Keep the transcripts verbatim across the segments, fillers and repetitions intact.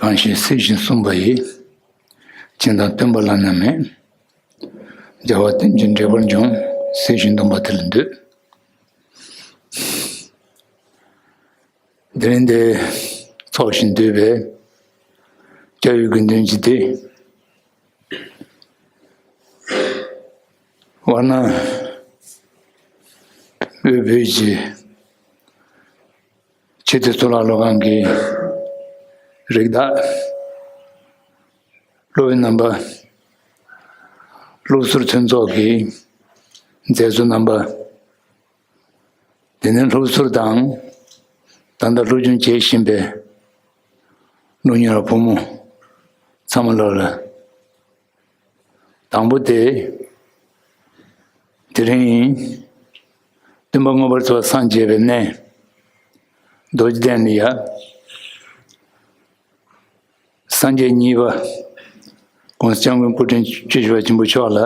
ནང་བཞིན་གཟིགས་ཤིང་གསུངས་པ་ཡིས། སྦྱིན་དང་སྟོན་པ་བླ་ན་མེད། རྒྱལ་བ་བསྟན་ཅིང་འབྲེལ་བར་འབྱུང་། གཟིགས་ཤིང་སྡོམ་པ་དེ་ལ་འདུད། དེ་རིང་འདིར་འཚོགས་ཤིང་འདུས་པའི་སྐྱབས་ཡུལ་དགེ་འདུན་གྱི་སྡེ། ཝཱ་ར་ཎ་དབུས་བོད་ཀྱི་ཆེས་མཐོའི་གཙུག་ལག་སློབ་ཁང་གི་རིགས་བདག་སློབ་དཔོན་རྣམ་པ། སློབ་ཟུར་མཐུན་ཚོགས་ཀྱི་མཛད་གཙོ་རྣམ་པ། དེ་ནས་སློབ་ཟུར་དང་། ད་ལྟ་སློབ་སྦྱོང་བྱེད་བཞིན་པའི་སློབ་གཉེར་བ་ཕོ་མོ་ཚང་མ་ལོག་ལ། དང་པོ་དེ། དེ་རིང་སྟོན་པ་མངོན་པར་མཐོ་བ་སངས་རྒྱས་པའི་གནས་རྡོ་རྗེ་གདན་ལ་ཡ། སངས་རྒྱས་གཉིས་པ་༸གོང་ས་༸སྐྱབས་མགོན་སྐུ་ཕྲེང་བཅུ་བཞི་པ་ཆེན་པོ་མཆོག་ལ།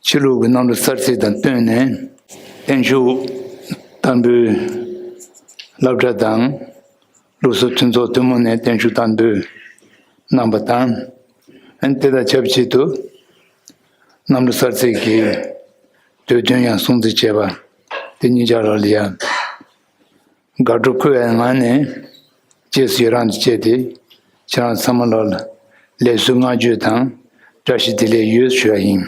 ཕྱི་ལུགས་ཀྱི་གནམ་གྲུ་གསར་ཚེས་དང་བསྟུན་ནས་བརྟན་བཞུགས་བསྟར་འབུལ་སློབ་གྲྭ་དང་སློབ་ཟུར་མཐུན་ཚོགས་ཐུན་མོང་ནས་བརྟན་བཞུགས་བསྟར་འབུལ་གནང་པ་དང་། ཨན་དེ་དང་ཆབས་ཅིག་ཏུ་གནམ་གྲུ་གསར་ཚེས་ཀྱི་དུས་སྟོན་ཡང་སྲུང་བརྩི་བྱས་པ་དེ་གཉིས་ཆར་ལ་ཡང་། དགའ་སྤྲོ་འཁོལ་བའི་ངང་ནས་རྗེས་སུ་ཡི་རང་དུ་བཅས་ཏེ། ཁྱེད་རང་ཚང་མ་ལོག་ལ་ལེགས་གསོལ་བསྔགས་བརྗོད་དང་བཀྲ་ཤིས་བདེ་ལེགས་ཡོད་ཞུ་བ་ཡིན།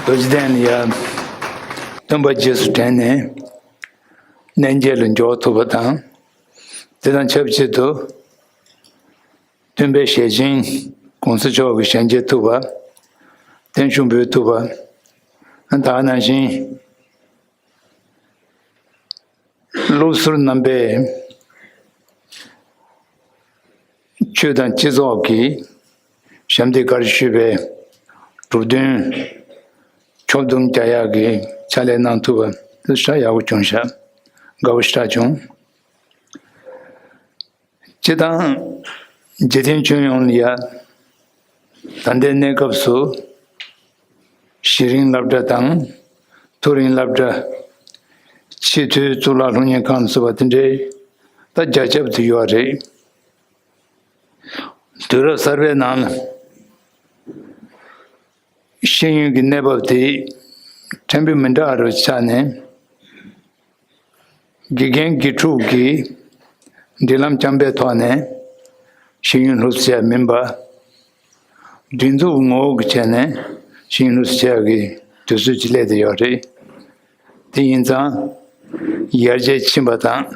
རྡོ་རྗེ་གདན་ལ་ཡ་སྟོན་པ་རྗེས་སུ་དྲན་ནས་གནས་མཇལ་ལ་འབྱོར་ཐུབ་པ་དང་། དེ་དང་ཆབས་ཅིག་ཏུ། སྟོན་པའི་ཞལ་ཆེམས་༸གོང་ས་མཆོག་གི་ཞལ་མཇལ་ཐུབ་པ། བརྟན་བཞུགས་འབུལ་ཐུབ་པ། ད་ག་ནང་བཞིན་སློབ་ཟུར་རྣམ་པས་ཆོས་དང་སྤྱི་ཚོགས་ཀྱི་ཞབས་འདེགས་ག་རེ་ཞུས་པའི་གྲུབ་དོན་ཕྱོགས་བསྡོམས་རྒྱག་ཡག་གི་ཕྱག་ལས་གནང་ཐུབ་པ་དེ་ཞེ་དྲག་ཡག་པོ་བྱུང་ཤག་དགའ་པོ་ཞེ་དྲག་བྱུང་། སྤྱི་དང་འཇིག་རྟེན་ཁྱོན་ཡོངས་ལ་ཡ། ད་ལྟའི་གནས་སྐབས་སུ་གཞི་རིམ་སློབ་གྲྭ་དང་མཐོ་རིམ་སློབ་གྲྭ། ཆེས་མཐོའི་གཙུག་ལག་སློབ་གཉེར་ཁང་ལ་སོགས་པ་དེ་འདྲའི་ད་རྒྱ་ཁྱབ་ཏུ་ཡོད་རེད། དུས་རབས་གསར་པའི་ནང་ལ་ཤེས་ཡོན་གྱི་གནས་བབ་དེ་ཕྲན་བུ་མི་འདྲ་བ་རུ་ཆགས་ནས། དགེ་རྒན་དགེ་ཕྲུག་གི་འབྲེལ་ལམ་རྐྱང་པའི་ཐོག་ནས་ཤེས་ཡོན་སློབ་གསོ་བྱས་མིན་པ། སྒྲིག་འཛུགས་ངོ་བོ་གི་ཆ་ནས་ཤེས་ཡོན་སློབ་གསོ་བྱས་ཀྱི་དུས་ཚོད་ཅིག་སླེབས་བསྡད་ཡོད་རེད། དེ་ཡིན་ཙང་ཡར་རྒྱས་ཕྱིན་པ་དང་།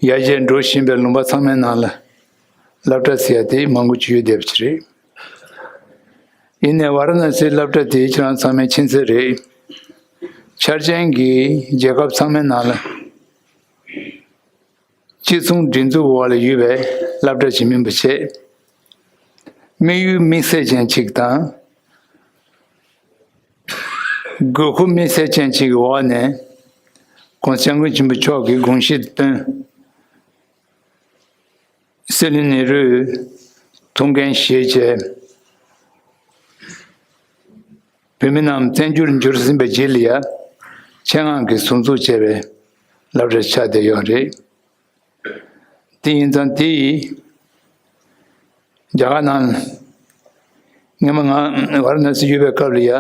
ཡར་རྒྱས་འགྲོ་བཞིན་པའི་ལུང་པ་ཚང་མའི་ནང་ལ་སློབ་གྲྭ་ཟེར་ཡ་དེ་མང་པོ་ཅིག་ཡོད་བསྡད་པ་ཅིག་རེད། ཡིན་ནའི་ཝཱ་ར་ཎ་སིའི་སློབ་གྲྭ་དེ་ཁྱེད་རང་ཚང་མས་མཁྱེན་གསལ་རེད། འཆར་ཅན་གྱི་རྒྱལ་ཁབ་ཚང་མའི་ནང་ལ་གཅིག་མཚུངས་སྒྲིག་འཛུགས་འོག་ལ་ཡོད་པའི་སློབ་གྲྭ་ཞིག་མིན་པ་བྱས། དམིགས་ཡུལ་དམིགས་བསལ་ཅན་ཅིག་དང་། དགོས་མཁོ་དམིགས་བསལ་ཅན་ཅིག་གི་འོག་ནས་༸གོང་ས་༸སྐྱབས་མགོན་ཆེན་པོ་མཆོག་གི་དགོངས་གཞི་བཏོན། སྲིད་བློན་ནེ་རུས་ཐུགས་འགན་བཞེས་བྱས། བོད་མི་རྣམས་བཙན་བྱོལ་འབྱོར་ཟིན་པའི་རྗེས་ལ་ཡ། ཆེད་མངགས་ཀྱིས་ཟུར་འཛུགས་བྱས་པའི་སློབ་གྲྭ་ཆགས་བསྡད་ཡོད་རེད། དེ་ཡིན་ཙང་དེ་ཡིས་རྒྱ་གར་ནང་སྔོན་མ་ང་ཝཱ་ར་ཎ་སི་ཡོད་པའི་སྐབས་ལ་ཡ།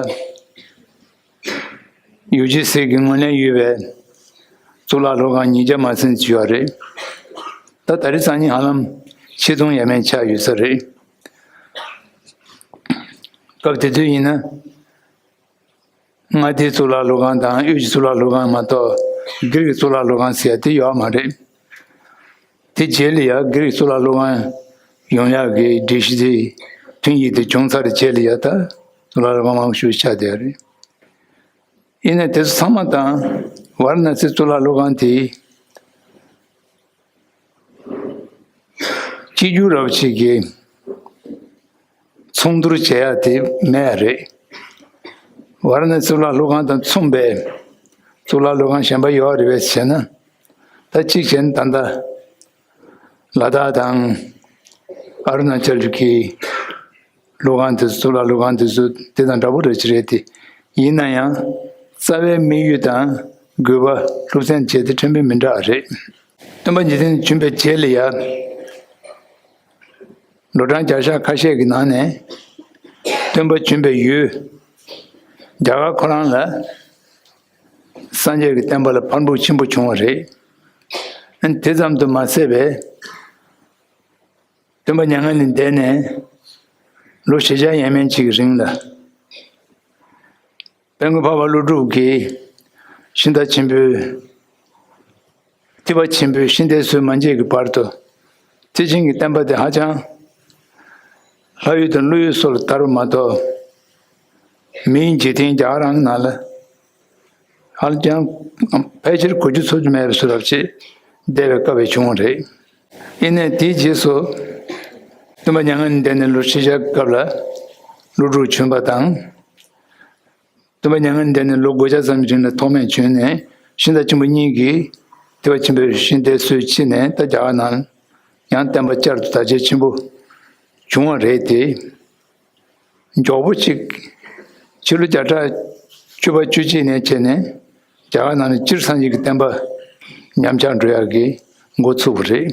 ཡུ་ཇི་སི་གི་ངོས་ལེན་ཡོད་པའི་གཙུག་ལག་སློབ་ཁང་ཉིས་བརྒྱ་མ་ཟིན་ཙམ་ཡོད་རེད། ད་ད་རེས་སང་ཉིན་ཧ་ལམ་ཆིག་སྟོང་ཡས་མས་ཆགས་ཡོད་ས་རེད། སྐབས་དེ་དུས་ཡིན་ན། མངའ་སྡེའི་གཙུག་ལག་སློབ་ཁང་དང་དབུས་ཀྱི་གཙུག་ལག་སློབ་ཁང་མ་གཏོགས་སྒེར་གྱི་གཙུག་ལག་སློབ་ཁང་ཟེར་ཡ་དེ་ཡོད་མ་རེད། དེ་རྗེས་ལ་ཡ་སྒེར་གྱི་གཙུག་ལག་སློབ་ཁང་ཡོང་ཡག་གི་སྒྲིག་གཞི་དེ་ཐོན་ཡིག་དེ་བྱུང་ཚར་རྗེས་ལ་ཡ་ད་གཙུག་ལག་སློབ་ཁང་མང་པོ་ཞིག་ཆགས་བསྡད་ཡོད་རེད། ཡིན་ནའི་དེ་ཚོ་ཚང་མ་དང་ཝཱ་ར་ཎ་སི་གཙུག་ལག་སློབ་ཁང་དེ་གཅིག་གྱུར་རབ་ཅིག་གི་མཚུངས་བསྡུར་བྱེད་ཡ་དེ་མེད་རེད། ཝཱ་ར་ཎ་སི་གཙུག་ལག་སློབ་ཁང་དང་མཚུངས་པའི་གཙུག་ལག་སློབ་ཁང་གཞན་པ་ཡོད་རེད་པས་ཟེར་ན། ད་གཅིག་བྱས་ན་ད་ལྟ་ལ་དྭགས་དང་ཨ་རུ་ན་ཅལ་གྱི་སློབ་ཁང་དེ་ཚོ་གཙུག་ལག་སློབ་ཁང་དེ་ཚོ་དེ་དང་འདྲ་པོ་རེད་ཅི་རེད་དེ། ཡིན་ན་ཡང་ རྩ་བའི་དམིགས་ཡུལ་དང་དགོས་པ་སློབ་ཚན་བྱས་ཏེ་ཕྲན་བུ་མི་འདྲ་བ་རེད། སྟོན་པ་འཇིག་རྟེན་དུ་བྱོན་པའི་རྗེས་ལ་ཡང་ལོ་གྲངས་བརྒྱ་ཕྲག་ཁ་ཤས་ཀྱི་ནང་ནས་སྟོན་པ་བྱོན་པའི་ཡུལ་རྒྱ་གར་ཁོ་རང་ལ་སངས་རྒྱས་ཀྱི་བསྟན་པ་ལ་འཕར་འབུར་ཆེན་པོ་བྱུང་བ་རེད། དེ་ཙམ་དུ་མ་ཟད་པའི་སྟོན་པ་མྱ་ངན་ལས་འདས་ནས་ལོ་བཞི་བརྒྱ་ཡས་མས་ཅིག་གི་རིང་ལ། དཔལ་མགོན་འཕགས་པ་ཀླུ་སྒྲུབ་ཀྱིས་ཤིང་རྟ་ཆེན་པོའི་ཐེག་པ་ཆེན་པོའི་ཤིང་རྟའི་སྲོལ་མ་འབྱེད་ཀྱི་བར་དུ་ཐེག་ཆེན་གྱི་བསྟན་པ་དེ་ཧ་ཅང་ལྷ་ཡུལ་དང་ཀླུ་ཡུལ་སོགས་ལ་དར་བ་མ་གཏོགས། མིའི་འཇིག་རྟེན་རྒྱ་གར་རང་གི་ནང་ལ་ཧ་ཅང་ཕལ་ཆེར་གོ་རྒྱུ་ཚོར་རྒྱུ་མེད་པའི་བཟོ་འདྲ་ཅིག་བསྡད་པའི་སྐབས་ཤིག་བྱུང་བ་རེད། ཡིན་ནའི་དེའི་རྗེས་སུ་སྟོན་པ་མྱ་ངན་ལས་འདས་ནས་ལོ་ཁྲི་བརྒྱ་སྐབས་ལ་ཀླུ་སྒྲུབ་བྱོན་པ་དང་། སྟོན་པ་མྱ་ངན་ལས་འདས་ནས་ལོ་སྒོ་བརྒྱ་ཙམ་རིང་ལ་ཐོགས་མེད་བྱོན་ནས་ཤིང་རྟ་ཆེན་པོ་གཉིས་ཀྱིས་ཐེག་པ་ཆེན་པོའི་ཤིང་རྟའི་སྲོལ་ཕྱེ་ནས་ད་རྒྱ་གར་ནང་ཡང་བསྟན་པ་བསྐྱར་དུ་དར་རྒྱས་ཆེན་པོ་བྱུང་བ་རེད་དེ། མགྱོགས་པོ་གཅིག་ཕྱི་ལོ་བརྒྱ་ཕྲག་བཅུ་པ་བཅུ་གཅིག་ནས་བྱས་ནས་རྒྱ་གར་ནང་ནས་སྤྱིར་སངས་རྒྱས་ཀྱི་བསྟན་པ་ཉམས་ཆག་འགྲོ་ཡག་གི་འགོ་ཚུགས་པ་རེད།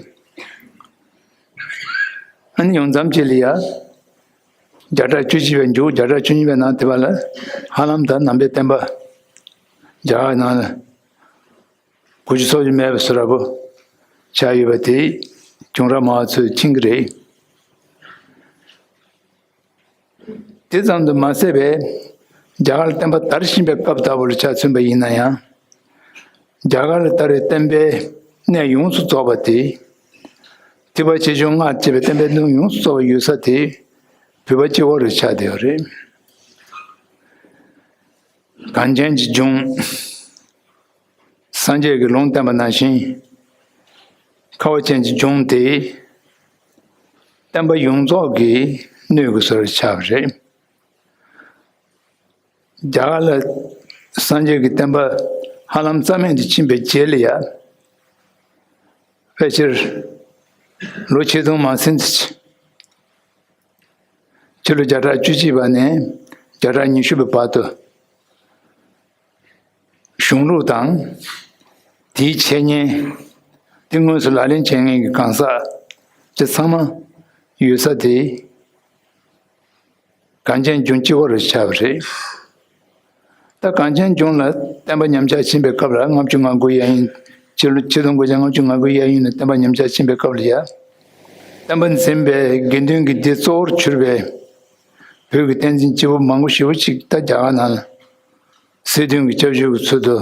ཨ་ནི་ཡོང་མཚམས་ཅིག་ལ་ཡ། བརྒྱ་ཕྲག་བཅུ་གཅིག་པའི་མཇུག་བརྒྱ་ཕྲག་བཅུ་གཉིས་པའི་ནང་དེ་བ་ལ་ཧ་ལམ་ད་ནང་པའི་བསྟན་པ་རྒྱ་གར་ནང་ལ་གོ་རྒྱུ་ཚོར་རྒྱུ་མེད་པའི་བཟོ་འདྲ་པོ་ཆགས་ཡོད་པ་དེ་གྱོང་རག་མང་བ་ཚོས་མཁྱེན་གྱི་རེད། དེ་ཙམ་དུ་མ་ཟད་པའི་རྒྱ་གར་ལ་བསྟན་པ་དར་བཞིན་པའི་སྐབས་ལྟ་བུ་ལ་ཆ་མཚོན་པ་ཡིན་ན་ཡང་། རྒྱ་གར་ལ་དར་བའི་བསྟན་པའི་གནས་ཡོངས་སུ་རྫོགས་པ་དེ། ཐེག་པ་ཆེ་ཆུང་ལྔ་བཅས་པའི་བསྟན་པའི་གནས་ཡོངས་སུ་རྫོགས་པ་ཡོད་ས་དེ་བོད་པ་སྤྱི་བོ་རུ་ཆགས་བསྡད་ཡོད་རེད། གངས་ཅན་གྱི་ལྗོངས། སངས་རྒྱས་ཀྱིས་ལུང་བསྟན་པ་ནང་བཞིན། ཁ་བ་ཅན་གྱི་ལྗོངས་དེ་བསྟན་པ་ཡོངས་རྫོགས་ཀྱི་སྣོད་ཀྱི་ཟུར་ཆགས་པ་རེད། རྒྱ་གར་ལ་སངས་རྒྱས་ཀྱི་བསྟན་པ་ཧ་ལམ་རྩ་མེད་དུ་ཕྱིན་པའི་རྗེས་ལ་ཡ། ཕལ་ཆེར་ལོ་ཆིག་སྟོང་མ་ཟིན་ཙམ། ཕྱི་ལོ་བརྒྱ་ཕྲག་བཅུ་གཅིག་པ་ནས་བརྒྱ་ཕྲག་ཉི་ཤུ་པའི་བར་དུ། གཞུང་ལུགས་དང་། དེའི་འཆད་ཉན། དེ་དངོས་སུ་ལག་ལེན་བྱེད་མཁན་གྱི་གང་ཟག་དེ་ཚང་མ་ཡོད་ས་དེ། གངས་ཅན་ལྗོངས་སྤྱི་བོ་རུ་ཆགས་པ་རེད། ད་གངས་ཅན་ལྗོངས་ལ་བསྟན་པ་ཉམས་ཆག་ཕྱིན་པའི་སྐབས་ལ་ལྔ་བཅུ་ང་དགུ་གཡས་གཡོན། ཕྱི་ལོ་ཆིག་སྟོང་དགུ་བརྒྱ་ལྔ་བཅུ་ང་དགུ་གཡས་གཡོན་ལ་བསྟན་པ་ཉམས་ཆག་ཕྱིན་པའི་སྐབས་ལ་ཡ། བསྟན་པ་འཛིན་པའི་དགེ་འདུན་གྱི་སྡེ་གཙོ་བོར་གྱུར་པའི་བོད་ཀྱི་བསྟན་འཛིན་སྐྱེས་བུ་མང་པོ་ཞེ་པོ་ཅིག་ད་རྒྱ་གར་ནང་ལ་སྲིད་དོན་གྱི་སྐྱབས་བཅོལ་གྱི་ཚུལ་དུ་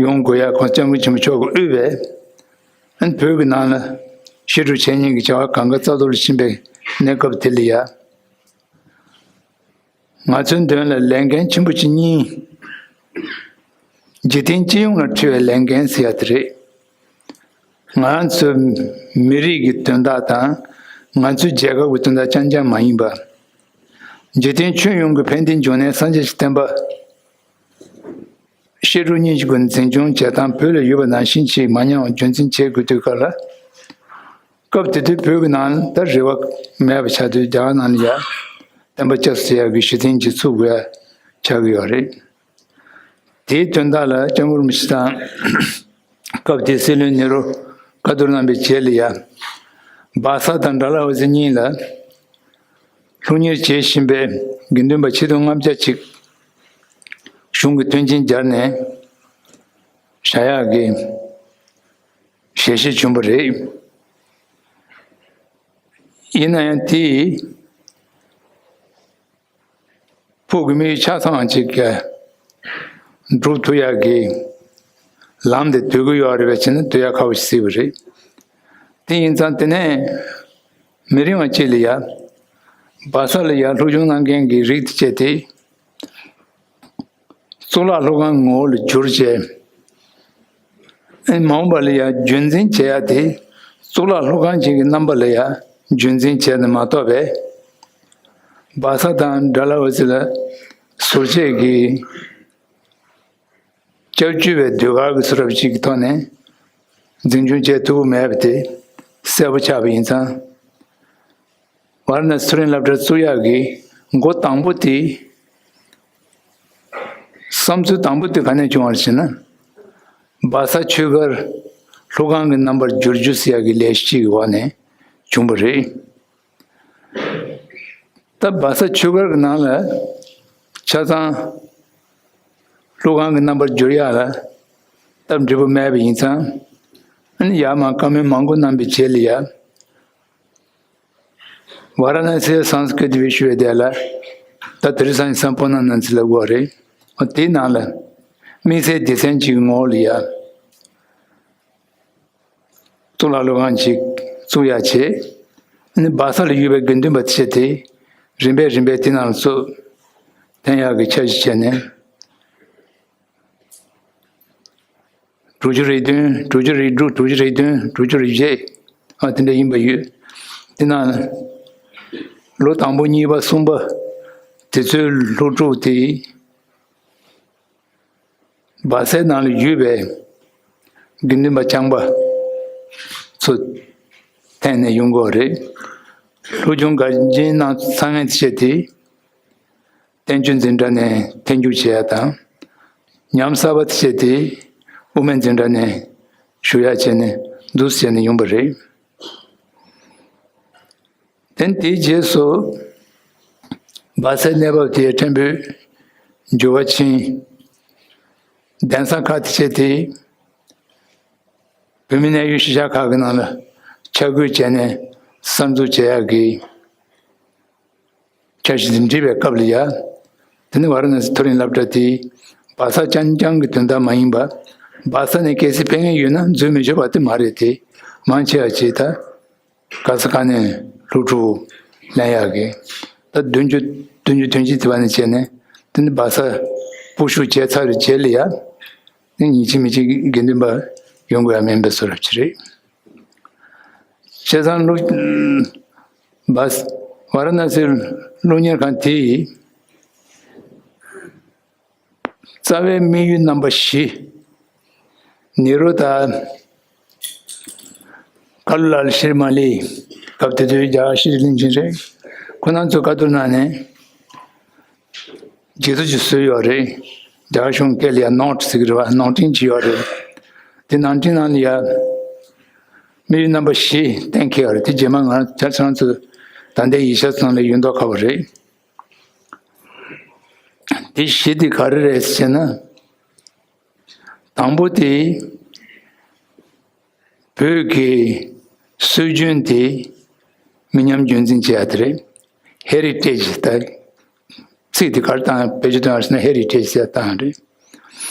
ཡོང་དགོས་ཡ། ཁོང་སྐྱབས་མགོན་ཆེན་པོ་མཆོག་གིས་དབུས་པའི་ཨན་བོད་ཀྱི་ནང་ལ་བཤད་སྒྲུབ་འཆད་ཉན་གྱི་བྱ་བ་གང་ག་རྩ་གཏོར་ལ་ཕྱིན་པའི་གནས་སྐབས་དེ་ལ་ཡ། ང་ཚོའི་མདུན་ལ་ལས་འགན་ཆེན་པོ་ཅིག་གཉིས། འཇིག་རྟེན་སྤྱི་ཡོངས་ལ་འཁྲི་བའི་ལས་འགན་ཟེར་ཡ་དེ་རེད། ང་ཚོའི་མི་རིགས་ཀྱི་དོན་དག་དང་། ང་ཚོའི་རྒྱལ་ཁབ་ཀྱི་དོན་དག་རྐྱང་རྐྱང་མ་ཡིན་པ། འཇིག་རྟེན་ཁྱོན་ཡོངས་ཀྱི་ཕན་བདེའི་འབྱུང་གནས་སངས་རྒྱས་ཀྱི་བསྟན་པ། བཤད་སྒྲུབ་གཉིས་ཀྱི་སྒོ་ནས་འཛིན་སྐྱོང་བྱེད་སྟངས་བོད་ལ་ཡོད་པ་ནང་བཞིན་ཅིག་མ་ཉམས་པར་རྒྱུན་འཛིན་བྱེད་དགོས་དུས་སྐབས་ལ། སྐབས་དེ་དུས་བོད་ཀྱི་ནང་ད་རེ་བ་མེད་པ་ཆགས་དུས་རྒྱ་གར་ནང་ལ་ཡ་བསྟན་པ་སྐྱབས་སུ་ཡ་གི་གཞི་རྟེན་ཅིག་བཙུགས་དགོས་ཡ་ཆགས་ཀྱི་ཡོད་རེད། དེའི་དོན་དག་ལ་སྐྱབས་མགོན་རིན་པོ་ཆེ་དང་སྐབས་དེའི་སྲིད་བློན་ནེ་རུ་བཀའ་བསྡུར་གནང་བའི་རྗེས་ལ་ཡ། སྦག་ས་དང་ཌལ་ཧོ་སི་གཉིས་ལ་སློབ་གཉེར་བྱེད་བཞིན་པའི་དགེ་འདུན་པ་ཆིག་སྟོང་ལྔ་བརྒྱ་ཅིག་གཞུང་གི་མཐུན་རྐྱེན་སྦྱར་ནས་བཞག་ཡག་གི་ཞལ་བཞེས་བྱུང་བ་རེད། ཡིན་ན་ཡང་དེ་ཕུགས་ཀྱི་དམིགས་ཡུལ་ཆ་ཚང་ཅིག་ག་འགྲུབ་ཐུབ་ཡག་གི་ལམ་དེ་སྡོད་ཀྱི་ཡོད་རེད་པས་བྱས་ན་སྡོད་ཡག་ཁག་པོ་ཞིག་སྲིད་པ་རེད། དེ་ཡིན་ཙང་དེ་ནས་མི་རིང་བ་ཅིག་ལ་ཡ་སྦག་ས་ལ་ཡ་སློབ་སྦྱོང་གནང་མཁན་གྱི་རིགས་དེ་བྱས་ཏེ། གཙུག་ལག་སློབ་ཁང་ངོ་བོ་ལ་བསྒྱུར་བྱས། ཨེ་མ་འོངས་པ་ལ་ཡང་རྒྱུན་འཛིན་བྱེད་ཡ་དེ་གཙུག་ལག་སློབ་ཁང་ཅིག་གི་རྣམ་པ་ལ་ཡང་རྒྱུན་འཛིན་བྱས་ནས་མ་གཏོགས་པའི་སྦག་ས་དང་ཌལ་ཧོ་སི་ལ་ཟུར་བཅད་ཀྱི་སྐྱབས་བཅོལ་བའི་ཟློས་གར་གྱི་བཟོ་འདྲ་ཅིག་གི་ཐོག་ནས་འཛིན་སྐྱོང་བྱེད་ཐུབ་ཀྱི་མེད་པ་དེ་གསལ་པོ་ཆགས་པ་ཡིན་ཙང་། ཝཱ་ར་ཎ་སི་མཐོ་རིམ་སློབ་གྲྭ་བཙུགས་ཡག་གི་འགོ་དང་པོ་དེ། བསམ་ཚུལ་དང་པོ་དེ་ག་ནས་བྱུང་བ་རེད་ཟེར་ན། སྦ་ས་ཆོས་སྒར་ལྷོ་ཁང་གི་རྣམ་པར་བསྒྱུར་རྒྱུ་ཟེར་ཡག་གི་ལས་གཞི་གཅིག་གི་འོག་ནས་བྱུང་བ་རེད། ད་སྦ་ས་ཆོས་སྒར་གྱི་ནང་ལ་ཆ་ཚང་ལྷོ་ཁང་གི་རྣམ་པར་བསྒྱུར་ཡག་ལ་སྟབས་འགྲིག་པོ་མེད་པ་ཡིན་ཙང་། ཨ་ནི་ཡར་མར་བཀའ་མོལ་མང་པོ་གནང་པའི་རྗེས་ལ་ཡ། ཝཱ་ར་ཎ་སིའི་སཾ་སྐྲྀ་ཏ་བི་ཤུ་ཝི་དྱ་ལ། ད་དེ་རིང་སང་ཉིན་སམ་པོར་ཎ་ནཱ་ཛི་ལབ་དགོས་རེད། འོ་དེའི་ནང་ལ་དམིགས་བསལ་སྡེ་ཚན་གཅིག་གི་ངོ་བོ་ལ་ཡ། གཙུག་ལག་སློབ་ཁང་ཅིག་བཙུགས་ཡག་བྱས། ཨ་ནི་སྦ་ས་ལ་ཡོད་པའི་དགེ་འདུན་པ་ཆེ་དེ་རིམ་པས་རིམ་པས་དེ་ནང་ལ་ཚུར་འཐེན་ཡག་གི་འཆར་གཞི་བྱས་ནས། དྲུག་ཅུ་རེ་བདུན། དྲུག་ཅུ་རེ་དྲུག་དྲུག་ཅུ་རེ་བདུན། དྲུག་ཅུ་རེ་བརྒྱད། ཨ་དེ་འདྲ་ཡིན་པ་ཡོད། དེ་ནང་ལོ་དང་པོ་གཉིས་པ་གསུམ་པ་དེ་ཚོའི་སློབ་ཕྲུག་དེ་སྦ་སའི་ནང་ལ་ཡོད་པའི་དགེ་འདུན་པ་རྐྱང་པ་ཚོ་འཐེན་ནས་ཡོང་གི་ཡོད་རེད། སློབ་སྦྱོང་འགན་འཛིན་གནང་ཚར་མཁན་བྱས་ཏེ། བསྟན་བཅོས་འཛིན་གྲྭ་ནས་འཐེན་འཁྱེར་བྱེད་ཡ་དང་། ཉམས་གསར་པ་དེ་བྱས་ཏེ་དབུ་མའི་འཛིན་གྲྭ་ནས་ཞུགས་ཡ་བྱས་ནས་འདུག་བྱས་ནས་ཡོང་པ་རེད། དེ་དེའི་རྗེས་སུ་སྦ་སའི་གནས་བབ་དེ་ཕྲན་བུ་འགྱུར་བ་ཕྱིན། གདན་ས་ཁག་དེ་བྱས་ཏེ་བོད་མི་གནད་ཡོད་གཞིས་ཆགས་ཁག་གི་ནང་ལ་ཆ་བགོས་བྱས་ནས་གསར་འཛུགས་བྱེད་ཡ་གི་འཆར་གཞི་འདི་འབྲི་བའི་སྐབས་ལ་ཡ། དེ་ནི་ཝཱ་ར་ཎ་སི་མཐོ་རིམ་སློབ་གྲྭ་དེ་སྦ་ས་རྐྱང་རྐྱང་གི་དོན་དག་མ་ཡིན་པ། སྦ་ས་ནས་གལ་སྲིད་ཕེབས་མཁན་ཡོད་ན་འཛུལ་མི་ཆོག་པ་དེ་མ་རེད་དེ། མང་ཆེ་བ་ཅིག་ད་ག་ས་ག་ནས་སློབ་ཕྲུག་ལེན་ཡག་གི། ད་བདུན་ཅུ་བདུན་ཅུ་དོན་གཅིག་དེ་བ་ནས་བྱས་ནས་དེ་ནི་སྦ་ས་སྤོ་བཤུད་བྱས་ཚར་བའི་རྗེས་ལ་ཡ། དེ་ཉིན་གཅིག་མི་གཅིག་དགེ་འདུན་པ་ཡོང་དགོས་ཡ་མིན་པའི་བཟོ་འདྲ་ཅིག་རེད། བྱས་ཙང་སློབ། སྦ་ས་ཝཱ་ར་ཎ་སིའི་སློབ་གཉེར་ཁང་དེ་ཡི་རྩ་བའི་དམིགས་ཡུལ་རྣམ་པ་བཞི། ནེ་རུ་དང་ཀ་ལུ་ལཱལ་ཤི་རི་མ་ལི། སྐབས་དེ་དུས་རྒྱ་གར་ཤེས་རིག་བློན་ཆེན་རེད། ཁོ་རང་ཚོས་བཀའ་བསྡུར་གནང་ནས་མཇལ་དུ་ཅིག་བཟོས་ཡོད་རེད། རྒྱ་གར་གཞུང་སྐད་ལ་ཡ་ནོཊ་ཟེར་གི་རེད་བ། ནང་འཕྲིན་ཅིག་ཡོད་རེད། དེ་ནང་འཕྲིན་ནང་ལ་ཡ་དམིགས་ཡུལ་རྣམ་པ་བཞི་གཏན་འཁེལ་ཡོད་རེད། དེ་རྗེས་མ་ང་རང་ཚོ་ད་ལྟའི་ཡིག་ཆ་ཚང་ལ་ཡོད་མདོག་ཁ་པོ་རེད། དེ་བཞི་དེ་ག་རེ་རེད་ཟེར་ན། དང་པོ་དེ། བོད་ཀྱི་སྲོལ་རྒྱུན་དེ་མི་ཉམས་རྒྱུན་འཛིན་བྱེད་ཡ་དེ་རེད། ཧེ་རི་ཊེཇ་ད། ཚིག་དེ་ག་རེ་བཏང་བེད་སྤྱོད་བཏང་ཡ་ཟེར་ན་ཧེ་རི་ཊེཇ་ཟེར་བཏང་ཡ་རེད།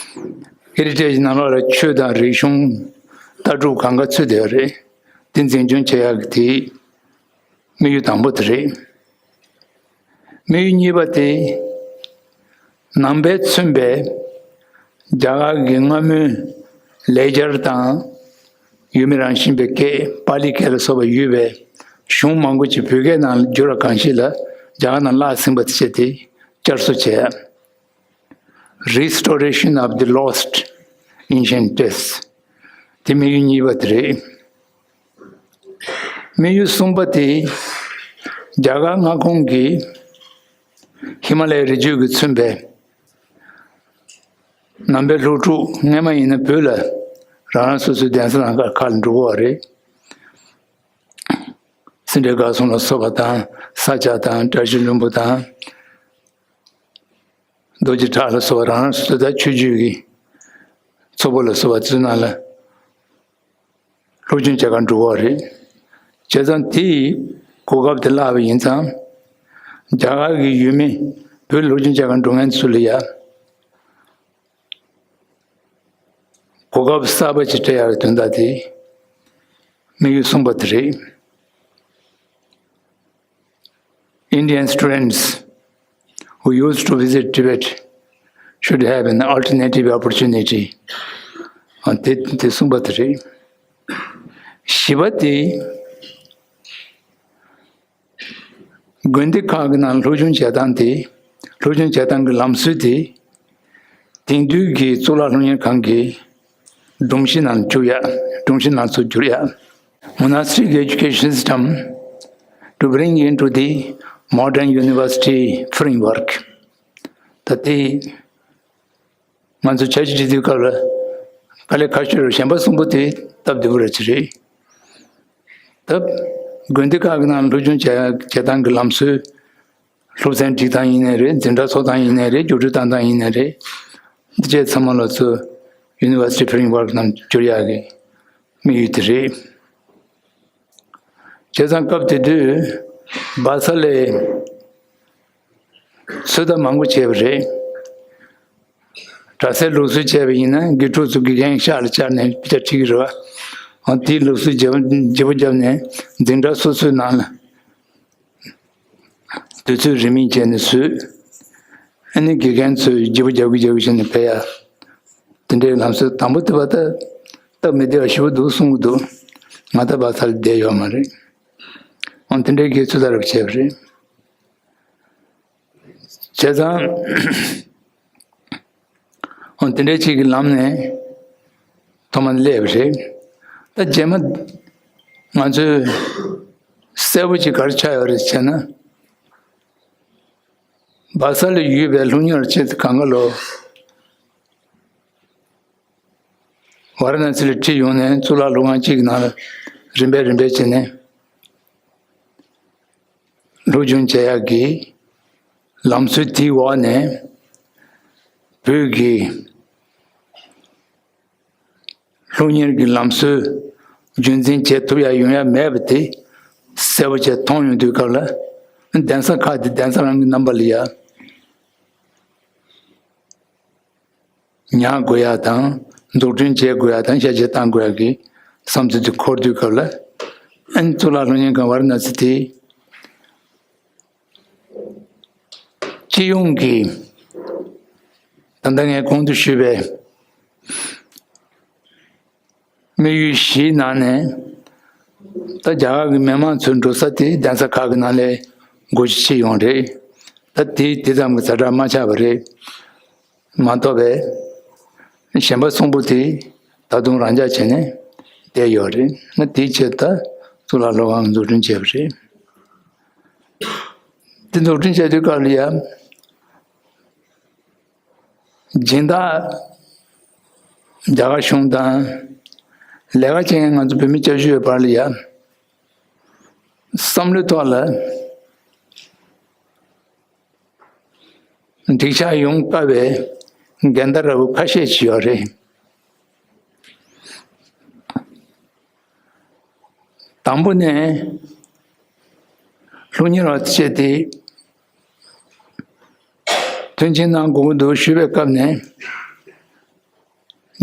ཧེ་རི་ཊེཇ་ནང་ལོགས་ལ་ཆོས་དང་རིག་གཞུང་ལྟ་གྲུབ་གང་ག་ཚུད་བསྡད་ཡོད་རེད། དེ་འཛིན་སྐྱོང་བྱེད་ཡག་གི་དེ་དམིགས་ཡུལ་དང་པོ་དེ་རེད། དམིགས་ཡུལ་གཉིས་པ་དེ། ནང་པས་མཚོན་པའི་རྒྱ་གར་གྱི་སྔ་མོའི་ལེགས་སྦྱར་དང་། ཡུལ་མི་རང་བཞིན་པའི་སྐད་པཱ་ལི་སྐད་ལ་སོགས་པ་ཡོད་པའི་གཞུང་མང་པོ་ཅིག་བོད་སྐད་ནང་བསྒྱུར་བ་གང་ཞིག་ལ་རྒྱ་གར་ནང་བརླག་ཟིན་པ་དེ་བྱས་ཏེ་བསྐྱར་གསོ་བྱས། Restoration of the Lost Ancient Texts དེ་དམིགས་ཡུལ་གཉིས་པ་དེ་རེད། དམིགས་ཡུལ་གསུམ་པ་དེ་རྒྱ་གར་མངའ་ཁོངས་ཀྱི་ཧི་མ་ལ་ཡའི་རི་རྒྱུད་ཀྱིས་མཚོན་པའི་ནང་པའི་སློབ་ཕྲུག་སྔས་མ་ཡིན་ན་བོད་ལ་རང་རང་སོ་སོའི་གདན་ས་ནང་ཁག་ཁག་ལ་འགྲོ་གི་ཡོད་རེད། སེ་འབྲས་དགའ་གསུམ་ལ་སོགས་པ་དང་ས་སྐྱ་དང་བཀྲ་ཤིས་ལྷུན་པོ་དང་། རྡོ་རྗེ་བྲག་ལ་སོགས་པ་རང་རང་སོ་སོའི་ད་ཆོས་བརྒྱུད་ཀྱི་ཚོགས་པ་ལ་སོགས་པ་ཚོའི་ནང་ལ་སློབ་སྦྱོང་བྱེད་གར་འགྲོ་གི་ཡོད་རེད། བྱས་ཙང་དེ་ཡི་གོ་སྐབས་དེ་བརླག་པ་ཡིན་ཙང་། རྒྱ་གར་གྱི་ཡུལ་མི་བོད་སློབ་སྦྱོང་བྱེད་གར་འགྲོ་མཁན་ཚོ་ལ་ཡ་གོ་སྐབས་གསར་པ་ཞིག་སྤྲད་ཡག་གི་དོན་དག་དེ་དམིགས་ཡུལ་གསུམ་པ་དེ་རེད། Indian students who used to visit Tibet should have an alternative opportunity. ཨ་དེ་དེ་གསུམ་པ་དེ་རེད། བཞི་པ་དེ། དགོན་སྡེ་ཁག་གི་ནང་སློབ་སྦྱོང་བྱེད་སྟངས་དེ། སློབ་སྦྱོང་བྱེད་སྟངས་ཀྱི་ལམ་སྲོལ་དེ། དེང་དུས་ཀྱི་གཙུག་ལག་སློབ་གཉེར་ཁང་གི་སྒྲོམ་གཞི་ནང་བཅུག་ཡ། སྒྲོམ་གཞི་ནང་ཚུར་བསྒྱུར་ཡ། Monastic education system to bring into the modern university framework. ད་དེ་ ང་ཚོ་འཆར་གཞི་བྲིས་དུས་སྐབས་ལ་དཀའ་ལས་ཁག་ཤོས་རེད། གཞན་པ་གསུམ་པོ་དེ་སྟབས་བདེ་པོ་རེད་ཅི་རེད། ད་དགོན་སྡེ་ཁག་གི་ནང་སློབ་སྦྱོང་བྱ་བྱེད་སྟངས་ཀྱི་ལམ་སྲོལ། སློབ་ཚན་སྒྲིག་སྟངས་ཡིན་ནའི་རེད། འཛིན་གྲྭ་འཚོགས་སྟངས་ཡིན་ནའི་རེད། རྒྱུགས་སྤྲོད་བཏང་སྟངས་ཡིན་ནའི་རེད། འདི་བཅས་ཚང་མ་ལ་ཚོ་University Framework ནང་བསྒྱུར་ཡག་གི་དམིགས་ཡུལ་དེ་རེད། བྱས་ཙང་སྐབས་དེ་དུས་སྦ་ས་ལས་ཚོད་ལྟ་མང་པོ་བྱས་པ་རེད། གྲྭ་སའི་ལུགས་སྲོལ་བྱས་པ་ཡིན་ན་དགེ་ཕྲུག་ཚོ་དགེ་རྒན་ཤག་ལ་བཅར་ནས་དཔེ་ཆ་ཁྲིད་ཀྱི་རེད་བ། འོ་དེའི་ལུགས་སྲོལ་བརྗེ་པོ་བརྗེ་པོ་བརྒྱབ་ནས་འཛིན་གྲྭ་སོ་སོའི་ནང་ལ་དུས་ཚོད་རིང་མིན་བྱས་ནས་བཟོས། ཨ་ནི་དགེ་རྒན་ཚོས་བརྗེ་པོ་རྒྱག་གི་རྒྱག་གི་བྱས་ནས་ཕེབས་ཡ། དེ་འདྲའི་ལམ་སྲོལ་དང་པོ་དེ་བ་ད་སྟབས་མི་བདེ་བ་ཞེ་པོ་འདུག་གསུང་གི་འདུག་ང་ད་སྦ་ས་ལ་བསྡད་ཡོད་མ་རེད། འོ་དེ་འདྲའི་གི་ཚོད་ལྟ་རབ་བྱས་པ་རེད། བྱས་ཙང་། འོ་དེ་འདྲའི་ཅིག་གི་ལམ་ནས་ཐོག་མར་སླེབས་པ་རེད། ད་རྗེས་མ་ང་ཚོས་གསལ་པོ་ཅིག་ག་རེ་ཆགས་ཡོད་རེད་ཟེར་ན། སྦ་ས་ལ་ཡོད་པའི་སློབ་གཉེར་བ་ཆེད་དུ་གང་ག་ལོ་ཝཱ་ར་ཎ་སི་ལ་ཁྲིད་ཡོང་ནས་གཙུག་ལག་སློབ་ཁང་གཅིག་གི་ནང་ལ་རིམ་པས་རིམ་པས་བྱས་ནས། སློབ་སྦྱོང་བྱེད་ཡག་གི་ལམ་སྲོལ་དེའི་འོག་ནས་བོད་ཀྱི་སློབ་གཉེར་གྱི་ལམ་སྲོལ་རྒྱུན་འཛིན་བྱེད་ཐུབ་ཡག་ཡོང་ཡག་མེད་པ་དེ་གསལ་པོ་བྱས་མཐོང་ཡོང་དུས་སྐབས་ལ། གདན་ས་ཁག་དེ་གདན་ས་རང་གི་རྣམ་པ་ལ་ཡ། ཉར་དགོས་ཡག་དང་འཛུགས་སྐྲུན་བྱེད་དགོས་ཡག་དང་ཤ་ཆེ་གཏང་དགོས་ཡག་གི་བསམ་ཚུལ་དེ་འཁོར་དུས་སྐབས་ལ། ཨན་གཙུག་ལག་སློབ་གཉེར་ཁང་ཝཱ་ར་ཎ་སི་དེ་སྤྱི་ཡོངས་ཀྱི་ད་ལྟ་ངས་གོང་དུ་ཞུས་པའི་དམིགས་ཡུལ་བཞིའི་ནང་ནས་ད་རྒྱ་གར་གྱི་མི་མང་ཚོའི་འགྲོ་ས་དེ་གདན་ས་ཁག་གི་ནང་ལས་འགོ་ཞིག་ཕྱེ་ཡོང་རེད། ད་དེ་དེ་ཙམ་གྱི་ཛ་དྲག་མ་ཆགས་པ་རེད། མ་གཏོགས་པའི་གཞན་པ་གསུམ་པོ་དེ་ད་དུང་རང་འཇགས་བྱས་ནས་བསྡད་ཡོད་རེད། ན་དེའི་ཆེད་དུ་གཙུག་ལག་སློབ་ཁང་འཛུགས་སྐྲུན་བྱས་པ་རེད། དེ་འཛུགས་སྐྲུན་བྱས་དུས་སྐབས་ལ་ཡང་སྦྱིན་བདག་རྒྱ་གར་གཞུང་དང་ལས་ཀ་བྱེད་མཁན་ང་ཚོ་བོད་མི་སྐྱབས་བཅོལ་བའི་བར་ལ་ཡང་བསམ་བློའི་ཐོག་ལ། འགྲིག་ཆགས་ཡོང་དཀའ་བའི་འགལ་ཟླ་འདྲ་བོ་ཁ་ཤས་ཤིག་ཡོད་རེད། དང་པོ་ནས་སློབ་གཉེར་བ་བྱས་ཏེ་མཐུན་རྐྱེན་གནང་དགོས་ཀྱི་འདུག་ཞུས་པའི་སྐབས་ནས་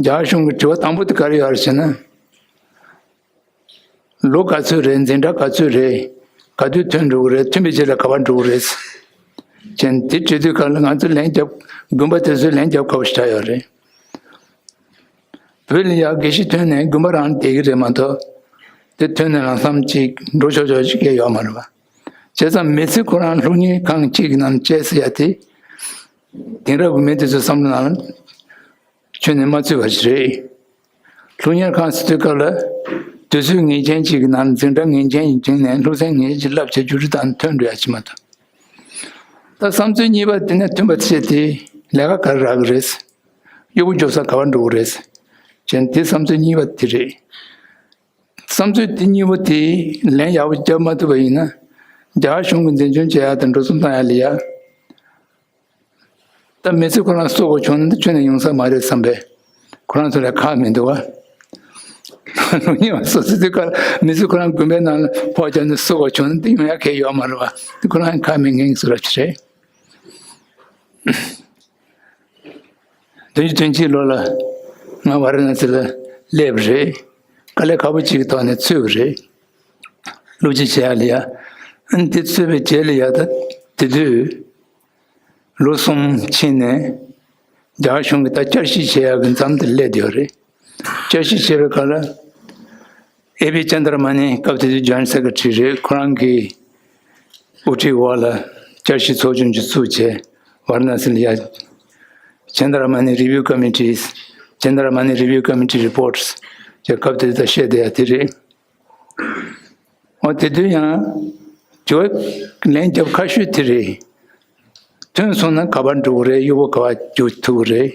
རྒྱ་གཞུང་གི་དྲི་བ་དང་པོ་དེ་ག་རེ་ཡོད་རེད་ཟེར་ན། ལོ་ག་ཚོད་རེད། འཛིན་གྲྭ་ག་ཚོད་རེད། ག་དུས་ཐོན་འགྲོ་གི་རེད། ཐོན་པའི་རྗེས་ལ་ག་པར་འགྲོ་གི་རེད། ཅན་དེ་དྲི་དུས་སྐབས་ལ་ང་ཚོ་ལན་རྒྱབ། དགོན་པ་དེ་ཚོས་ལན་རྒྱབ་དཀའ་བ་ཞིག་ཆགས་ཡོད་རེད། བོད་ལ་ཡང་དགེ་བཤེས་ཐོན་ནས་དགོན་པ་རང་བསྡད་ཀྱི་རེད་མ་གཏོགས། དེ་ཐོན་ནས་ལམ་སང་ཅིག་འགྲོ་ཆོག་ཆོག་ཅིག་གས་ཡོད་མ་རེད་པ། བྱས་ཙང་མི་ཚེ་ཁོ་རང་སློབ་གཉེར་ཁང་གཅིག་གི་ནང་བཅད་ཟེར་ཡ་དེ། དེང་རབས་ཀྱི་མི་དེ་ཚོའི་བསམ་བློ་ནང་ལ། ཁྱོན་ནས་མ་ཚུད་པ་ཞིག་རེད། སློབ་གཉེར་ཁང་ཟེར་དུས་སྐབས་ལ། དུས་ཚོད་ངེས་ཅན་ཅིག་གི་ནང་འཛིན་གྲྭ་ངེས་ཅན་ཞིག་བསྒྲིགས་ནས་སློབ་ཚན་ངེས་ཅན་ཅིག་བསླབ་བྱས་རྒྱུགས་སྤྲོད་དང་ཐོན་འགྲོ་ཡ་ཅིག་མ་གཏོགས། ད་བསམ་ཚུལ་གཉིས་པ་དེ་ནས་མཐུན་པ་བྱས་ཏེ་ལས་ཀ་ག་རེ་རག་གི་རེད། གཡོག་པོ་འཇོག་ས་ག་པར་འགྲོ་གི་རེད། ཅན་དེ་བསམ་ཚུལ་གཉིས་པ་དེ་རེད། བསམ་ཚུལ་དེ་གཉིས་པོ་དེ་ལན་ཡག་པོ་རྒྱབ་མ་ཐུབ་པ་ཡིན་ན། རྒྱ་གར་གཞུང་གིས་འཛིན་སྐྱོང་བྱེད་ཡ་དང་འགྲོ་སོང་བཏང་ཡ་ལ་ཡ། ད་མི་ཚེ་ཁོ་རང་གསོ་དགོས་བྱུང་ན་ཁྱོན་ནས་ཡོང་ས་མ་རེད་བསམ་པས། ཁོ་རང་ཚོ་ལ་ཁག་མི་འདུག་བ། སློབ་གཉེར་བ་སོ་སོ་དེ་གར་མི་ཚེ་ཁོ་རང་དགོན་པའི་ནང་ལ་ཕོག་བྱས་ནས་གསོ་དགོས་བྱུང་ན་དེ་ཡོང་ཡ་གལ་ཡོད་མ་རེད་བ། དེ་ཁོ་རང་ཁག་མི་ངན་གྱི་བཟོ་འདྲ་ཅིག་རེད། བདུན་ཅུ་དོན་གཅིག་ལོ་ལ་ང་ཝཱ་ར་ཎ་སི་ལ་སླེབས་པ་རེད། དཀའ་ལས་ཁག་པོ་ཅིག་གི་ཐོག་ནས་ཚུད་པ་རེད། སློབ་སྤྱི་བྱེད་ཡ་ལ་ཡ། ཨ་ནི་དེ་ཚུད་པའི་རྗེས་ལ་ཡ་ད་དེ་དུས། ལོ་གསུམ་ཕྱིན་ནས་རྒྱ་གར་གཞུང་གིས་ད་བསྐྱར་ཞིབ་བྱེད་ཡག་གི་མཚམས་དེར་སླེབས་བསྡད་ཡོད་རེད། བསྐྱར་ཞིབ་བྱས་པའི་སྐབས་ལ་ཨེ་བི་ཅན་དྲ་མ་ནི་སྐབས་དེ་དུས་ཇོ་ཡེནཊ་སེ་ཀེ་ཊི་རི་རེད། ཁོ་རང་གི་དབུ་ཁྲིད་འོག་ལ་བསྐྱར་ཞིབ་ཚོགས་ཆུང་ཅིག་བཙུགས་བྱས་ཝཱ་ར་ཎ་སི་ལ་ཡ། ཅན་དྲ་མ་ནི་རི་བིའུ་ཀོ་མི་ཊི། ཅན་དྲ་མ་ནི་རི་བིའུ་ཀོ་མི་ཊི་རི་པོར་ཊི་ཅེས་སྐབས་དེ་དུས་ད་བཤད་བསྡད་ཡ་དེ་རེད། འོ་དེ་དུས་ཡང་དྲི་བ་ལན་རྒྱབ་ཁག་ཤོས་དེ་རེད། ཐོན་སོང་ན་ག་པར་འགྲོ་གི་རེད། གཡོག་པོ་ག་པར་རྒྱུགས་ཐུབ་ཀྱི་རེད།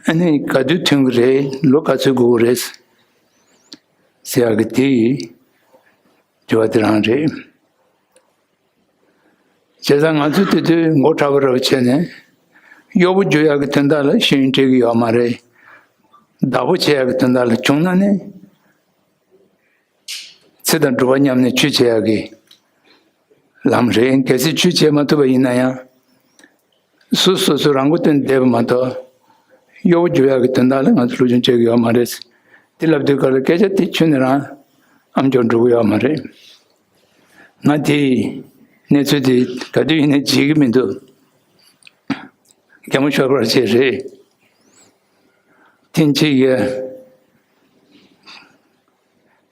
ཨ་ནི་ག་དུས་ཐོན་གི་རེད། ལོ་ག་ཚོད་འགོར་གི་རེད་ཟེར་ཡག་གི་དེ་ཡི་དྲི་བ་དེ་རང་རེད། བྱས་ཙང་ང་ཚོས་དེ་དུས་མགོ་ཁྲ་བོ་ར་བོ་བྱས་ནས་གཡོག་པོ་རྒྱུག་ཡག་གི་དོན་དག་ལ་ཤེས་ཡོན་སྤྲད་གི་ཡོད་མ་རེད། བདག་པོ་བྱེད་ཡག་གི་དོན་དག་ལ་བྱུང་ན་ནི། ཚེ་དང་སྒྲུབ་པ་མཉམ་ནས་ཆོས་བྱེད་ཡག་གི་ལམ་རེད། གལ་སྲིད་ཆོས་བྱེད་མ་ཐུབ་པ་ཡིན་ན་ཡང་། སོ་སོ་སོ་རང་མགོ་བཏོན་བསྡད་པ་མ་གཏོགས། གཡོག་པོ་རྒྱུག་ཡག་གི་དོན་དག་ལ་ང་ཚོ་སློབ་སྦྱོང་བྱེད་ཀྱི་ཡོད་མ་རེད། དེ་ལབ་དུས་སྐབས་ལ་སྐད་ཆ་དེ་ཁྱོན་ནས་རང་ཨམ་ཅོག་འགྲོ་གི་ཡོད་མ་རེད། ང་དེའི་གནས་ཚུལ་དེ་ག་དུས་ཡིན་ནའི་བརྗེད་ཀྱི་མི་འདུག། རྒན་མོ་ཤོར་བར་བྱས་རེད། ཐེངས་གཅིག་ཡ།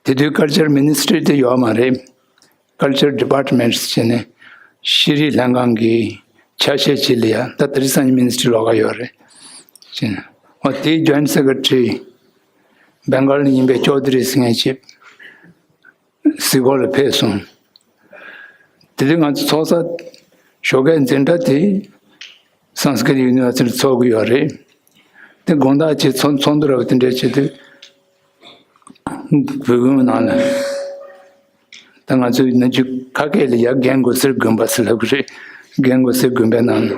དེ་དུས་Culture Ministry དེ་ཡོད་མ་རེད། Culture Department ཟེར་ནས་ཤེས་རིག་ལྷན་ཁང་གི་ཆ་ཤས་ཅིག་ལ་ཡ། ད་དེ་རིང་སང་ཉིན་Ministry ལོགས་ཀ་ཡོད་རེད། ཅེས་ནས་འོ་དེའི་Joint Secretary Bengal ནས་ཡིན་པའི་ཅོ་དི་རི་ཟེར་མཁན་ཅིག་གཟིགས་སྐོར་ལ་ཕེབས་སོང་། དེ་དུས་ང་ཚོ་ཚོགས་ས་ཞོགས་ཀའི་འཛིན་གྲྭ་དེ་Sanskrit University ཚོགས་ཀྱི་ཡོད་རེད། དེ་དགོང་དག་ཅིག་ཚོགས་ཚོགས་འདུ་ར་བ་དེ་འདྲ་བྱེད་དུས། བོད་ཁང་ནང་ལ། ད་ང་ཚོའི་ནམ་རྒྱུན་ཁ་སྐད་ལ་ཡ་རྒན་གོ་སར་དགོན་པ་ཟེར་ལབ་ཀྱི་རེད། རྒན་གོ་སར་དགོན་པའི་ནང་ལ་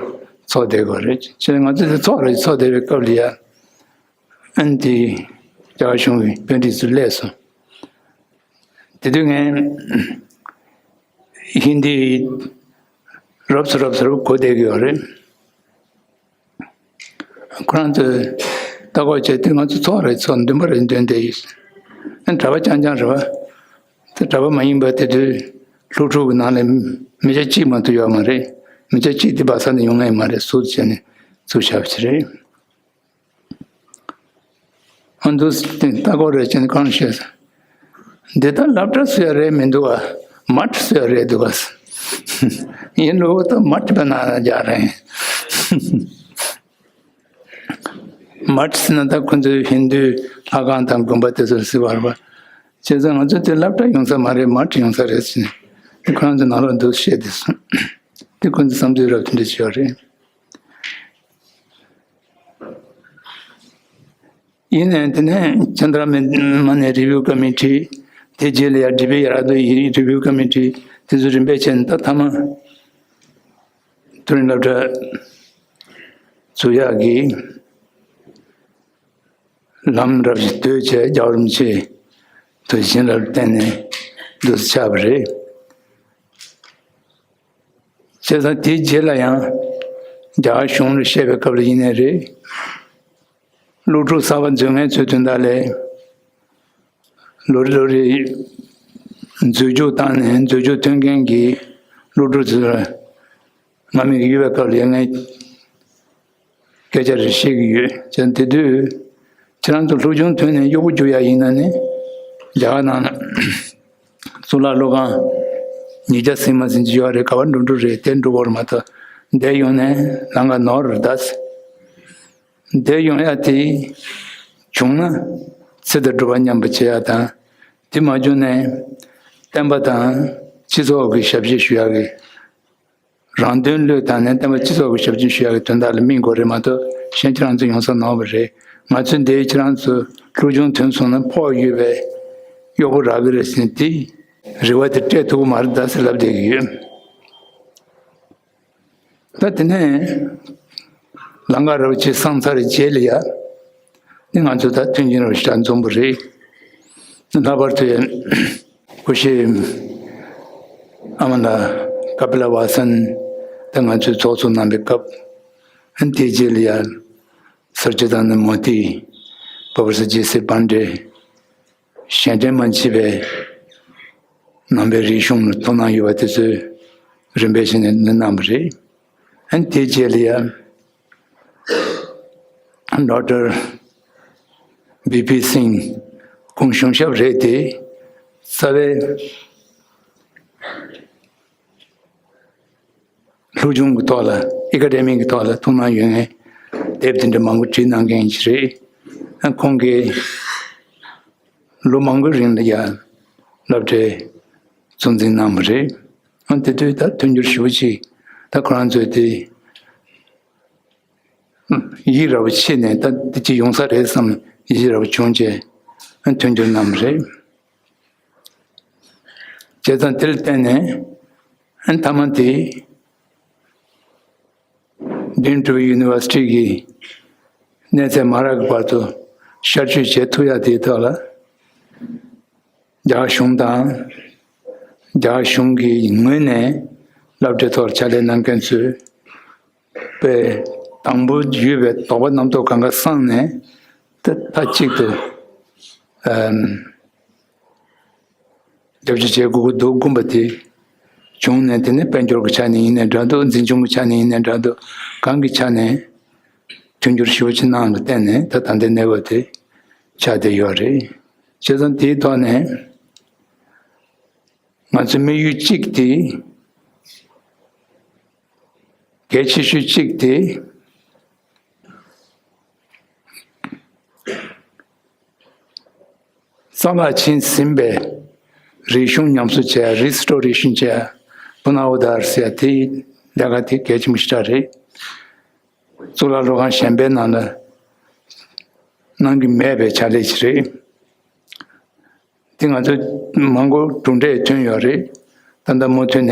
ཚོགས་བསྡད་དགོས་རེད། བྱས་ནས་ང་ཚོ་དེ་ཚོགས་རེད། ཚོགས་བསྡད་པའི་སྐབས་ལ་ཡ། ཨན་དེ་རྒྱ་གར་གཞུང་གི་དཔོན་རིགས་ཚོ་སླེབས་སོང་། དེ་དུས་ངས་ཧིན་དི་རོབ་ཙམ་རོབ་ཙམ་གོ་བསྡད་ཀྱི་ཡོད་རེད། ཁོ་རང་ཚོས་ལྟ་སྐོར་བྱས་དུས་ང་ཚོ་ཚོགས་རེད། ཚོགས་འདུན་པ་རེད། འདོན་བསྡད་ཡོད། ཨ་གྲྭ་པ་རྐྱང་རྐྱང་རེད་པ། དེ་གྲྭ་པ་མ་ཡིན་པ་དེ་དུས་སློབ་ཕྲུག་གི་ནང་ལ་མི་སྐྱ་གཅིག་མ་གཏོགས་ཡོད་མ་རེད། མི་སྐྱ་གཅིག་དེ་སྦག་ས་ནས་ཡོང་ངེས་མ་རེད། ཟུར་བྱས་ནས་ཚུར་བཞག་པ་ཞིག་རེད། ཨ་འདུག་སེ་ལྟ་སྐོར་རེ་བྱས་ནས་གང་བཤད། འདི་ལྟར་སློབ་གྲྭ་ཟེར་ཡ་རེད་མི་འདུག་ག། མཐར་ཟེར་ཡ་རེད་འདུག་ག། ཡིན་ལུགས་ད་མཐར་པའི་ནང་ལ་རྒྱག་རེད། མཐར་ཟེར་ན་ད་ཁོ་ཚོའི་ཧིན་དུའི་ལྷ་ཁང་དང་དགོན་པ་དེ་ཚོ་ཟེར་བ་རེད་པ། བྱས་ཙང་ང་ཚོ་དེ་སློབ་གྲྭ་ཡོང་ས་མ་རེད། མཐར་ཡོང་ས་རེད་ཟེར་ནས་ཁོ་རང་ཚོ་ནང་ལོགས་འདུག་བཤད་དེ་སོང་། དེ་ཁོ་ཚོའི་བསམ་ཚུལ་རབ་དེ་འདྲ་ཞིག་ཡོད་རེད། ཡིན་ནའི་དེ་ནས་ཅན་དྲ་མ་ནི་རི་བིའུ་ཀ་མི་ཊི། དེ་རྗེས་ལ་ཡ་ཌི་པི་ཡར་རྡོ་ཡི་རི་བིའུ་ཀ་མི་ཊི་དེ་ཚོ་རིམ་པས་བྱས་ནས་ད་མཐའ་མ་མཐོ་རིམ་སློབ་གྲྭ་བཙུགས་ཡག་གི་ལམ་རབ་ཅིག་བཏོད་བྱས། རྒྱལ་བ་རིན་པོ་ཆེ་ཐུགས་བཞེད་རབ་བརྟེན་ནས་འདུག་སེ་ཆགས་པ་རེད། བྱས་ཙང་དེའི་རྗེས་ལ་ཡང་རྒྱ་གར་གཞུང་ལ་བཤད་པའི་སྐབས་ལ་ཡིན་ནའི་རེད། སློབ་ཕྲུག་གསར་པ་འཛུལ་མཁན་ཚོའི་དོན་དག་ལ་ལོ་རེ་ལོ་རེ་འཛུལ་ཞུགས་བཏང་ནས་འཛུལ་ཞུགས་ཐོན་མཁན་གྱི་སློབ་ཕྲུག་ཚོ་ལ་སྔ་མོ་གི་ཡོད་པའི་སྐབས་ལ་ཡང་ངས་སྐད་ཆ་རེ་བཤད་ཀྱི་ཡོད། བྱས་ཙང་དེ་དུས་ཁྱེད་རང་ཚོ་སློབ་སྦྱོང་ཐོན་ནས་གཡོག་པོ་རྒྱུག་ཡག་ཡིན་ན་ནི་རྒྱ་གར་ནང་ལ་གཙུག་ལག་སློབ་ཁང་ཉིས་བརྒྱ་ཟིན་མ་ཟིན་ཅིག་ཡོད་རེད། ག་པར་འགྲོ་འགྲོ་རེད། དེ་འགྲོ་དགོས་རེད་མ་གཏོགས་འདིར་ཡོང་ནས་ལམ་ཁ་ནོར་རེད་ད། འདིར་ཡོང་ཡག་དེ་བྱུང་ན་ཚེ་དང་སྒྲུབ་པ་མཉམ་པོ་བྱེད་ཡག་དང་། དེ་མ་བྱུང་ནའི་བསྟན་པ་དང་སྤྱི་ཚོགས་ཀྱི་ཞབས་ཕྱི་ཞུ་ཡག་གི་རང་དོན་བློས་བཏང་ནས་བསྟན་པ་སྤྱི་ཚོགས་ཀྱི་ཞབས་ཕྱི་ཞུ་ཡག་གི་དོན་དག་ལ་དམིགས་དགོས་རེད་མ་གཏོགས་གཞན་ཁྱེད་རང་ཚོ་ཡོང་ས་ནོར་བ་རེད། ང་ཚོས་འདིར་ཁྱེད་རང་ཚོ་སློབ་སྦྱོང་ཐོན་སོང་ན་ཕོགས་ཡོད་པའི་གཡོག་པོ་རག་གི་རེད་ཟེར་ནས་དེ་རེ་བ་དེ་སྤྲད་ཐུབ་ཀྱི་མ་རེད་ད་ཟེར་ལབ་བསྡད་ཀྱི་ཡོད། ད་དེ་ནས་ལམ་ཁ་རབ་ཅིག་སངས་ཚར་རྗེས་ལ་ཡ། ནི་ང་ཚོ་ད་མཐུན་རྐྱེན་རབ་ཞིག་འཛོམས་པ་རེད། ལྷག་པར་དུ་སྐུ་ཞབས་ཨ་མ་ལགས་ཀ་པི་ལ་ཝ་སན་ད་ང་ཚོའི་ཚོགས་གཙོ་གནང་པའི་སྐབས། ཨ་ནི་དེའི་རྗེས་ལ་ཡ་སར་ཅི་ཏ་ན་མོ་ཏི། པོ་པོ་སར་ཇི་སི་པན་ཌེ། གཞན་དོན་མ་མཆིས་པའི་ནང་པའི་རིག་གཞུང་ལ་ཐུགས་སྣང་ཡོད་པ་དེ་ཚོས་རིམ་པས་བྱས་ནས་གནང་བ་རེད། ཨ་ནི་དེའི་རྗེས་ལ་ཡང་ཌོག་ཊར་བི་པི་སིང་། ཁོང་གཞུང་ཞབས་རེད་དེ། རྩ་བའི་སློབ་སྦྱོང་གི་ཐོག་ལ། ཨེ་ཀ་ཌེ་མིག་གི་ཐོག་ལ་ཐུགས་སྣང་ཡོད་མཁན་དེབ་དེ་འདྲ་མང་པོ་བྲིས་གནང་མཁན་ཞིག་རེད། ཁོང་གིས་ལོ་མང་པོའི་རིང་ལ་ཡང་སློབ་གྲྭའི་གཙོ་འཛིན་གནང་བ་རེད། ཨ་དེ་དུས་ད་མཐུན་འགྱུར་ཞེ་པོ་ཅིག་ད་ཁོ་རང་ཚོས་དེ། ཡིད་རབ་ཆེས་ནས་ད་འདི་ཅིག་ཡོང་ས་རེད་བསམ། ཡིད་རབ་བྱུང་བྱས་མཐུན་འགྱུར་གནང་བ་རེད། བྱས་ཙང་དེ་ལ་བརྟེན་ནས་མཐའ་མ་དེ་ཌིན་ཀྲུ་ཡུ་ནི་ཝར་སི་ཊི་གི་གནས་ཚད་མ་རག་གི་བར་དུ་ཤར་བསྐྱོད་བྱེད་ཐུབ་ཡ་དེའི་ཐོག་ལ། རྒྱ་གཞུང་དང་། རྒྱ་གཞུང་གི་ངོས་ནས་སློབ་གྲྭའི་ཐོག་ཕྱག་ལས་གནང་མཁན་ཚོས་པའི་དང་པོ་ཡོད་པའི་དོགས་པ་རྣམ་རྟོག་གང་ག་སངས་ནས། ད་ད་གཅིག་ཏུ་ཨམ་རྒྱབ་སྐྱོར་བྱེད་དགོས་ཀྱི་འདུག་དགོངས་པ་དེ་བྱུང་ནས། དེ་ནས་དཔལ་འབྱོར་གྱི་ཆ་ནས་ཡིན་ནའི་འདྲ་འདུག་འཛིན་སྐྱོང་གི་ཆ་ནས་ཡིན་ནའི་འདྲ་འདུག་གང་གི་ཆ་ནས་མཐུན་འགྱུར་ཞེ་པོ་ཅིག་གནང་གི་བརྟེན་ནས་ད་ད་ལྟའི་གནས་བབ་དེ་ཆགས་བསྡད་ཡོད་རེད། བྱས་ཙང་དེའི་ཐོག་ནས་ང་ཚོའི་དམིགས་ཡུལ་གཅིག་དེ། གལ་ཆེ་ཤོས་གཅིག་དེ། གཙང་ལ་ཕྱིན་ཟིན་པའི་རིག་གཞུང་ཉམས་གསོ་བྱས། རི་སི་ཊོ་རེ་ཤན་བྱས། པུ་ན་ཨུ་དར་ཟེར་ཡ་དེའི་ལས་ཀ་དེ་གལ་ཆེན་པོ་ཞེ་དྲག་རེད། གཙུག་ལག་སློབ་ཁང་གཞན་པའི་ནང་ལ་གནང་གི་མེད་པའི་ཕྱག་ལས་ཤིག་རེད། དེ་ང་ཚོ་མང་པོ་གྲུབ་འབྲས་ཐོན་ཡོད་རེད། ད་ལྟ་མུ་མཐུད་ནས་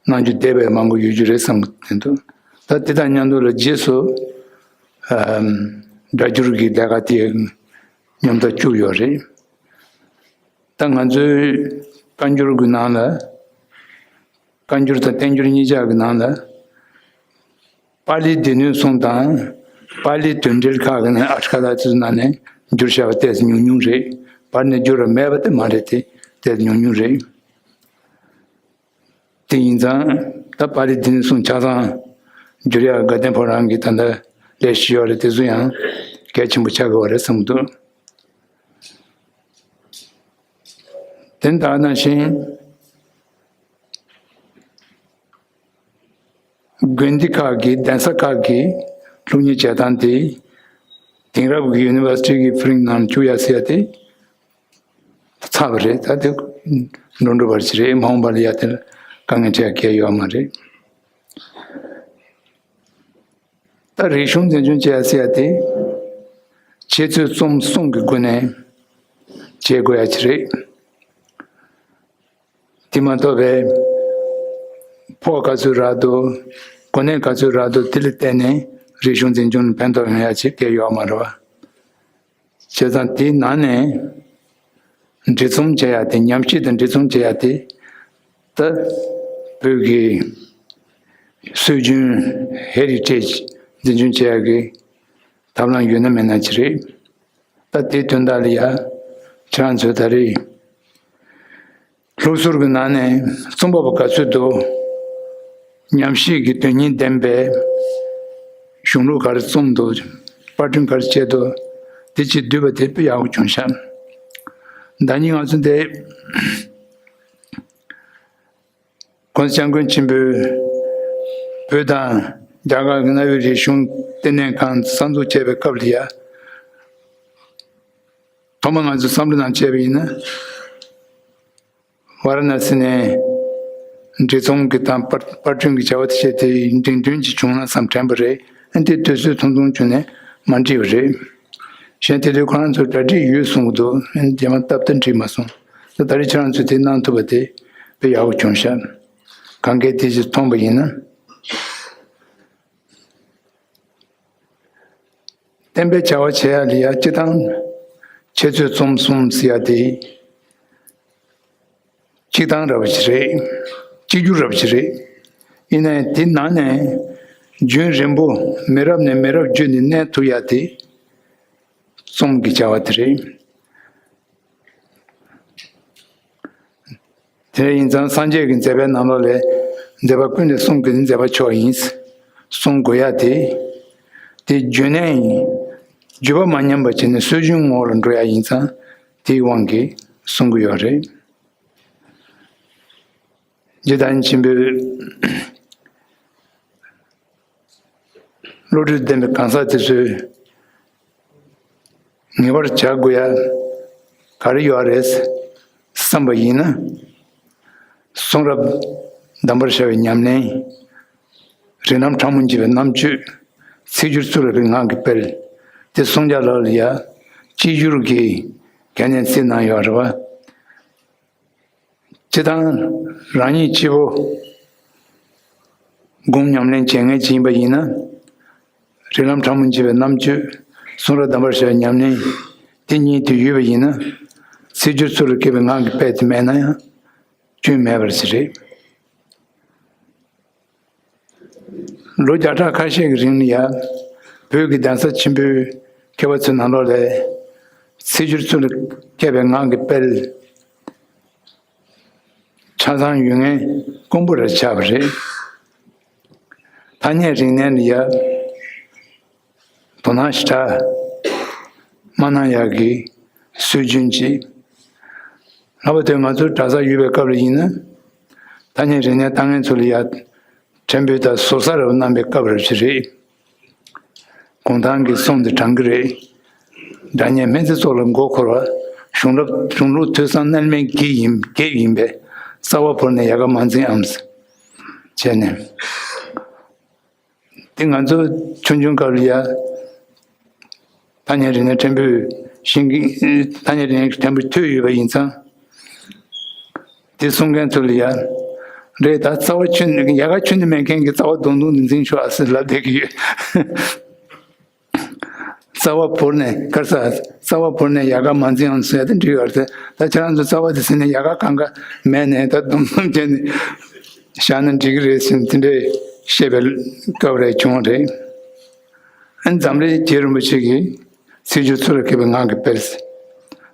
གནང་རྒྱུ་བསྡད་པའི་མང་པོ་ཡོད་རྒྱུ་རེད་བསམ་གྱི་འདུག་ད་དེ་དང་མཉམ་དུ་ལ་རྗེས་སུ་ཨམ་སྒྲ་སྒྱུར་གྱི་ལས་ཀ་དེ་མཉམ་ཟླ་བཅུག་ཡོད་རེད། ད་ང་ཚོའི་བཀའ་འགྱུར་གྱི་ནང་ལ། བཀའ་འགྱུར་དང་བསྟན་འགྱུར་གཉིས་ཆ་གི་ནང་ལ། པཱ་ལིའི་སྡེ་སྣོད་གསུམ་དང་པཱ་ལིའི་དོན་འགྲེལ་ཁག་གི་ནང་། ཨ་ཊ་ཀ་ཐ་ཚོའི་ནང་ནས་བསྒྱུར་བཞག་པ་ཏོག་ཙམ་ཉུང་ཉུང་རེད། པར་ནས་བསྒྱུར་བ་མེད་པ་དེ་མ་རེད་དེ། ཏོག་ཙམ་ཉུང་ཉུང་རེད། དེ་ཡིན་ཙང་ད་པཱ་ལིའི་སྡེ་སྣོད་གསུམ་ཆ་ཚང་བསྒྱུར་ཡག་དགའ་ལྡན་ཕོ་བྲང་གིས་ད་ལྟ་ལས་བྱེད་ཡོད་རེད། དེ་ཚོ་ཡང་གལ་ཆེན་པོ་ཆགས་ཀྱི་ཡོད་རེད་བསམ་གྱི་འདུག་དེ་ལྟ་ནང་བཞིན། དགོན་སྡེ་ཁག་གི་གདན་ས་ཁག་གི་སློབ་གཉེར་བྱེད་སྟངས་དེ་དེང་རབས་ཀྱི་ཡུ་ནི་ཝར་སི་ཊི་གི་ཕུ་རིང་ནང་བཅུག་ཡ་ཟེར་ཡ་དེ་ཚར་བ་རེད། ད་དེ་འགྲོ་འགྲོ་བར་ཞིག་རེད། མ་འོངས་པ་ལ་ཡ་དེ་ལ་དཀའ་ངལ་འཕྲད་ཡ་གལ་ཡོད་མ་རེད། ད་རིག་གཞུང་འཛིན་སྐྱོང་བྱེད་ཡ་ཟེར་ཡ་དེ་འཆད་རྩོད་རྩོམ་གསུམ་གྱི་སྒོ་ནས་བྱེད་དགོས་ཡ་ཅིག་རེད། དེ་མ་གཏོགས་པའི་ཕོགས་ག་ཚོད་རག་འདུག་གོ་གནས་ག་ཚོད་རག་འདུག་དེ་ལ་བལྟས་ནས་རིག་གཞུང་འཛིན་སྐྱོང་ལ་ཕན་ཐོགས་ཡོང་ཡ་ཅིག་གལ་ཡོད་མ་རེད་བ། བྱས་ཙང་དེའི་ནང་ནས་འབྲི་རྩོམ་བྱེད་ཡ་དེ། ཉམས་ཞིབ་དང་འབྲི་རྩོམ་བྱེད་ཡ་དེ། ད་བོད་ཀྱི་སྲོལ་རྒྱུན་ཧེ་རི་ཊེཇ་འཛིན་སྐྱོང་བྱེད་ཡ་གི་ཐབས་ལམ་ཡོད་ན་མེད་ན་ཅིག་རེད། ད་དེའི་དོན་དག་ལ་ཡ་ཁྱེད་རང་ཚོས་ད་རེས་ལྷུག་སུར་གྱི་ནང་ནས་རྩོམ་པ་པོ་ག་ཚོད་འདུག་ཉམས་ཞིབ་ཀྱི་དོན་སྙིང་ལྡན་པའི་གཞུང་ལུགས་ག་རེ་རྩོམ་འདུག་པར་སྐྲུན་ག་རེ་བྱས་འདུག་དེ་ཅིག་བསྡུས་པ་དེ་དཔེ་ཡག་པོ་བྱུང་ཤག་ཟླ་ཉིན་ང་ཚོ་འདི་༸གོང་ས་༸སྐྱབས་མགོན་ཆེན་པོས་བོད་དང་རྒྱ་གར་གྱི་གནའ་བོའི་རིག་གཞུང་ལྟེ་གནས་ཁང་གསར་འཛུགས་བྱས་པའི་སྐབས་ལ་ཡ། ཐོག་མར་ང་ཚོས་བསམ་བློ་ནང་བྱས་པ་ཡིན་ན། ཝཱ་ར་ཎ་སི་ནས་འབྲི་རྩོམ་གྱི་དང་པར་པར་སྐྲུན་གྱི་བྱ་བ་དེ་བྱས་ཏེ་འབྲིང་བསྟུན་ཅིག་བྱུང་ན་བསམ་དྲན་པ་རེད། ཨ་ནི་དེ་དུས་ཚོད་ཐུང་ཐུང་བྱུང་ནས་མ་འགྲིག་པ་རེད། གཞན་དེ་དུས་ཁོ་རང་ཚོ་གྲ་སྒྲིག་ཡོད་གསུང་གི་འདུག་ཨ་ནི་རྗེས་མ་སྟབས་བདེ་འགྲིག་མ་སོང་། ད་ད་རེས་ཁྱེད་རང་ཚོས་དེ་གནང་ཐུབ་པ་དེ་དཔེ་ཡག་པོ་བྱུང་ཤག་གང་གས་དེ་ཅིག་མཐོང་པ་ཡིན་ན། བསྟན་པའི་བྱ་བ་བྱེད་ཡ་ལ་ཡ་སྤྱིར་བཏང་འཆད་རྩོད་རྩོམ་གསུམ་ཟེར་ཡ་དེ་གཅིག་དང་ར་བ་ཞིག་རེད། གཅིག་གྱུར་ར་བ་ཞིག་རེད། ཡིན་ནའི་དེ་ནང་ནས་རྒྱུན་རིང་པོ་མི་རབས་ནས་མི་རབས་བརྒྱུད་ནས་གནས་ཐུབ་ཡ་དེ་རྩོམ་གྱི་བྱ་བ་དེ་རེད། དེ་ཡིན་ཙང་སངས་རྒྱས་ཀྱི་མཛད་པའི་ནང་ལོགས་ལས་མཛད་པ་ཀུན་ལས་གསུང་གི་མཛད་པ་མཆོག་ཡིན་གསུང་དགོས་ཡ་དེ། དེ་བརྗོད་ནས་ཡིན། བརྗོད་པ་མ་ཉམས་པ་བྱས་ནས་སྲོལ་རྒྱུན་ངོ་བོ་ལ་འགྲོ་ཡ་ཡིན་ཙང་དེའི་དབང་གིས་གསུང་གི་ཡོད་རེད། རྗེ་བདག་ཉིད་ཆེན་པོས། བློ་གྲོས་ལྡན་པའི་གང་ཟག་དེ་ཚོས་ངེས་པར་བྱ་དགོས་ཡ་ག་རེ་ཡོད་རེད་བསམ་པ་ཡིན་ན། གསུང་རབ་གདམས་པར་བྱ་བའི་ཉམས་ལེན། རིགས་ལམ་ཕྲ་མོ་འབྱེད་པའི་རྣམ་དཔྱོད། ཚིག་སྦྱོར་ཚུལ་ལ་རིགས་ངག་གི་དཔལ། དེ་གསུང་རྒྱ་ལ་ལ་ཡ་གཅིག་སྦྱོར་གྱི་གལ་གནད་བརྩིས་གནང་ཡོད་རེད་བ། སྤྱི་བཏང་རང་ཉིད་སྤྱི་བོ་སྒོམ་ཉམས་ལེན་བྱེད་མཁན་ཅིག་ཡིན་པ་ཡིན་ན། རིགས་ལམ་ཕྲ་མོ་འབྱེད་པའི་རྣམ་དཔྱོད། གསུང་རབ་གདམས་པར་བྱ་བའི་ཉམས་ལེན་དེ་གཉིས་དེ་ཡོད་པ་ཡིན་ན། ཚིག་སྦྱོར་ཚུལ་ལ་མཁས་པའི་ངག་གི་དཔལ་དེ་མེད་ན་ཡང་སྐྱོན་མེད་པར་ཟེར་རེད། ལོ་བརྒྱ་ཕྲག་ཁ་ཤས་ཀྱི་རིང་ལ་ཡ། བོད་ཀྱི་གདན་ས་ཆེན་པོའི་མཁས་པ་ཚོའི་ནང་ལོགས་ལ། ཚིག་སྦྱོར་ཚུལ་ལ་མཁས་པའི་ངག་གི་དཔལ་ཆ་ཚང་ཡོད་མཁན་དཀོན་པོ་རེ་ཆགས་པ་རེད། ཐ་སྙད་རིག་གནས་ལ་ཡ། དོ་སྣང་ཞེ་དྲག་མ་གནང་ཡག་གི་སྲོལ་རྒྱུན་གཅིག། ལྷག་པར་དུ་ང་ཚོ་གྲྭ་ས་ཡོད་པའི་སྐབས་ལ་ཡིན་ན། ཐ་སྙད་རིག་གནས་ལྟ་མཁན་ཚོ་ལ་ཡ། ཕྲན་བུ་དང་ཟུར་ཟ་རེ་བ་གནང་བའི་སྐབས་རེ་ཞིག་རེད། གུང་ཐང་གི་གསུང་འདི་དྲང་གི་རེད། སྒྲ་སྙན་སྨན་རྩིས་སོགས་ལ་མགོ་འཁོར་བ། གཞུང་རབ་གཞུང་ལུགས་ཐོས་བསམ་རྣལ་མའི་དགེ་ཡིན་དགེ་ཡིན་པས་རྩ་བ་བོར་ནས་ཡལ་ག་མ་འཛིངས་ཨམ། བྱས་ནས། དེ་ང་ཚོ་ཆུང་ཆུང་སྐབས་ལ་ཡ། ཐ་སྙད་རིག་གནས་ཕྲན་བུ་ཤེས་ཀྱི། ཐ་སྙད་རིག་གནས་ཕྲན་བུ་ཐོས་ཡོད་པ་ཡིན་ཙང་། དེ་གསུང་མཁན་ཚོ་ལ་ཡ། རེད་ད། རྩ་བ་ཁྱོན་ནས་ཡལ་ག་ཁྱོན་ནས་མེད་མཁན་གྱི་རྩ་བ་རྡུང་རྡུང་འཛིན་འཛིན་ཤོག་ཨ་ཟེར་ལབ་བསྡད་ཀྱི་ཡོད། རྩ་བ་བོར་ནས་དཀར་ས། རྩ་བ་བོར་ནས་ཡལ་ག་མ་འཛིངས་ཨང་ཟེར་ཡ་དེ་འགྲིག་ཡོད་རེད། ད་ཁྱེད་རང་ཚོ་རྩ་བ་དེ་ཟིན་ནས་ཡལ་ག་གང་ག་མེད་ནས་ད་རྡུང་རྡུང་བྱས་ནས་བཞག་ན་འགྲིག་གི་རེད་ཟེར་ནས་དེ་འདྲའི་བཤད་པའི་སྐབས་རེ་བྱུང་བ་རེད། ཨ་ནི་འཛམ་རིག་རྗེ་རིན་པོ་ཆེ་གིས་ཚིག་སྦྱོར་ཚུལ་ལ་མཁས་པའི་ངག་གི་དཔལ།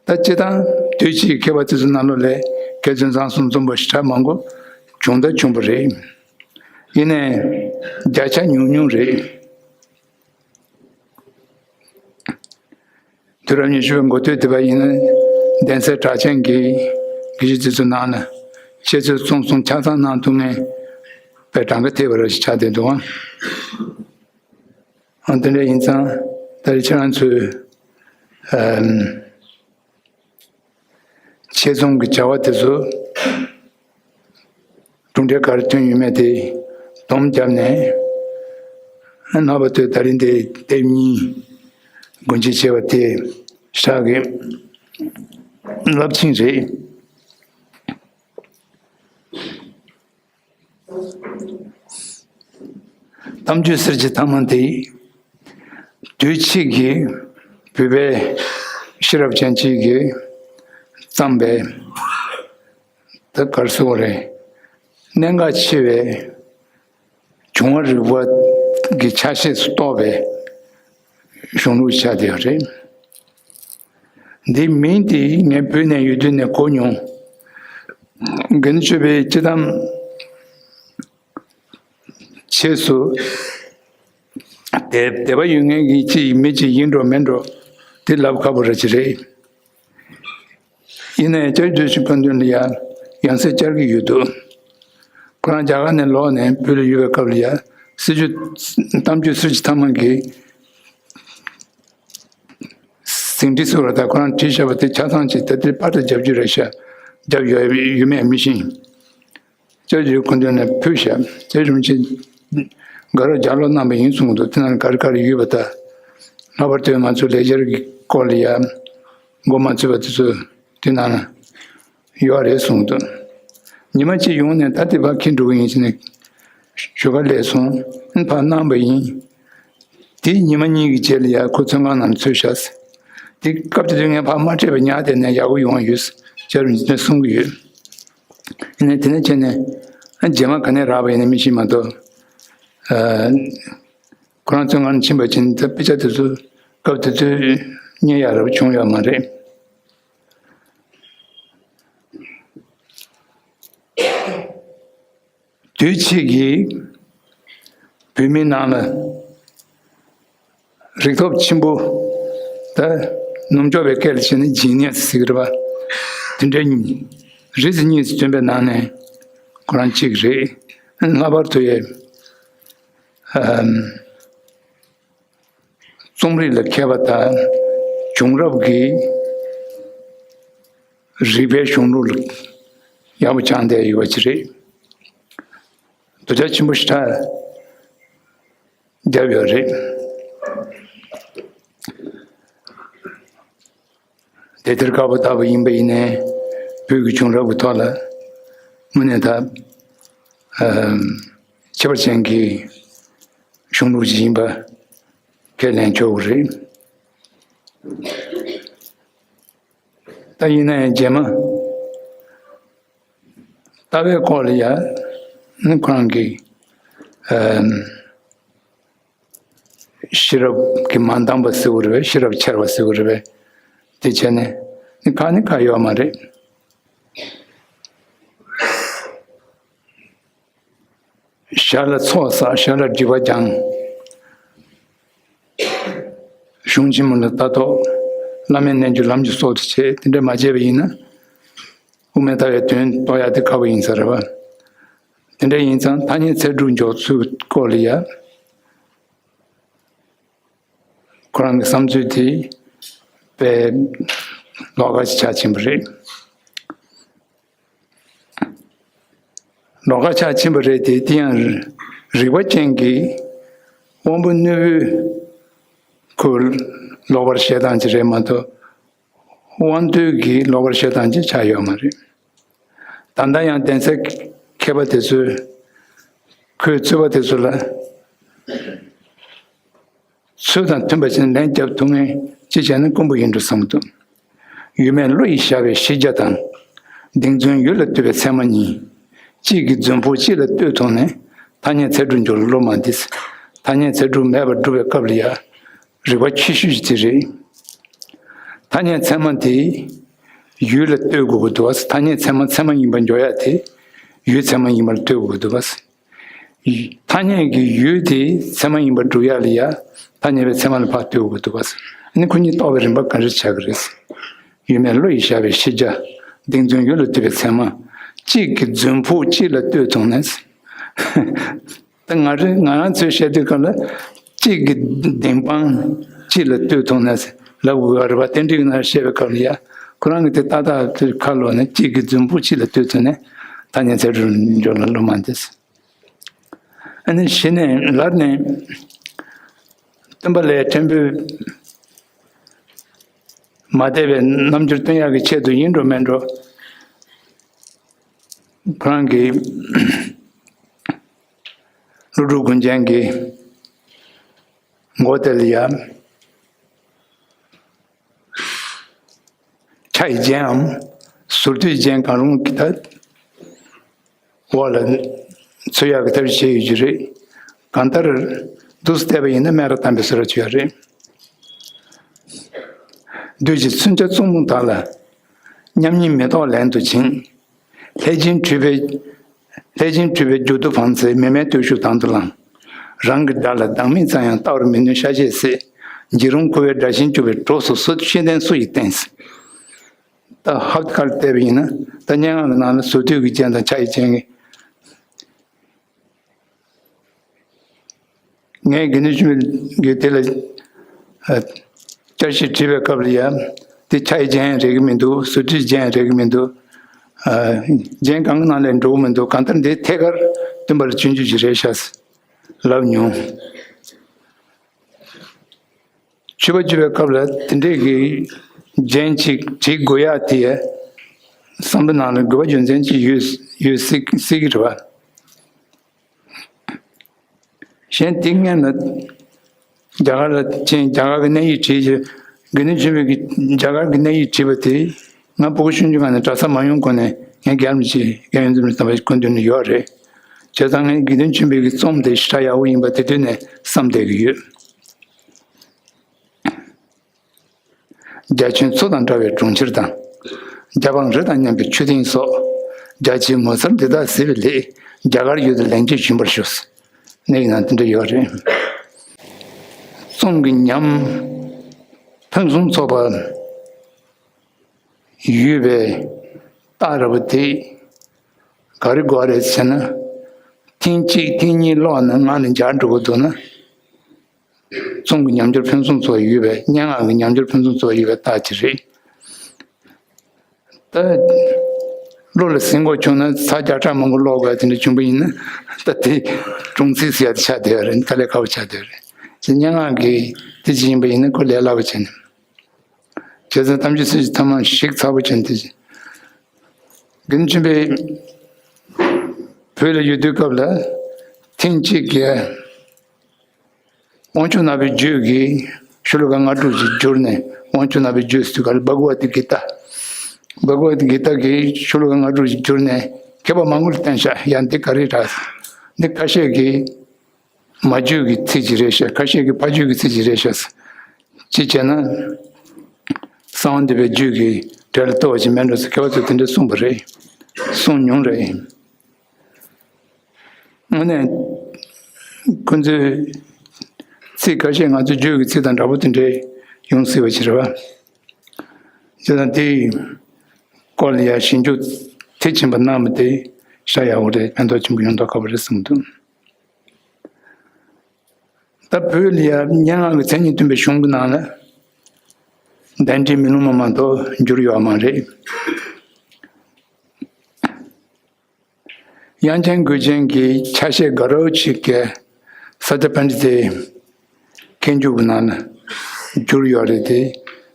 ད་སྤྱིར་བཏང་དུས་ཕྱིས་མཁས་པ་དེ་ཚོ་ནང་ལོགས་ལ་མཁས་བཙུན་བཟང་གསུམ་འཛོམས་པོ་ཞེ་དྲག་མང་པོ་བྱུང་ད་བྱུང་བ་རེད། ཡིན་ནའི་བརྒྱ་ཆ་ཉུང་ཉུང་རེད། དུས་རབས་ཉི་ཤུ་པའི་འགོ་སྟོད་དེ་བ་ཡིན་ན། གདན་སའི་གྲགས་ཅན་གྱི་དགེ་བཤེས་དེ་ཚོའི་ནང་ན་བཤད་ཚོད་རྩོམ་གསུམ་ཆ་ཚང་གནང་ཐུབ་མཁན་པའི་གྲངས་ཀ་ཐེབས་པ་རེ་ཞིག་ཆགས་བསྡད་འདུག་ཨང་། ཨང་། དེ་འདྲ་ཡིན་ཙང་ད་རེས་ཁྱེད་རང་ཚོས་ཨམ། ཆེད་རྩོམ་གྱི་བྱ་བ་དེ་ཚོ་གྲུབ་འབྲས་ག་རེ་ཐོན་ཡོད་མེད་དེ་སྡོམ་བརྒྱབ་ནས། ལྷག་པར་དུ་ད་རིང་འདི་དེབ་གཉིས་སྒོ་འབྱེད་བྱས་པ་དེ་ཞེ་དྲག་གི་རླབས་ཆེན་རེད། གཏམ་རྒྱུད་གསེར་གྱི་ཐ་མ་དེ་དུས་ཕྱིས་ཀྱི་བོད་པའི་ཤེས་རབ་ཅན་གཅིག་གིས་བརྩམས་པའི། ད་ག་རེ་ཟེར་དགོས་རེད། གནད་འགག་ཆེ་བའི་བྱུང་བ་རིག་པ་གི་ཆ་ཤས་སུ་གཏོགས་པའི་གཞུང་ལུགས་ཆགས་བསྡད་ཡོད་རེད། འདིའི་མིང་དེ་ངས་བོད་ནས་ཡོད་དུས་ནས་གོ་མྱོང་། དགེ་འདུན་ཆོས་འཕེལ་སྤྱི་བཏང་ཆེད་དུ་དད་དད་པ་ཡོད་མཁན་གྱི་ཅིག་མི་ཅིག་ཡིན་འགྲོ་མིན་འགྲོ་དེ་ལབ་ཁག་པོ་རེ་ཅིག་རེད། ཡིན་ནའི་སྐྱབས་རྗེ་ཆོས་ཀྱི་སྐུ་མདུན་ལ་ཡང་ཡང་སེ་བཅར་གྱི་ཡོད་འདུག་ཁོ་རང་རྒྱ་གར་ནས་ལོག་ནས་བོད་ལ་ཡོད་པའི་སྐབས་ལ་ཡང་གསེར་གྱི་གཏམ་རྒྱུད་གསེར་གྱི་ཐ་མ་གི་ཟིན་བྲིས་ཟེར་བ་དང་ཁོ་རང་བྲིས་བཞག་པ་དེ་ཆ་ཚང་ཅིག་ད་ལྟའི་པར་དུ་རྒྱབ་རྒྱུ་རེད་ཤག་རྒྱབ་ཡོད་ཡོད་མེད་མི་ཤེས། སྐྱབས་རྗེ་སྐུ་མདུན་ནས་ཕུལ་བཞག་སྐྱབས་རྗེ་རིན་པོ་ཆེ་དགའ་རབ་རྒྱ་ལོ་གནང་བ་ཡིན་གསུངས་འདུག་དེ་ནང་ག་རེ་ག་རེ་ཡོད་པ་དང་། ལྷག་པར་དུ་ང་ཚོ་ལེགས་སྦྱར་གྱི་སྐོར་ལ་ཡང་མགོ་མ་ཚོས་པ་དེ་ཚོ་དེ་ནང་ན་ཡོད་རེད་གསུངས་འདུག་ཉི་མ་གཅིག་ཡོང་ནས་ད་དེ་ཕར་འཁྱེར་འགྲོ་གི་ཡིན་ཟེར་ནས་ཞུ་ག་སླེབས་སོང་། ཕར་གནང་བ་ཡིན། དེ་ཉི་མ་གཉིས་ཀྱི་རྗེས་ལ་ཡང་ཁོ་ཚོང་ཁང་ནང་ཚུད་བཞག་དེ་སྐབས་དེ་དུས་ངས་ཕར་མ་སྤྲད་པ་ཉག་དེ་ནས་ཡག་པོ་ཡོང་ཡོད་ཅེས་རིན་ཆེན་གསུང་གི་ཡོད། ཡིན་ནའི་དེ་ནས་བྱས་ནས་ཨ་རྗེས་མ་ག་ནས་རག་པ་ཡིན་ན་མི་ཤེས་མ་གཏོགས། ཨ་ཁོ་རང་ཚོང་ཁང་ནང་ཕྱིན་པ་ཕྱིན་ད་དཔེ་ཆ་དེ་ཚོ་སྐབས་དེ་དུས་རྙེད་ཡག་རབ་བྱུང་ཡོད་མ་རེད། དུས་ཕྱིས་ཀྱི་བོད་མིའི་ནང་ལ་རིག་སྟོབས་ཆེན་པོ། ད་ནུབ་ཕྱོགས་པའི་སྐད་ལ་བྱས་ན་ཇི་ནི་ཡ་སི་ཟེར་གི་རེད་པ། དེ་འདྲའི་རིགས་གཉིས་སུ་བསྟན་པའི་ནང་ནས་ཁོ་རང་གཅིག་རེད། ལྷག་པར་དུ་ཡ་ཨམ། རྩོམ་རིག་ལ་མཁས་པ་དང་བྱུང་རབས་ཀྱི་རིག་པའི་གཞུང་ལུགས་ལ་ཡག་པོ་སྦྱངས་བསྡད་ཡོད་པ་ཅིག་རེད། དོ་རྒྱ་ཆེན་པོ་ཞེ་དྲག་བརྒྱབ་ཡོད་རེད། དེ་ལྟར་དཀའ་བ་ལྟ་བུ་ཡིན་པ་ཡིན་ནའི་བོད་ཀྱི་བྱུང་རབས་ཀྱི་ཐོག་ལ་དངོས་གནས་ད་ཨམ་ཁྱད་པར་ཅན་གྱི་གཞུང་ལུགས་ཤིག་ཡིན་པ་ཁས་ལེན་ཆོག་གི་རེད། ད་ཡིན་ན་ཡང་རྗེས་མ་ལྟ་བའི་སྐོར་ལ་ཡང་ནི་ཁོ་རང་གི་ཨམ་ཤེས་རབ་ཀྱི་མ་འདང་པ་ཟེར་བ་རེད་པས། ཤེས་རབ་འཆལ་བ་ཟེར་བ་རེད་པས། དེ་བྱས་ནས་ནི་ཁག་ནི་ཁག་ཡོད་མ་རེད། ཞར་ལ་ཚོགས་བསགས། ཞར་ལ་སྒྲིབ་པ་སྦྱང་། གཞུང་ཆེན་མོ་ལ་ལྟ་རྟོག། བླ་མའི་རྣལ་འབྱོར་ལམ་གྱི་སྲོག་ཏུ་བྱེད། དེ་འདྲ་མ་བྱས་པ་ཡིན་ན་དབུ་མའི་ལྟ་བའི་དོན་རྟོགས་ཡ་དེ་དཀའ་བོ་ཡིན་ས་རེད་པ། དེ་འདྲ་ཡིན་ཙང་ཐ་སྙད་ཚད་གྲུབ་འཇོག་ཚུལ་སྐོར་ལ་ཡ། ཁོ་རང་གི་བསམ་ཚུལ་དེ་དཔེ་ལོགས་ཀ་ཞིག་ཆགས་ཕྱིན་པ་རེད། ལོགས་ཀ་ཆགས་ཕྱིན་པ་རེད་དེ། དེ་ཡང་རིག་པ་ཅན་གྱི་དབང་པོ་རྣོན་པོས་ཁོ་ལོག་པར་བཤད་སྟངས་ཅིག་རེད་མ་གཏོགས། དབང་རྟུལ་གྱིས་ལོག་པར་བཤད་སྟངས་ཅིག་ཆགས་ཡོད་མ་རེད། ད་ལྟ་ཡང་གདན་སའི་མཁས་པ་དེ་ཚོས་ཁོའི་རྩོད་པ་དེ་ཚོ་ལ། ཚུལ་དང་མཐུན་པ་ཞིག་ལན་བརྒྱབ་ཐུབ་མཁན་ཅིག་བྱས་ན་དཀོན་པོ་ཡིན་འགྲོ་བསམ་གྱི་འདུག་ཡུལ་མེད་བློ་ཡིས་བཞག་པའི་ཤེས་བྱ་དང་། གདེང་རྫུན་ཡུལ་ལ་ལྟོས་པའི་ཚད་མ་གཉིས། གཅིག་གི་རྫུན་ཕུག་གཅིག་ལ་ལྟོས་ཐུབ་ནས་ཐ་སྙད་ཚད་གྲུབ་འཇོག་ལ་བློ་མ་འདེད། ཐ་སྙད་ཚད་གྲུབ་མེད་པར་སྒྲུབ་པའི་སྐབས་ལ་ཡ། རིག་པ་ཆེ་ཤོས་ཤིག་དེ་རེད། ཐ་སྙད་ཚད་མ་དེ་ཡུལ་ལ་ལྟོས་དགོས་ཀྱི་འདུག་བ། ཐ་སྙད་ཚད་མ་ཚད་མ་ཡིན་པར་འཇོག་ཡ་དེ་ཡུལ་ཚད་མ་ཡིན་པར་ལྟོས་དགོས་ཀྱི་འདུག་བ། ཐ་སྙད་ཀྱི་ཡུལ་དེ་ཚད་མ་ཡིན་པར་སྒྲུབ་ཡ་ལ་ཡ། ཐ་སྙད་པའི་ཚད་མ་ལ་ཕར་ལྟོས་དགོས་འདུག་བ། ཨ་ནི་ཁོ་གཉིས་རྟོགས་པའི་རིམ་པ་ག་འདྲ་ཆགས་ཀྱི་རེད། ཡུལ་མེད་བློ་ཡིས་བཞག་པའི་ཤེས་བྱ། གདེང་རྫུན་ཡུལ་ལ་ལྟོས་པའི་ཚད་མ། གཅིག་གི་རྫུན་ཕུག་གཅིག་ལ་ལྟོས་ཐུབ་ནས། ད་ང་རང་ང་རང་ཚོས་བཤད་དུས་སྐབས་ལ་གཅིག་གི་བདེན་དཔང་གཅིག་ལ་ལྟོས་ཐུབ་ནས་ལབ་དགོས་པ་རེད་པ། དེ་འདྲའི་ནང་བཤད་པའི་སྐབས་ལ་ཡ། ཁོ་རང་གི་དེ་ཏག་ཏག་དེ་ཁ་ལོག་ནས་གཅིག་གི་རྫུན་ཕུག་གཅིག་ལ་ལྟོས་ཐུབ་ནས་ཐ་སྙད་ཚད་གྲུབ་འཇོག་ལ་བློ་མ་འདེད། ཨ་ནི་གཞི་ནས་ལར་ནས་སྟོན་པ་ལས་ཕྲན་བུ་མ་དད་པའི་རྣམ་འགྱུར་སྟོན་ཡག་གི་ཆེད་དུ་ཡིན་འགྲོ་མིན་འགྲོ། ཁོ་རང་གི་ཀླུ་སྒྲུབ་དགོན་ཆེན་གྱི་མགོ་དེ་ལ་ཡ། ཕྱྭ་ཡི་རྒྱན་འམ་ཟུར་དུས་རྒྱན་གང་རུང་གི་ཐད་འོག་ལ་ཚུད་ཡག་གི་ཐབས་ཤེས་ཡོད་ཀྱི་རེད། གང་ལྟར་འདུག་སེ་བལྟས་པ་ཡིན་ན་སྨན་རག་དམ་པའི་བཟོ་འདྲ་ཅིག་ཡོད་རེད། བདུད་ཀྱི་མཚོན་ཆ་གཙང་མོ་དག་ལ། མཉམ་ཉིད་མེ་ཏོག་ལན་དུ་བྱིན། ལྷས་བྱིན་འཁྲུལ་པའི། ལྷས་བྱིན་འཁྲུལ་པའི་རྒྱུ་དུ་བང་མཛེས། མི་མེད་བརྟུལ་ཞུགས་དང་དུ་བླངས། རང་གི་དགྲ་ལ་སྡང་མིག་ཙམ་ཡང་ལྟ་བར་མི་ནུས། ཤ་ཤེད་བསྲེགས། འཇིགས་རུང་ཁུ་བའི་དགྲ་བཞིན་གྱུར་པའི་གྲོགས་སུ་སུ། ཤེས་ལྡན་སུ་ཡིས་བསྟེན། ད་ཧབ་ཁར་བལྟས་པ་ཡིན་ན་ད་སྙན་ངག་གི་ནང་ལ་ཟུར་དུས་ཀྱི་རྒྱན་དང་ཕྱྭ་ཡི་རྒྱན་གྱི། ངས་དགེ་འདུན་ཆོས་འཕེལ་གྱི་དེ་ལ་ཨ་བསྐྱར་ཞིབ་བྲིས་པའི་སྐབས་ལ་ཡང་དེ་ཕྱྭ་ཡི་རྒྱན་རེད་ཀྱི་མི་འདུག་ཟུར་དུས་རྒྱན་རེད་ཀྱི་མི་འདུག་ཨ་རྒྱན་གང་གི་ནང་ལས་འགྲོ་གི་མི་འདུག་གང་ལྟར་འདི་ཐད་ཀར་སྟོན་པ་ལ་སྤྱོད་འཇུག་ཅིག་རེད་ཤག་ལབ་མྱོང་། མཆོད་པ་བརྗོད་པའི་སྐབས་ལ་དེ་འདྲས་ཀྱི་རྒྱན་ཅིག་བྲིས་དགོས་ཡག་དེ་བསམ་བློ་ནང་ལ་དགོས་པ་རྒྱུ་མཚན་ཅིག་ཡོད་ཡོད་སྲིད་སྲིད་ཀྱི་རེད་པ། གཞན་དེ་སྔོན་ལ་རྒྱ་གར་ལ་ཕྱིན། རྒྱ་གར་གྱི་གནས་ཡིག་བྲིས་ཀྱི་དགེ་འདུན་ཆོས་འཕེལ་གྱིས་རྒྱ་གར་གྱི་གནས་ཡིག་བྲིས་པ་དེ་ང་ཕྲུ་གུ་ཆུང་ཆུང་སྒང་ནས་གྲྭ་ས་མ་ཡོང་གོང་ནས་ངའི་རྒན་ལགས་ཀྱིས་རྒན་ཡོངས་འཛིན་པ་དམ་པ་སྐུ་མདུན་ནས་ཡོད་རེད། བྱས་ཙང་ངས་དགེ་འདུན་ཆོས་འཕེལ་གྱི་རྩོམ་དེ་ཞེ་དྲག་ཡག་པོ་ཡིན་པ་དེ་དུས་ནས་བསམ་བསྡད་ཀྱི་ཡོད། རྒྱ་ཆེན་མཚོ་དང་འདྲ་བའི་གྲོང་ཁྱེར་དང་། རྒྱ་སྤང་རི་དང་མཉམ་པའི་མཆོད་རྟེན་སོགས། རྒྱ་ཆེའི་ངོ་མཚར་འདི་དག་གཟིགས་པའི་སླད། རྒྱ་གར་ཡུལ་དུ་ལན་གཅིག་བྱོན་པར་ཞུ། གནས་ཡིག་ནང་དེ་འདྲ་ཡོད་རེད། རྩོམ་གྱི་ཉམས་ཕུན་སུམ་ཚོགས་པ་ཡོད་པའི་རྟགས་ར་བ་དེ་ག་རེ་དགོས་རེད་ཟེར་ན། ཐེངས་གཅིག་ཐེངས་གཉིས་ཀློག་ནས་ངག་ནས་འབྱར་འགྲོ་གི་འདུག་ན། རྩོམ་གྱི་ཉམས་འགྱུར་ཕུན་སུམ་ཚོགས་ཡོད་པའི། སྙན་ངག་གི་ཉམས་འགྱུར་ཕུན་སུམ་ཚོགས་ཡོད་པའི་རྟགས་ཅིག་རེད། ད་བློ་ལ་ཟིན་དགོས་བྱུང་ན་ཚར་བརྒྱ་ཕྲག་མང་པོ་ཀློག་དགོས་དེ་འདྲ་བྱུང་པ་ཡིན་ན། ད་དེ་གྲོང་ཚིག་ཟེར་ཡ་དེ་ཆགས་བསྡད་ཡོད་རེད། དཀའ་ལས་ཁག་པོ་ཆགས་བསྡད་ཡོད་རེད། དེ་སྙན་ངག་གི་དེ་ཅིག་ཡིན་པ་ཡིན་ན་ཁོ་ལས་སླ་པོ་བྱས་ནས། བྱས་ཙང་གཏམ་རྒྱུད་ཚིག་གི་ཐ་མ་ཞིག་ཚ་པོ་བྱས་ནས་དེ་ཅིག་རྒན་ཆེན་པོས་བོད་ལ་ཡོད་དུས་སྐབས་ལ་ཐེངས་གཅིག་གི་དབང་ཕྱུག་ནག་པོའི་རྒྱུད་ཀྱི་ཤོ་ལོ་ཀ་ལྔ་དྲུག་ཅིག་བསྒྱུར་ནས། དབང་ཕྱུག་ནག་པོའི་རྒྱུད་ཟེར་དུས་སྐབས་ལ་བྷ་ག་ཝ་ཏི་གི་ཏཱ། བྷ་ག་ཝ་ཏི་གི་ཏཱ་གི་ཤོ་ལོ་ཀ་ལྔ་དྲུག་ཅིག་བསྒྱུར་ནས་མཁས་པ་མང་པོ་ལ་བསྟན་ཤག་ཡང་འདི་ག་རེ་རེད། འདི་ཁ་ཤས་ཀྱིས་མ་བརྗོད་ཀྱི་ཚིག་ཅིག་རེད་ཤག་ཁ་ཤས་ཀྱིས་ཕར་བརྗོད་ཀྱི་ཚིག་ཅིག་རེད་ཤག་ཅིག་བྱས་ན། གསང་བ་འདུས་པའི་རྒྱུད་ཀྱི་གྲལ་ལ་གཏོགས་པ་ཅིག་མིན་འགྲོ་ཟེར་མཁས་པ་ཚོས་དེ་འདྲ་གསུངས་པ་རེད། གསུངས་མྱོང་རེད། དངོས་གནས་ཁོ་ཚོས་ཚིག་ཁ་ཤས་ང་ཚོའི་རྒྱུད་ཀྱི་ཚིག་དང་འདྲ་པོ་དེ་འདྲས་ཡོང་སྲིད་པ་ཅིག་རེད་པ། བྱས་ཙང་དེའི་སྐོར་ལ་ཡ་ཞིབ་འཇུག་མཐིལ་ཕྱིན་པ་གནང་བ་དེ་ཤ་ཡག་པོ་རེད། ཕན་ཐོགས་ཆེན་པོ་ཡོང་མདོག་ཁ་པོ་རེད་གསུངས་འདུག་ད་བོད་ལ་ཡ་སྙན་ངག་གི་མཚན་ཉིད་སྟོན་པའི་གཞུང་གི་ནང་ལ་གདན་འདྲེན་མེ་ལོང་མ་མ་གཏོགས་བསྒྱུར་ཡོད་མ་རེད། དབྱངས་ཅན་མགུལ་ཆེན་གྱི་ཆ་ཤས་དགའ་རབ་ཅིག་གི་ས་ཏ་པཎྜི་ཏའི་མཁས་འཇུག་གི་ནང་ལ་བསྒྱུར་ཡོད་རེད་དེ།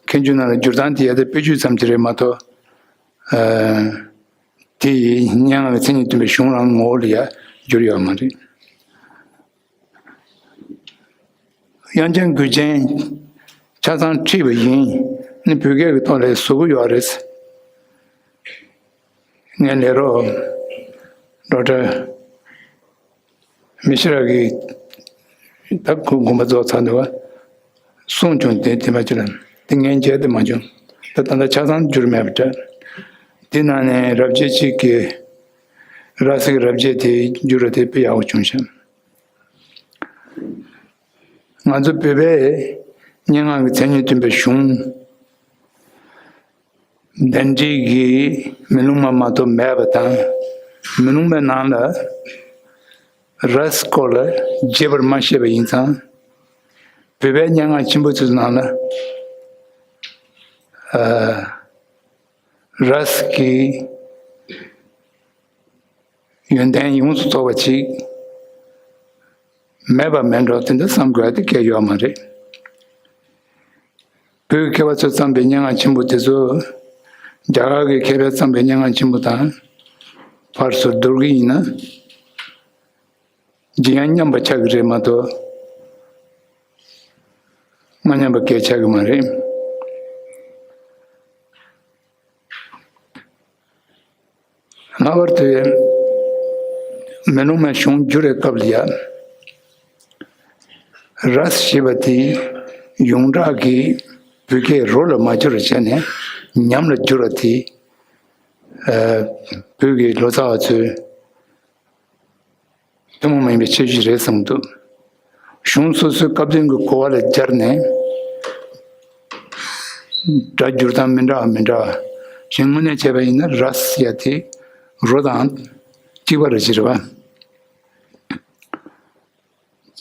མཁས་འཇུག་ནང་ལ་བསྒྱུར་སྟངས་དེ་ཡ་ད་དཔེ་བརྗོད་ཙམ་ཅིག་རེད་མ་གཏོགས། ཨ། དེ་ཡི་སྙན་ངག་གི་མཚན་ཉིད་སྟོན་པའི་གཞུང་རང་ངོ་བོ་ལ་ཡ་བསྒྱུར་ཡོད་མ་རེད། དབྱངས་ཅན་མགུལ་ཆེན་ཆ་ཚང་ཁྲིད་པ་ཡིན་ནི་བོད་སྐད་ཀྱི་ཐོག་ལ་བཟོ་གི་ཡོད་རེད། ངའི་ལས་རོགས་ཌོག་ཊར་མི་ཤི་ར་གིས་ད་ཁོ་དགོངས་པ་རྫོགས་ཚར་འདུག་བ། གསུངས་བྱུང་། དེ་དེ་མ་ཅི་ལ་དེ་ངས་མཇལ་དེ་མ་བྱུང་། ད་ད་ལྟ་ཆ་ཚང་བསྒྱུར་མེད་པ་འདྲ། དེ་ནང་ནས་རབ་བྱེད་གཅིག་གིས་ར་སི་ཀྱི་རབ་བྱེད་དེ་བསྒྱུར་བ་དེ་དཔེ་ཡག་པོ་བྱུང་ཤག་ང་ཚོ་བོད་པའི་སྙན་ངག་གི་མཚན་ཉིད་སྟོན་པའི་གཞུང་གདན་འདྲེན་གྱི་མེ་ལོང་མ་མ་གཏོགས་མེད་པ་དང་། མེ་ལོང་མའི་ནང་ལ་ར་སི་སྐོར་ལ་རྒྱས་པར་མ་བཤད་པ་ཡིན་ཙང་། བོད་པའི་སྙན་ངག་ཆེན་པོ་ཚོའི་ནང་ལ་ཨ། ར་སི་ཀྱི་ཡོན་ཏན་ཡོངས་སུ་རྫོགས་པ་ཅིག་མེད་པ་མེད་འགྲོ་དེ་འདྲ་བསམ་དགོས་ཡ་དེ་གལ་ཡོད་མ་རེད། བོད་ཀྱི་མཁས་པ་ཚོས་བརྩམས་པའི་སྙན་ངག་ཆེན་པོ་དེ་ཚོ་རྒྱ་གར་གྱི་མཁས་པས་བརྩམས་པའི་སྙན་ངག་ཆེན་པོ་དང་ཕར་ཚུར་བསྡུར་གྱི་ཡིན་ན། ཇི་ཡང་མཉམ་པ་ཆགས་ཀྱི་རེད་མ་གཏོགས། མ་མཉམ་པ་གས་ཆགས་ཀྱི་མ་རེད། ལྷག་པར་དུ་མེ་ལོང་མའི་གཞུང་བསྒྱུར་བའི་སྐབས་ལ་ཡ། ར་སི་ཞེས་པ་དེ་ཡོངས་གྲགས་ཀྱི་བོད་སྐད་རོ་ལ་མ་བསྒྱུར་བ་བྱས་ནས་ཉམས་ལ་བསྒྱུར་བ་དེ། ཨ། བོད་ཀྱི་ལོ་ཙཱ་བ་ཚོས་ཐུན་མོང་མ་ཡིན་པའི་ཁྱད་ཆོས་རེད་བསམ་གྱི་འདུག་གཞུང་སོ་སོའི་སྐབས་དོན་གྱི་གོ་བ་ལ་སྦྱར་ནས་སྒྲ་བསྒྱུར་སྟངས་མི་འདྲ་བ་མི་འདྲ་བ་ཞིག་དངོས་གནས་བྱས་པ་ཡིན་ན། ར་སི་ཡ་དེ་རོ་དང་གཅིག་པ་རེད་ཅེས་རེད་པ།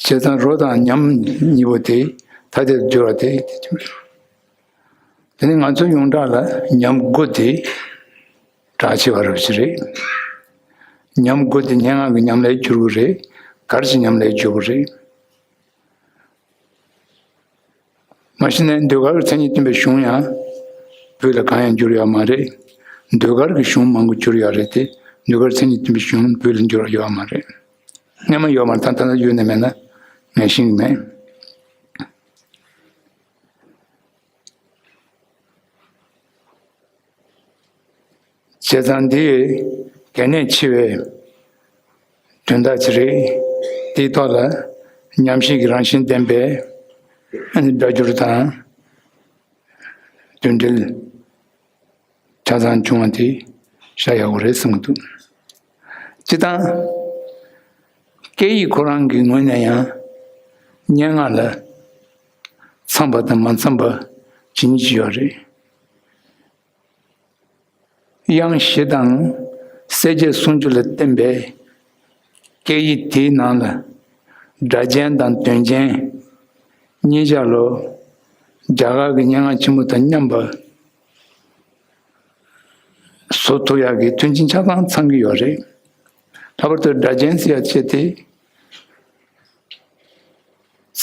བྱས་ཙང་རོ་དང་ཉམས་གཉིས་པོ་དེ་ཐ་དད་དུ་སྦྱོར་བ་དེ། དེ་ནི་ང་ཚོ་ཡོངས་གྲགས་ལ་ཉམས་དགུ་དེ་གྲགས་ཆེ་བ་རབ་ཞིག་རེད། ཉམས་དགུ་དེ་སྙན་ངག་གི་ཉམས་ལེན་བསྒྱུར་དགོས་རེད། གར་གྱི་ཉམས་ལེན་བསྒྱུར་དགོས་རེད། མ་གཞི་ནས་ཟློས་གར་གྱི་མཚན་ཉིད་སྟོན་པའི་གཞུང་ཡང་བོད་ལ་གང་ཡང་བསྒྱུར་ཡོད་མ་རེད། ཟློས་གར་གྱི་གཞུང་མང་པོ་བསྒྱུར་ཡོད་རེད་དེ། ཟློས་གར་མཚན་ཉིད་སྟོན་པའི་གཞུང་བོད་ལ་བསྒྱུར་ཡོད་མ་རེད། སྔོན་མ་ཡོད་མ་རེད། ད་ད་ལྟ་ཡོད་ནི་མེད་ན་ངས་ཤེས་ཀྱི་མེད། བྱས་ཙང་འདི་གལ་གནད་ཆེ་བའི་དོན་དག་ཅིག་རེད། དེའི་ཐོག་ལ་ཉམས་ཞིབ་ཀྱི་རང་བཞིན་ལྡན་པའི་ཨ་ནི་སྒྲ་སྒྱུར་དང་དོན་འགྲེལ་ཆ་ཚང་བྱུང་བ་དེ་ཤ་ཡག་པོ་རེད་བསམ་གྱི་འདུག་སྤྱིར་བཏང་སྐད་ཡིག་ཁོ་རང་གི་ངོས་ནས་ཡང་སྙན་ངག་ལ་འཚམ་པ་དང་མ་འཚམ་པ་ཇི་སྙེད་ཅིག་ཡོད་རེད། དབྱངས་བཞི་དང་གསལ་བྱེད་སུམ་ཅུ་ལ་བརྟེན་པའི་སྐད་ཡིག་དེའི་ནང་ལ་སྒྲ་ཅན་དང་དོན་ཅན་གཉིས་ཆར་ལོ་རྒྱ་གར་གྱི་སྙན་ངག་ཆེན་མོ་དང་མཉམ་པ་བཟོ་ཐུབ་ཡག་གི་མཐུན་རྐྱེན་ཆ་ཚང་ཚང་གི་ཡོད་རེད། ལྷག་པར་དུ་སྒྲ་ཅན་ཟེར་ཡག་ཆེད་དེ།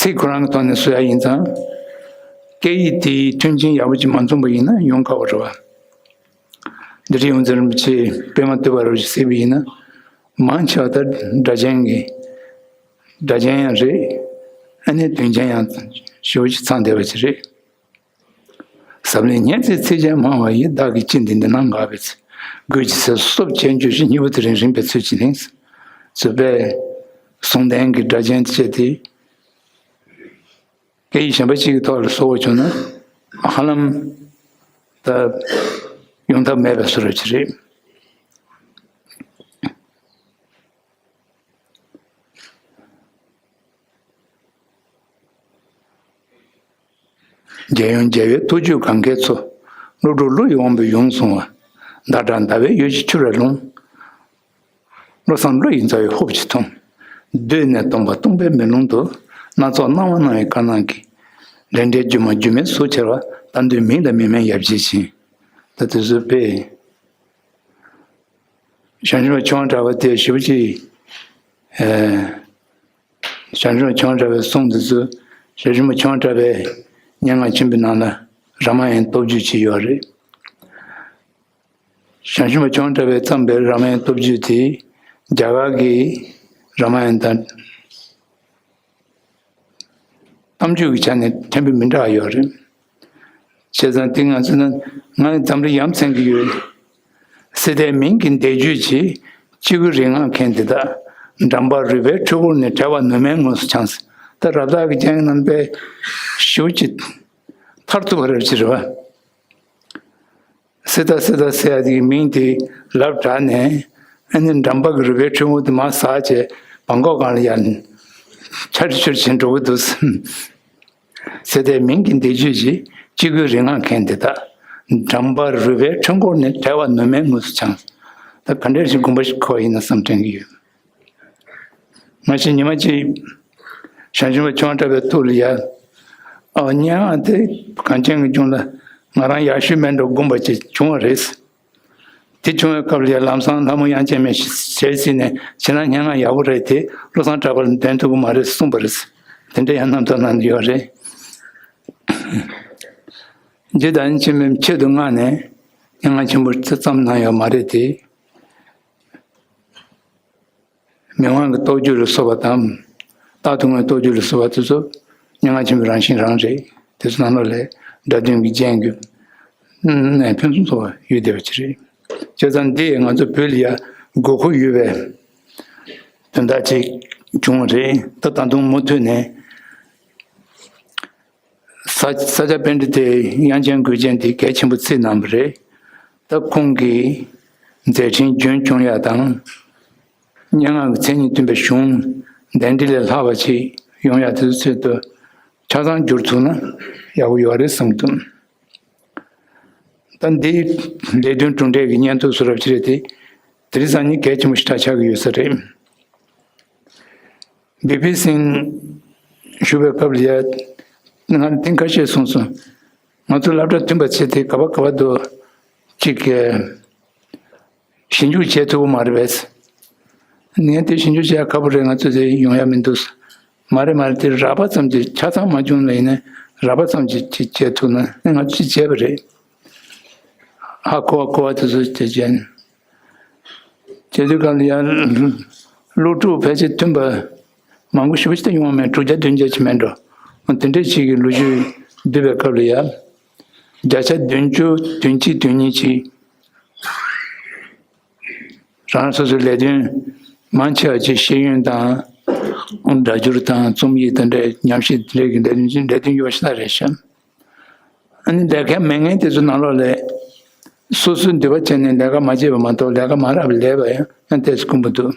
ཚིག་ཁོ་རང་གི་ཐོག་ནས་བཟོ་ཡ་ཡིན་ཙང་། སྐད་ཡིག་དེའི་མཐུན་རྐྱེན་ཡག་པོ་ཅིག་མ་འཛོམས་པ་ཡིན་ན་ཡོང་དཀའ་བ་རེད་བ། འདི་འདྲའི་ཡོངས་འཛིན་རིན་པོ་ཆེས་པད་མ་བསྟོད་པ་རུ་ཞིག་གཟིགས་པ་ཡིན་ན། མང་ཆེ་བ་ད་སྒྲ་གཅན་གྱི། སྒྲ་གཅན་ཡང་རེད། ཨ་ནི་དོན་གཅན་ཡང་ཞེ་པོ་ཅིག་ཚང་བསྡད་པ་ཅིག་རེད། ཟབ་ལེན་སྙན་ཚིག་ཚིགས་བཅད་མང་བ་ཡི། བདག་གིས་ཅི་འདི་འདི་སྣང་འགགས་པའི་ཚེ། དགོད་ཀྱི་ཚེ་སོ་སོར་བཅད་འགྱུར་ཞིང་། སྙིང་པོ་དེ་རིང་རིམ་པས་ཚུལ་གྱིས་ལེན། ཚུལ་པས། ཟུང་ལྡན་གྱི་སྒྲ་གཅན་བཅད་དེ། སྐད་ཡིག་གཞན་པ་གཅིག་གི་ཐོག་ལ་བཟོ་བ་བྱུང་ན་ཧ་ལམ་ད་ཡོང་ཐབས་མེད་པའི་བཟོ་འདྲ་ཅིག་རེད། རྒྱལ་ཡུམ་རྒྱལ་བའི་ཐུགས་རྒྱུད་གང་གའི་མཚོ། ཀླུ་སྒྲུབ་ཀླུ་ཡི་དབང་པོས་ཡུམ་བཟུང་བ། ཟླ་གྲགས་ཟླ་བའི་འོད་ཀྱིས་འཁྱུད་པའི་ལུང་། བློ་བཟང་ཀླུ་ཡི་རྩ་བའི་ཧུབ་ཀྱིས་འཐུང་། གདོད་ནས་སྟོང་པ་སྟོང་པའི་མེ་ལོང་དུ། སྣ་ཚོགས་སྣང་བ་སྣང་བའི་དཀར་ནག་གི། འདྲེན་འདྲེན་སྒྱུ་མ་སྒྱུ་མའི་གཟུགས་ཁྱེར་བ། ལྟ་འདོད་མིང་དང་མིང་མེད་ཡབ་རྗེ་བཞིན། ད་དེ་ཚོ་དཔེ། བྱང་ཆུབ་ཆོས་དབང་གྲགས་པ་དེ་ཞེ་པོ་ཅིག་ཨེ། བྱང་ཆུབ་ཆོས་དབང་གྲགས་པའི་གསུང་འདི་ཚོ་བྱང་ཆུབ་ཆོས་དབང་གྲགས་པའི་སྙན་ངག་ཆེན་པོའི་ནང་ལ་རཱ་མ་ཡན་སྟོབས་བརྒྱུད་ཅིག་ཡོད་རེད། བྱང་ཆུབ་ཆོས་དབང་གྲགས་པས་བརྩམས་པའི་རཱ་མ་ཡན་སྟོབས་བརྒྱུད་དེ་རྒྱ་གར་གྱི་རཱ་མ་ཡན་དང་། གཏམ་རྒྱུད་ཀྱི་ཆ་ནས་ཕྲན་བུ་མི་འདྲ་བ་ཡོད་རེད། བྱས་ཙང་དེ་ང་ཚོ་ནི་ང་འཛམ་གླིང་ཡ་མཚན་གྱི་ཡོད། སྲིད་མཐའི་མིང་གི་འདས་རྒྱུད་ཀྱི་སྐྱེ་དགུའི་རིག་སྔགས་མཁན་དེ་དག་འགྲམ་པ་རུས་པའི་འཁྲུལ་འཁོར་ནས་བྲལ་བ་ནུ་མའི་ངོས་སུ་འཆང་ཟེར། ད་རབ་བཏགས་ཀྱི་རྒྱན་རྣམ་པའི་ཞུ་ཅིག་མཐར་ཐུག་པ་རབ་ཅིག་རེད་བ། སི་ཏཱ་སི་ཏཱ་ཟེར་ཡ་དེའི་མིང་དེ་ལབ་དྲགས་ནས། ཨ་ནི་འགྲམ་པ་གི་རུས་པའི་འཁྲུལ་འཁོར་དེ་མར་ཟག་བྱས་བྲང་ཁོག་སྒང་ལ་ཡར་ཆར་ཆུར་བྱས་འགྲོ་གི་འདུག་སྲིད་མཐའི་མིང་གི་འདས་རྒྱུད་ཀྱི་སྐྱེ་དགུའི་རིག་སྔགས་མཁན་དེ་དག་འགྲམ་པ་རུས་པའི་འཁྲུལ་འཁོར་ནས་བྲལ་བ་ནུ་མའི་ངོས་སུ་འཆང་། ད་ག་འདྲ་ཞིག་དགོངས་པ་ཞིག་འཁོར་ཡིན་ན་བསམ་དྲན་གྱི་ཡོད། མ་གཞི་ཉི་མ་གཅིག་བྱང་ཆུབ་ཆོས་དབང་གྲགས་པའི་ཐུགས་ལ་ཡ། ཨ། སྙན་ངག་དེ་གངས་ཅན་གྱི་ལྗོངས་ལ་ང་རང་ཡག་ཤོས་མེད་འགྲོ་དགོངས་པ་ཅིག་བྱུང་བ་རེད། དེ་བྱུང་བའི་སྐབས་ལ་ཡ་ལམ་སང་ལྷ་མོ་དབྱངས་ཅན་མའི་ཞལ་གཟིགས་ནས་ཁྱེད་རང་སྙན་ངག་ཡག་པོ་རེད་དེ་བློ་བཟང་གྲགས་པ་ལ་འདོན་ཐུབ་ཀྱི་མ་རེད་གསུངས་པ་རེད། དེ་འདྲ་ཡང་རྣམ་ཐར་ནང་ཡོད་རེད། རྗེ་བདག་ཉིད་ཆེན་མོའི་ཆེད་དུ་མངགས་ནས་སྙན་ངག་ཆེན་པོ་བརྩམས་གནང་ཡོད་མ་རེད་དེ། མི་དབང་གི་རྟོགས་བརྗོད་ལ་སོགས་པ་དང་། རྟག་ཏུ་ངའི་རྟོགས་བརྗོད་ལ་སོགས་པ་དེ་ཚོ་སྙན་ངག་ཆེན་པོའི་རང་བཞིན་རང་རེད། དེ་ཚོ་ནང་ལོགས་ལས་སྒྲ་དོན་གྱི་རྒྱན་གྱི་ནས་ཕུན་སུམ་ཚོགས་པ་ཡོད་བསྡད་པ་ཅིག་རེད། བྱས་ཙང་འདི་ང་ཚོ་བོད་ལ་ཡ་དགོས་མཁོ་ཡོད་པའི་དོན་དག་ཅིག་བྱུང་བ་རེད། ད་ད་དུང་མུ་མཐུད་ནས་ས་ས་སྐྱ་པཎྜི་ཏའི་དབྱངས་ཅན་མགུལ་ཅན་དེ་གལ་ཆེན་པོ་བརྩིས་གནང་བ་རེད། ད་ཁོང་གི་མཛད་འཕྲིན་རྒྱུན་སྐྱོང་ཡ་དང་། སྙན་ངག་གི་མཚན་ཉིད་སྟོན་པའི་གཞུང་གདན་འདྲེན་ལས་ལྷག་པ་ཅིག་ཡོང་ཡ་དེ་ཚོའི་ཆེད་དུ་ཆ་ཚང་བསྒྱུར་ཐུབ་ན་ཡག་པོ་ཡོད་རེད་བསམ་གྱི་འདུག་ད་འདི་ལས་དོན་གྲུབ་འབྲས་ཀྱི་སྙན་ཐོ་བཟོ་རབས་ཅིག་རེད་དེ། དེ་རིང་སང་ཉིན་གལ་ཆེན་པོ་ཞིག་ཆགས་ཆགས་ཀྱི་ཡོད་ས་རེད། བི་པི་སིང་ཞུ་བའི་སྐབས་ལ་ཡ། ང་ལ་ཐེངས་ཁ་ཤས་གསུངས་སོང་། ང་ཚོ་སློབ་གྲྭ་མཐུན་པ་བྱས་ཏེ་ག་པར་ག་པར་དུ་ཅིག་གི་ཞིབ་འཇུག་བྱེད་ཐུབ་ཀྱི་མ་རེད་པས། ངས་དེ་ཞིབ་འཇུག་བྱེད་ཡ་ཁག་པོ་རེད། ང་ཚོ་དེ་ཡོང་ཡ་མི་འདུག་མ་རེད་མ་རེད། དེ་རགས་པ་ཙམ་གྱིས་ཆ་ཚང་མ་བྱུང་ལ་ཡིན་ན་རགས་པ་ཙམ་གྱིས་ཅིག་བྱེད་ཐུབ་ན་ང་ཚོ་ཅིག་བྱས་པ་རེད། ཧ་གོ་བ་གོ་བ་དེ་ཚོ་དེ་བྱས་ནས། བྱེད་དུས་སྐབས་ལ་ཡང་སློབ་ཕྲུག་ཕལ་ཆེར་མཐུན་པ་མང་པོ་ཞེ་པོ་ཅིག་ཡོང་བ་མེད། དྲུག་བརྒྱ་བདུན་བརྒྱ་ཅིག་མེད་འགྲོ། དེ་འདྲ་ཅིག་གི་ལོ་རྒྱུས་བསྡུས་པའི་སྐབས་ལ་ཡང་བརྒྱ་ཆ་བདུན་ཅུ་དོན་གཅིག་དོན་གཉིས་ཅིག་རང་སོ་སོའི་ལས་དོན་མང་ཆེ་བ་ཅིག་ཤེས་ཡོན་དང་། སྒྲ་སྒྱུར་དང་རྩོམ་ཡིག་དེ་འདྲའི་ཉམས་ཞིབ་དེ་འདྲའི་གི་ལས་དོན་ཅིག་ལས་དོན་ཡོད་ཤ་སྟག་རེད་ཤག་ཨ་ནི་ལས་ཀ་མེད་མཁན་དེ་ཚོ་ནང་ལོགས་ལས་སོ་སོའི་འདོད་པ་བྱས་ནས་ལས་ཀ་མ་བྱས་པ་མ་གཏོགས་ལས་ཀ་མ་རག་པའི་ལས་པ་ཡང་ཡང་ཏོག་ཙམ་དཀོན་པོ་འདུག་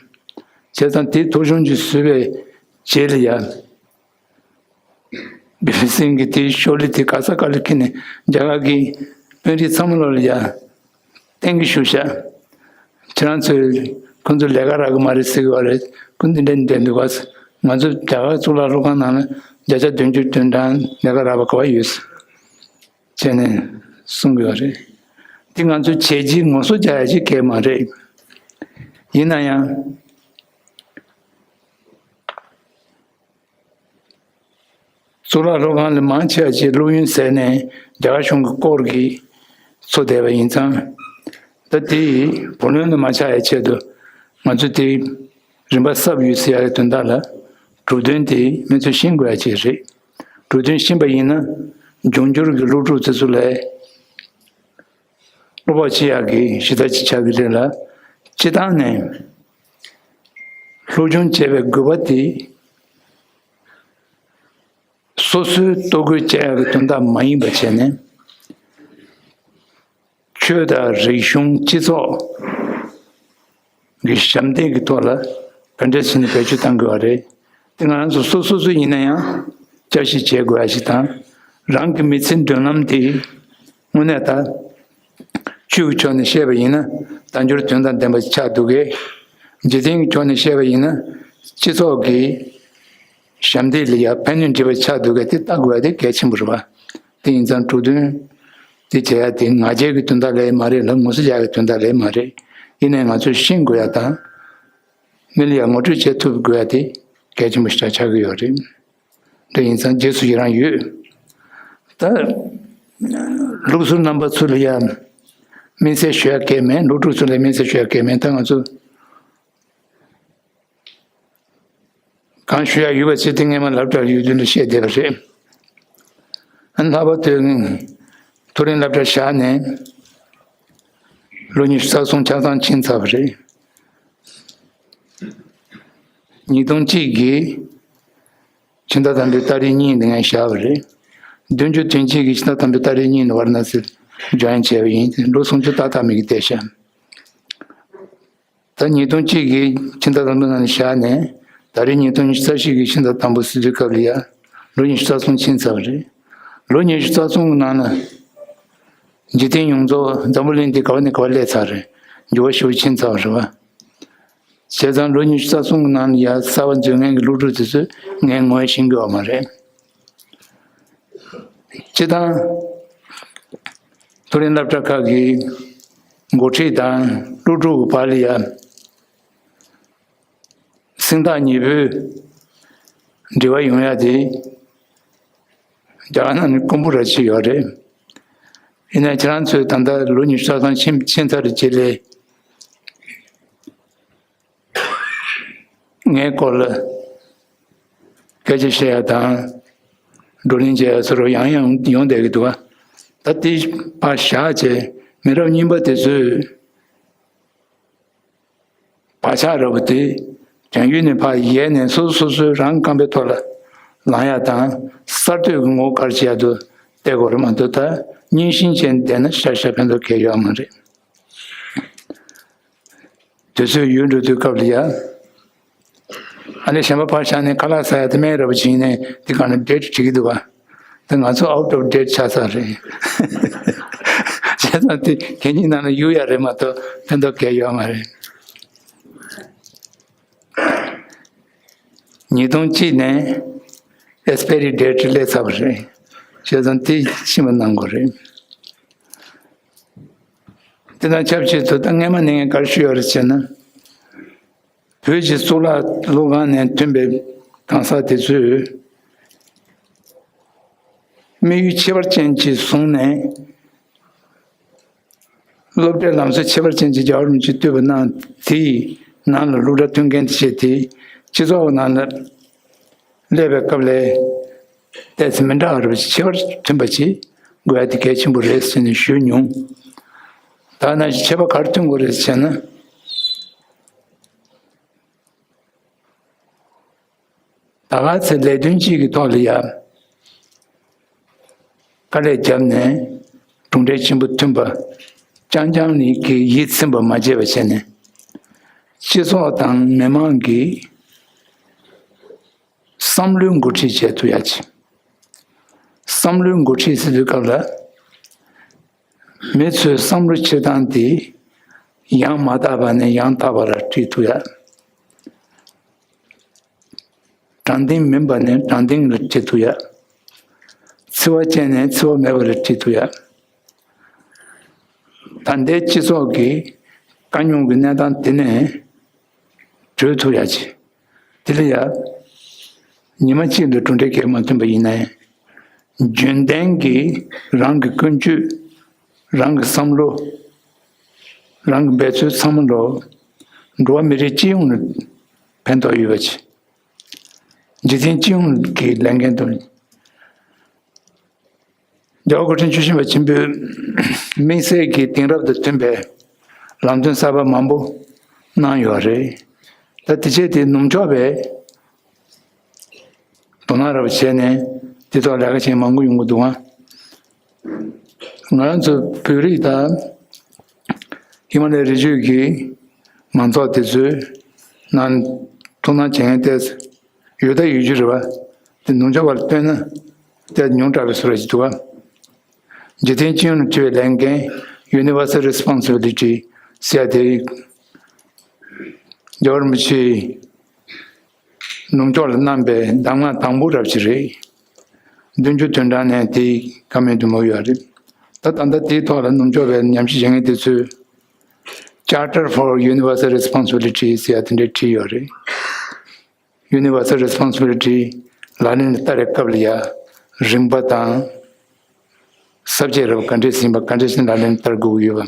བྱས་ཙང་དེའི་ཐོ་གཞུང་ཅིག་བཟོས་པའི་རྗེས་ལ་ཡ། བི་པི་སིང་གིས་དེའི་ཤོག་ལྷེ་དེ་ག་ས་ག་ལ་འཁྱེར་ནས་རྒྱ་གར་གྱི་དཔོན་རིགས་ཚང་མ་ལོགས་ལ་ཡ། གཏན་གྱི་ཞུ་བཞག་ཁྱེད་རང་ཚོས་ཁོང་ཚོ་ལས་ཀ་རག་གི་མ་རེད་ཟེར་གི་བ་རེད། ཁོང་འདི་འདྲ་འདྲ་འདུག་ག་ང་ཚོ་རྒྱ་གར་གཙུག་ལག་སློབ་ཁང་ནང་ལ་བརྒྱ་ཆ་བདུན་ཅུ་དོན་གྲངས་ལས་ཀ་རག་པ་ག་བ་ཡོད་ཟེར་བྱས་ནས་གསུང་གི་ཡོད་རེད། འདི་ང་ཚོ་བྱས་རྗེས་ངོ་སོ་རྒྱག་ཡ་ཅིག་གལ་མ་རེད། ཡིན་ན་ཡང་། གཙུག་ལག་སློབ་ཁང་ལ་མང་ཆེ་བ་ཅིག་སློབ་ཡོན་ཟད་ནས་རྒྱ་གར་གཞུང་གི་སྐོར་གྱིས་འཚོ་བསྡད་པ་ཡིན་ཙང་། ད་དེ་བུ་ལོན་ལ་མ་ཆགས་ཡ་ཆེད་དུ་ང་ཚོ་དེ་རིམ་པ་གསབ་ཡོད་ཟེར་ཡ་གི་དོན་དག་ལ་གྲུབ་དོན་དེ་མི་ཚོས་ཤེས་དགོས་ཡ་ཅིག་རེད། གྲུབ་དོན་ཤེས་པ་ཡིན་ན་འབྱུང་འགྱུར་གྱི་སློབ་ཕྲུག་དེ་ཚོ་ལ། སློབ་པ་ཆེ་ཡག་གི་གཞི་རྩ་ཅིག་ཆགས་ཀྱི་རེད་ལ། སྤྱི་བཏང་ནས་སློབ་སྦྱོང་བྱེད་པའི་དགོས་པ་དེ་སོ་སོའི་ལྟོ་གོས་བཅག་ཡག་གི་དོན་དག་མ་ཡིན་པ་བྱས་ནས། ཆོས་དང་རིག་གཞུང་སྤྱི་ཚོགས་གི་ཞབས་འདེགས་ཀྱི་ཐོག་ལ་ག་འདྲས་བྱས་ནས་བེད་སྤྱོད་གཏང་དགོས་པ་རེད། དེ་ང་རང་ཚོ་སོ་སོ་སོ་ཡིན་ན་ཡང་བསྐྱར་ཞིབ་བྱེད་དགོས་ཡ་ཞིག་དང་། རང་གི་མི་ཚེའི་མདུན་ལམ་དེ་དངོས་གནས་ད་ཆོས་ཀྱི་ཕྱོགས་ནས་བཤད་པ་ཡིན་ན་དལ་འབྱོར་དོན་དང་ལྡན་པ་ཆགས་འདུག་གས། འཇིག་རྟེན་གྱི་ཕྱོགས་ནས་བཤད་པ་ཡིན་ན་སྤྱི་ཚོགས་ཀྱི་ཞབས་འདེགས་ལ་ཡང་ཕན་ནུས་འགྲིབ་པ་ཆགས་འདུག་གས། དེ་ལྟ་དགོས་ཡ་དེ་གལ་ཆེན་པོ་རེད་པ། དེ་ཡིན་ཙང་གྲུབ་དོན་དེ་བྱེད་ཡ་དེ་ང་རྒྱལ་གྱི་དོན་དག་ལས་མ་རེད་ལ། ངོ་ཚ་རྒྱག་གི་དོན་དག་ལས་མ་རེད། ཡིན་ནའི་ང་ཚོས་ཤེས་དགོས་ཡ་དང་། མི་ལ་ཡང་ངོ་སྤྲོད་བྱེད་ཐུབ་དགོས་ཡ་དེ་གལ་ཆེན་པོ་ཞིག་ཆགས་ཀྱི་ཡོད་རེད། དེ་ཡིན་ཙང་རྗེས་སུ་ཡི་རང་ཡོད། ད་སློབ་ཟུར་རྣམ་པ་ཚོ་ལ་ཡང་དམིགས་བསལ་ཞུ་ཡ་གལ་མེད། སློབ་ཕྲུག་ཚོ་ལ་དམིགས་བསལ་ཞུ་ཡ་གལ་མེད། ད་ང་ཚོ་གང་ཞུ་ཡ་ཡོད་པ་ཚོ་དེ་སྔས་མ་སློབ་གྲྭར་ཡོད་དུས་ལ་བཤད་བསྡད་པ་རེད། ཨ་ནི་ལྷག་པར་དུ་མཐོ་རིམ་སློབ་གྲྭར་བཞག་ནས་ལོ་ཉི་ཤུ་རྩ་གསུམ་ཆ་ཚང་ཕྱིན་ཚར་བ་རེད། ཉིས་སྟོང་གཅིག་གི་ཕྱི་ཟླ་དང་པོའི་ཏ་རིག་གཉིས་ནས་ངས་བཞག་པ་རེད། བདུན་ཅུ་དོན་གཅིག་གི་ཕྱི་ཟླ་དང་པོའི་ཏ་རིག་གཉིས་ནས་ཝཱ་ར་ཎ་སིར་ཇོ་ཡིན་བྱས་པ་ཡིན། ལོ་སུམ་ཅུ་ཏག་ཏག་མི་གི་བསྡད་ཤག་ད་ཉིས་སྟོང་གཅིག་གི་ཕྱི་ཟླ་དང་པོ་ནང་ནས་བཞག་ནས་ད་རེས་ཉིས་སྟོང་ཉི་ཤུ་རྩ་བཞི་གི་ཕྱི་ཟླ་དང་པོ་ཟེར་དུས་སྐབས་ལ་ཡ་ལོ་ཉི་ཤུ་རྩ་གསུམ་ཕྱིན་ཚར་བ་རེད། ལོ་ཉི་ཤུ་རྩ་གསུམ་གི་ནང་ན་འཇིག་རྟེན་ཡོངས་རྫོགས་འཛམ་བུ་གླིང་འདི་ག་བ་ནས་ག་བ་སླེབས་ཚར་རེད། འགྱུར་བ་ཞེ་པོ་ཕྱིན་ཚར་བ་རེད་བ། བྱས་ཙང་ལོ་ཉི་ཤུ་རྩ་གསུམ་གི་ནང་ལ་ཡ་གསར་བ་འཛུལ་མཁན་གྱི་སློབ་ཕྲུག་དེ་ཚོས་ངས་ངོ་ཤེས་ཀྱི་ཡོད་མ་རེད། སྤྱིར་བཏང་མཐོ་རིམ་སློབ་གྲྭ་ཁག་གི་འགོ་ཁྲིད་དང་སློབ་ཕྲུག་གི་བར་ལ་ཡ་སེམས་ཐག་ཉེ་པོའི་འབྲེལ་བ་ཡོང་ཡ་དེ་རྒྱ་གར་ནང་ནས་དཀོན་པོ་ར་ཅིག་ཡོད་རེད། ཡིན་ནའི་ཁྱེད་རང་ཚོས་ད་ལྟ་ལོ་ཉི་ཤུ་རྩ་གསུམ་ཕྱིན་ཕྱིན་ཚར་རྗེས་ལ། ངའི་སྐོར་ལ་སྐད་ཆ་བཤད་ཡ་དང་བགྲོ་གླེང་བྱེད་ཡ་ཚོ་རུ་ཡང་ཡང་ཡོང་བསྡད་ཀྱི་འདུག་བ། ད་དེ་ཕར་བཞག་བྱས་མི་རབས་རྙིང་པ་དེ་ཚོས་བག་ཆགས་འདྲ་པོ་དེ་དོན་ཡོད་ནས་ཕར་ཡལ་ནས་སོ་སོ་སོ་སོའི་རང་རྐང་པའི་ཐོག་ལ་ལངས་ཡ་དང་གསར་གཏོད་ཀྱི་ངོ་བོ་ག་རེ་བྱེད་ཡ་འདུག་བལྟ་དགོས་རེད་མ་གཏོགས། ད་རྙིང་ཞེན་བྱས་བསྡད་ན་ཤར་ཤར་ཕན་ཐོགས་གང་ཡང་ཡོད་མ་རེད། དུས་ཚོད་ཡོལ་འགྲོ་དུས་སྐབས་ལ་ཡ། ཨ་ནི་གཞན་པ་ཕར་བཞག་ནས་ཁ་ལག་ཟ་ཡ་དེ་སྨན་ར་པོ་ཅིག་ཡིན་ནའི་དེ་གང་ལ་ཌེ་ཊི་བྲིས་ཀྱི་འདུག་བ། དེ་ང་ཚོ་ཨའུ་ཊི་ཨོཕ་ཌེ་ཊི་ཆགས་ཚར་རེད། བྱས་ཙང་དེ་གད་སྙིགས་ནང་ལ་གཡུག་ཡ་རེད་མ་གཏོགས་ཕན་ཐོགས་གང་ཡང་ཡོད་མ་རེད། ཉིས་སྟོང་གཅིག་ནས་ཨེག་སི་པེ་རི་ཌེ་ཊི་སླེབས་ཚར་བ་རེད། བྱས་ཙང་དེ་ཕྱི་མ་གནང་དགོས་རེད། དེ་དང་ཆབས་ཅིག་ཏུ་ད་སྔས་མ་ནས་ངས་ག་རེ་ཞུས་ཡོད་རེད་ཟེར་ན། བོད་ཀྱི་གཙུག་ལག་སློབ་ཁང་ནས་ཐོན་པའི་གང་ཟག་དེ་ཚོས་དམིགས་ཡུལ་ཁྱད་པར་ཅན་ཅིག་བཟུང་ནས། སློབ་གྲྭའི་ལམ་སྲོལ་ཁྱད་པར་ཅན་གྱི་རྒྱལ་བ་རིན་པོ་ཆེས་གཏོད་པ་གནང་། དེའི་ནང་ལ་སློབ་གྲྭ་ཐོན་མཁན་དེ་བྱས་ཏེ་སྤྱི་ཚོགས་ནང་ལ་སླེབས་པའི་སྐབས་ལ་ཏོག་ཙམ་མི་འདྲ་བ་རེད་པ། ཁྱད་པར་ཐོན་པ་ཅིག་དགོས་ཡ་དེ་གལ་ཆེན་པོ་རེད་ཟེར་ནས་ཞུས་མྱོང་། ད་ནང་བཞིན་ཁྱད་པར་ག་རེ་ཐོན་དགོས་རེད་ཟེར་ན། ད་ག་ཚོད་ལས་དོན་གཅིག་གི་ཐོག་ལ་ཡ་དཀའ་ལས་བརྒྱབ་ནས་གྲུབ་འབྲས་ཆེན་པོ་ཐོན་པ་རྐྱང་རྐྱང་ནས་ཀྱི་ཡིད་ཚིམ་པ་མ་བྱས་པ་བྱས་ནས། སྤྱི་ཚོགས་དང་མི་མང་གི་བསམ་བློའི་འགོ་ཁྲིད་བྱེད་ཐུབ་ཡ་ཆེ། བསམ་བློའི་འགོ་ཁྲིད་ཟེར་དུས་སྐབས་ལ། མི་ཚོའི་བསམ་བློ་འཁྱེར་སྟངས་དེ་ཡང་མ་དག་པ་ནས་ཡང་དག་པ་ལ་ཁྲིད་ཐུབ་ཡ། དྲང་བདེན་མིན་པ་ནས་དྲང་བདེན་ལ་ཁྲིད་ཐུབ་ཡ། འཚེ་བ་ཅན་ནས་འཚེ་བ་མེད་པ་ལ་ཁྲིད་ཐུབ་ཡ། ད་ལྟའི་སྤྱི་ཚོགས་ཀྱི་དཀའ་རྙོག་གི་གནས་སྟངས་དེ་ནས་གྲོལ་ཐུབ་ཡ་ཆེ། དེ་ལ་ཡ། ཉི་མ་གཅིག་ལ་གྲུབ་འབྲས་གང་མ་ཐོན་པ་ཡིན་ན་ཡང་ རྒྱུན་ལྡན་གྱི་རང་གི་ཀུན་སྤྱོད། རང་གི་བསམ་བློ། རང་གི་འབད་རྩོལ་ཚང་མ་ལོ། འགྲོ་བ་མི་རིགས་སྤྱི་ཡོངས་ལ་ཕན་ཐོགས་ཡོད་པ་ཅིག་འཇིག་རྟེན་སྤྱི་ཡོངས་ཀྱི་ལས་འགན་དང་། རྒྱལ་བ་སྐུ་ཕྲེང་བཅུ་བཞི་པ་ཆེན་པོས་དམིགས་བསལ་གྱི་དེང་རབས་དང་མཐུན་པའི་ལམ་སྟོན་གསར་པ་མང་པོ་གནང་ཡོད་རེད། ད་དེ་བྱས་ཏེ་ནུབ་ཕྱོགས་པས་དོ་སྣང་རབ་བྱས་ནས་དེ་ཐོག་ལས་ཀ་བྱེད་མང་པོ་ཡོང་གི་འདུག་ཨ། ང་རང་ཚོ་བོད་རིགས་དང་ཧི་མ་ལའི་རི་རྒྱུད་ཀྱི་མང་ཚོགས་དེ་ཚོའི་ནང་ཐུགས་སྣང་བྱེད་མཁན་ཏོག་ཙམ་ཡོད་ད་ཡོད་རྒྱུ་རེད་བ། དེ་ནུབ་ཕྱོགས་པ་ལ་ལྟོས་ན་ཏོག་ཙམ་ཉུང་དྲགས་པའི་བཟོ་འདྲ་ཞིག་འདུག་བ། འཇིག་རྟེན་སྤྱི་ཡོངས་ལ་ཕྱེ་བའི་ལས་འགན། Universal Responsibility ཟེར་ཡ་དེ་རྒྱལ་བ་རིན་པོ་ཆེས་ནུབ་ཕྱོགས་ལ་གནང་པའི་གདམས་ངག་དང་པོ་རབ་ཅིག་རེད། བདུན་ཅུ་དོན་གྲངས་ནས་དེའི་བཀའ་མོལ་དུ་མོ་ཡོད་རེད། ད་ད་ལྟ་དེའི་ཐོག་ལ་ནུབ་ཕྱོགས་པའི་ཉམས་ཞིབ་བྱེད་མཁན་དེ་ཚོས་Charter for Universal Responsibility ཟེར་ཡ་དེ་འདྲས་བྲིས་ཡོད་རེད། Universal Responsibility ལག་ལེན་ལ་བསྟར་བའི་སྐབས་ལ་ཡ་རིམ་པ་དང་། ས་བཅད་རབ་ག་འདྲས་ཟིན་པ་ག་འདྲས་ཤིག་ལག་ལེན་བསྟར་དགོས་ཀྱི་ཡོད་པ།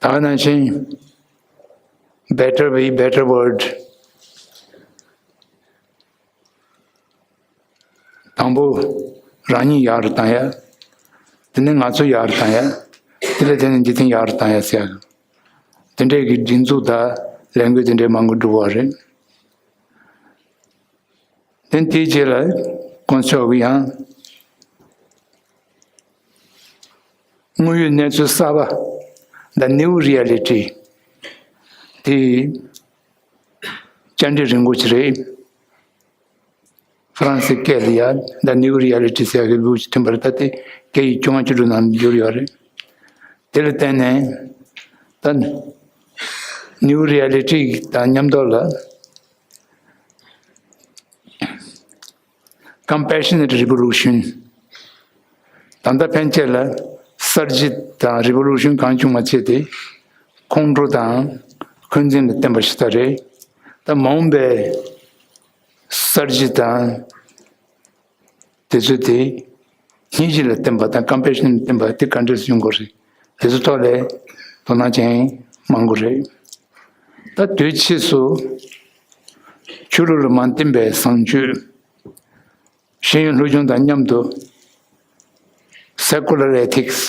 ད་ག་ནང་བཞིན། Better Way, Better World དང་པོ་རང་ཉིད་ཡག་རུ་བཏང་ཡ། དེ་ནས་ང་ཚོ་ཡག་རུ་བཏང་ཡ། དེ་ལས་དེ་ནས་འཇིག་རྟེན་ཡག་རུ་བཏང་ཡ་ཟེར་ཡ། དེ་འདྲས་ཀྱི་སྒྲིག་འཛུགས་དང་ལས་འགུལ་དེ་འདྲས་མང་པོ་འགྲོ་བ་རེད། དེ་དེའི་རྗེས་ལ་དཀོན་མཆོག་གི་ཡང་དངོས་ཡོད་གནས་ཚུལ་གསར་པ། The New Reality དེ་བཅར་འདྲི་རིང་པོ་ཅིག་རེད། ཧྥ་རན་སི་སྐད་ལ་ཡ་The New Reality ཟེར་ཡག་གི་ལུགས་ཤིག་ཐོན་པ་རེད། ད་དེ་སྐད་ཡིག་བཅོ་ལྔ་བཅུ་དྲུག་ནང་བསྒྱུར་ཡོད་རེད། དེ་ལ་བརྟེན་ནས་ད་New Reality དང་མཉམ་དུ་ལ་Compassionate Revolution ད་ལྟ་ཕན་ཆད་ལ་གསར་བརྗེ་དང་Revolution གང་བྱུང་མ་བྱས་ཏེ་ཁོང་ཁྲོ་དང་འཁོན་འཛིན་ལ་བརྟེན་པ་ཞིག་ད་རེད། ད་མ་འོངས་པའི་གསར་བརྗེ་དང་དེ་ཚོ་དེ་སྙིང་རྗེ་ལ་བརྟེན་པ་དང་Compassion ལ་བརྟེན་པ་དེ་ག་འདྲས་ཡོང་དགོས་རེད། དེ་ཚོ་ཐོག་ལ་དོ་སྣང་ཅན་མང་པོ་རེད། ད་དུས་ཕྱིས་སུ་ཆོས་ལུགས་ལ་མ་བརྟེན་པའི་བཟང་སྤྱོད། ཤེས་ཡོན་སློབ་སྦྱོང་དང་མཉམ་དུ་Secular Ethics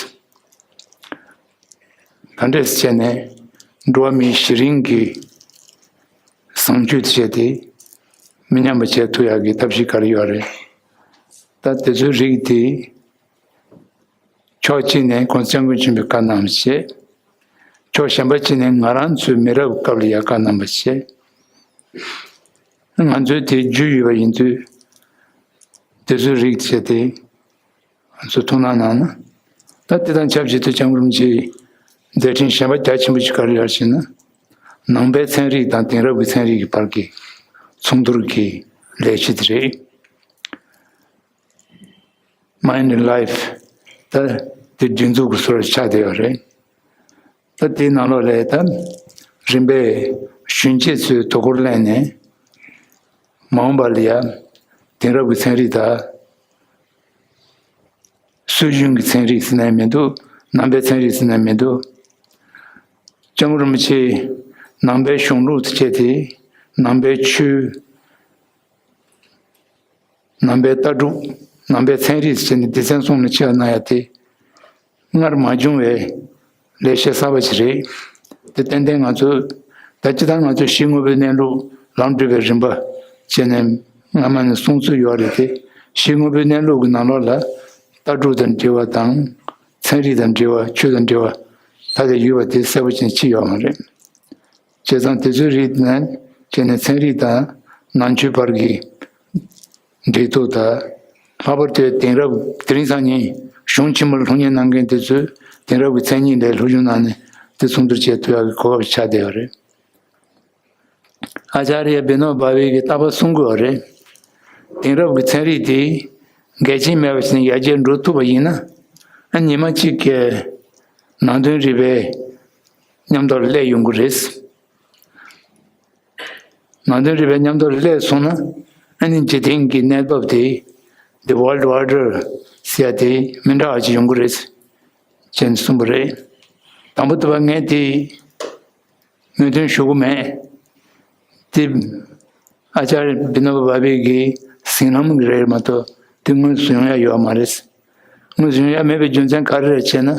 ག་འདྲས་བྱས་ནས་འགྲོ་བ་མིའི་གཞི་རིམ་གྱི་བཟང་སྤྱོད་བྱས་ཏེ་མི་ཉམས་པ་བྱེད་ཐུབ་ཡག་གི་ཐབས་ཤེས་ག་རེ་ཡོད་རེད། ད་དེ་ཚོའི་རིགས་དེ་ཕྱོགས་གཅིག་ནས་༸གོང་ས་༸སྐྱབས་མགོན་ཆེན་པོས་བཀའ་གནང་བ་བྱས། ཕྱོགས་གཞན་པ་གཅིག་ནས་ང་རང་ཚོའི་མི་རབས་སྐབས་ལ་ཡ་བཀའ་གནང་བ་བྱས། ང་ཚོས་དེ་རྒྱུས་ཡོད་པ་ཡིན་དུས་དེ་ཚོའི་རིགས་བྱས་ཏེ། ང་ཚོ་ཐུགས་སྣང་གནང་ན། ད་དེ་དང་ཆབས་ཅིག་ཏུ་༸སྐྱབས་མགོན་རིན་པོ་ཆེའི་མཛད་འཕྲིན་གཞན་པ་རྒྱ་ཆེན་པོ་ཞིག་ག་རེ་ཡོད་ཟེར་ན། ནང་པའི་ཚན་རིག་དང་དེང་རབས་ཀྱི་ཚན་རིག་གི་བར་གྱི་མཚུངས་བསྡུར་གྱི་ལས་གཞི་དེ་རེད། Mind and Life ད་དེ་སྒྲིག་འཛུགས་ཀྱི་ཟུར་ཆགས་བསྡད་ཡོད་རེད། ད་དེའི་ནང་ལོགས་ལ་ད་རིམ་པས་གཞོན་སྐྱེས་ཚོས་དོ་ཁུར་ལེན་ནས་མ་འོངས་པ་ལ་ཡ་དེང་རབས་ཀྱི་ཚན་རིག་དང་། སྲོལ་རྒྱུན་གྱི་ཚན་རིག་ཟེར་ནའི་མི་འདུག་ནང་པའི་ཚན་རིག་ཟེར་ནའི་མི་འདུག ༸སྐྱབས་མགོན་རིན་པོ་ཆེ་ནང་པའི་གཞུང་ལུགས་དེ་བྱས་ཏེ་ནང་པའི་ཆོས། ནང་པའི་ལྟ་གྲུབ། ནང་པའི་ཚན་རིག་ཟེར་ནས་སྡེ་ཚན་གསུམ་ལ་ཕྱེ་བ་གནང་ཡ་དེ། སྔར་མ་བྱུང་བའི་ལས་བྱེད་གསར་པ་ཞིག་རེད། དེ་ཏན་ཏན་ང་ཚོ་ད་སྤྱིར་བཏང་ང་ཚོ་ཕྱི་དངོས་པོའི་གནས་ལུགས་ལམ་སྒྲུབ་པའི་རིམ་པ་བྱས་ནས་སྔ་མ་ནས་གསུང་ཚུལ་ཡོད་རེད་དེ། ཕྱི་དངོས་པོའི་གནས་ལུགས་ཀྱི་ནང་ལོགས་ལ་ལྟ་གྲུབ་དང་འབྲེལ་བ་དང་། ཚན་རིག་དང་འབྲེལ་བ། ཆོས་དང་འབྲེལ་བ་ད་དེ་ཡོད་པ་དེ་གསལ་པོ་ཅན་ཅིག་ཡོད་མ་རེད། བྱས་ཙང་དེ་ཚོའི་རིགས་ནས་བྱས་ནས་ཚན་རིག་དང་ནང་ཆོས་བར་གྱི་འབྲེལ་གཏུག་དང་། ལྷག་པར་དུ་དེང་རབས་དེ་རིང་སང་ཉིན་གཞུང་ཆེན་མོར་སློབ་གཉེར་གནང་མཁན་དེ་ཚོས་དེང་རབས་ཀྱི་མཚན་ཉིད་ལས་སློབ་སྦྱོང་གནང་ནས་དེ་ཚོགས་འདུར་བྱེད་ཐུབ་ཡག་གི་གོ་སྐབས་ཆགས་བསྡད་ཡོད་རེད། ཨ་ཅཱརྱ་བི་ནོ་བྷ་ཝེ་གིས་རྟག་པར་གསུང་གི་ཡོད་རེད། དེང་རབས་ཀྱི་ཚན་རིག་དེ་འགལ་རྐྱེན་མེད་པ་ཞིག་ནས་ཡར་རྒྱས་འགྲོ་ཐུབ་པ་ཡིན་ན། ཨ་ཉི་མ་གཅིག་གི་ནང་དོན་རིག་པའི་མཉམ་དུ་སླེབས་ཡོང་གི་རེད། ནང་དོན་རིག་པའི་མཉམ་དུ་སླེབས་སོང་ན། ཨ་ནི་འཇིག་རྟེན་གྱི་གནས་བབ་དེ་ The World Order ཟེར་ཡ་དེ་མི་འདྲ་བ་ཅིག་ཡོང་གི་རེད་ཅེས་གསུངས་པ་རེད། དང་པོ་དེ་བ་ངས་དེ་མོས་མཐུན་ཞུ་གི་མེད། དེ་ཨ་ཅར་བི་ནོ་བྷ་བྷེ་གི་ཟིན་ལམ་རེད་མ་གཏོགས་དེ་དངོས་སུ་ཡོང་ཡ་ཡོད་མ་རེད། དངོས་སུ་ཡོང་ཡ་མེད་པའི་རྒྱུ་མཚན་ག་རེ་རེད་ཅེ་ན།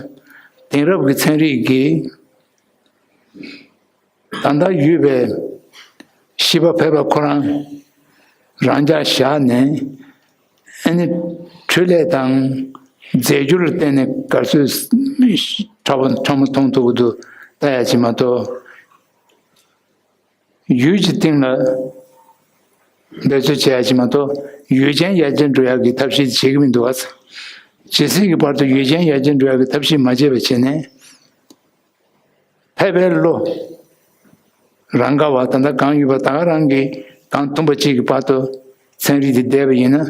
དེང་རབས་ཀྱི་ཚན་རིག་གིས་ད་ལྟ་ཡོད་པའི་ཤེས་པ་ཕལ་པ་ཁོ་རང་རང་འཇགས་བཞག་ནས། ཨ་ནི་འཕྲུལ་ལས་དང་རྫས་འགྱུར་ལ་བརྟེན་ནས་ག་ཚོད་ཕྲ་བ་ཕྲ་མོ་མཐོང་ཐུབ་ཀྱི་འདུག་ལྟ་ཡ་ཅིག་མ་གཏོགས། ཡུལ་གྱི་སྟེང་ལ་འབད་རྩོལ་བྱེད་ཡ་ཅིག་མ་གཏོགས། ཡུལ་ཅན་ཡར་རྒྱས་འགྲོ་ཡ་གི་ཐབས་ཤེས་བྱེད་ཀྱི་མི་འདུག་བ། ཇི་སྲིད་ཀྱི་བར་དུ་ཡུལ་ཅན་ཡར་རྒྱས་འགྲོ་ཡ་གི་ཐབས་ཤེས་མ་བྱས་པ་བྱས་ནས། ཕལ་པའི་བློ་རང་ག་བ་ད་ལྟ་གང་ཡོད་པ་ད་ག་རང་གིས་གང་ཐུབ་པ་ཅིག་གི་བར་དུ་ཚན་རིག་དེ་བསྡད་པ་ཡིན་ན།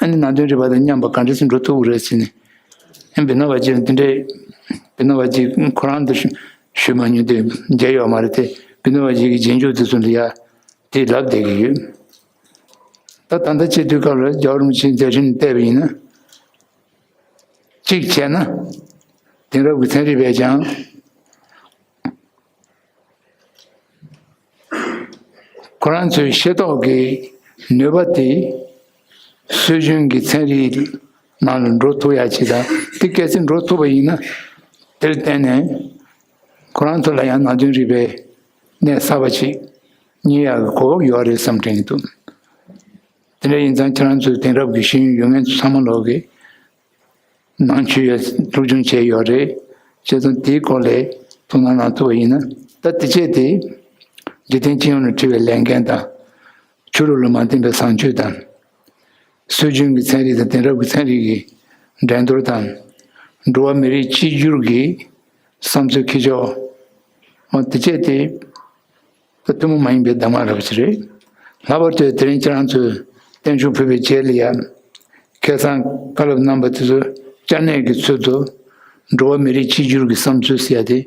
ཨ་ནི་ནང་དོན་རིག་པ་དང་མཉམ་པ་ག་འདྲ་སེ་འགྲོ་ཐུབ་ཀྱི་རེད་ཟེར་ནས། ཨ་བི་ནོ་བ་ཇི་འདི་འདྲའི་བི་ནོ་བ་ཇི་ཁོ་རང་དུ་ཞུ་ཞུས་མ་མྱོང་དུས་མཇལ་ཡོད་མ་རེད་དེ། བི་ནོ་བ་ཇི་གི་རྗེས་འཇུག་དེ་ཚོ་ལ་ཡ་དེ་ལབ་བསྡད་ཀྱི་ཡོད། ད་ད་ལྟ་བྱེད་དུས་སྐབས་ལ་རྒྱལ་བ་རིན་པོ་ཆེའི་མཛད་འཕྲིན་བལྟས་པ་ཡིན་ན། གཅིག་བྱས་ན། དེང་རབས་ཀྱི་ཚན་རིག་པས་ཀྱང་། ཁོ་རང་ཚོའི་ཤེས་རྟོགས་ཀྱི་ནུས་པ་དེ་སྲོལ་རྒྱུན་གྱི་ཚན་རིག་ནང་ལ་འགྲོ་ཐུབ་ཡ་ཅིག་དང་། དེ་གལ་སྲིད་འགྲོ་ཐུབ་པ་ཡིན་ན། དེར་བརྟེན་ནས་ཁོ་རང་ཚོ་ལ་ཡང་ནང་དོན་རིག་པའི་གནས་གསར་པ་ཅིག་རྙེད་ཡག་གི་གོ་སྐབས་ཡོད་རེད་བསམ་དྲན་གྱི་འདུག་དེ་འདྲ་ཡིན་ཙང་ཁྱེད་རང་ཚོས་དེང་རབས་ཀྱི་ཤེས་ཡོན་ཡོད་མཁན་ཚོ་ཚང་མ་ལོག་གིས། ནང་ཆོས་ཡ་སློབ་སྦྱོང་བྱས་ཡོད་རེད། བྱས་ཙང་དེའི་སྐོར་ལ་ཐུགས་སྣང་གནང་ཐུབ་པ་ཡིན་ན། ད་དེ་བྱས་ཏེ་འཇིག་རྟེན་སྤྱི་ཡོངས་ལ་འཁྲི་བའི་ལས་འགན་དང་། ཆོས་ལུགས་ལ་མ་བརྟེན་པའི་བཟང་སྤྱོད་དང་། སྲོལ་རྒྱུན་གྱི་ཚན་རིག་དང་དེང་རབས་ཀྱི་ཚན་རིག་གི་འགྲན་བསྡུར་དང་། འགྲོ་བ་མི་རིགས་གཅིག་གྱུར་གྱི་བསམ་ཚུལ་འཁྱེར་ཕྱོགས། འོ་དེ་བྱས་ཏེ། ད་ཐུན་མོང་མ་ཡིན་པའི་གདམས་ངག་རབ་ཅིག་རེད། ལྷག་པར་དུ་དེ་རིང་ཁྱེད་རང་ཚོས་བརྟན་བཞུགས་ཕུལ་བའི་རྗེས་ལ་ཡང་། ཁ་སང་བཀའ་སློབ་གནང་བ་དེ་ཚོ་བསྐྱར་ནན་གྱི་ཚུལ་དུ། འགྲོ་བ་མི་རིགས་གཅིག་གྱུར་གྱི་བསམ་ཚུལ་ཟེར་ཡ་དེ་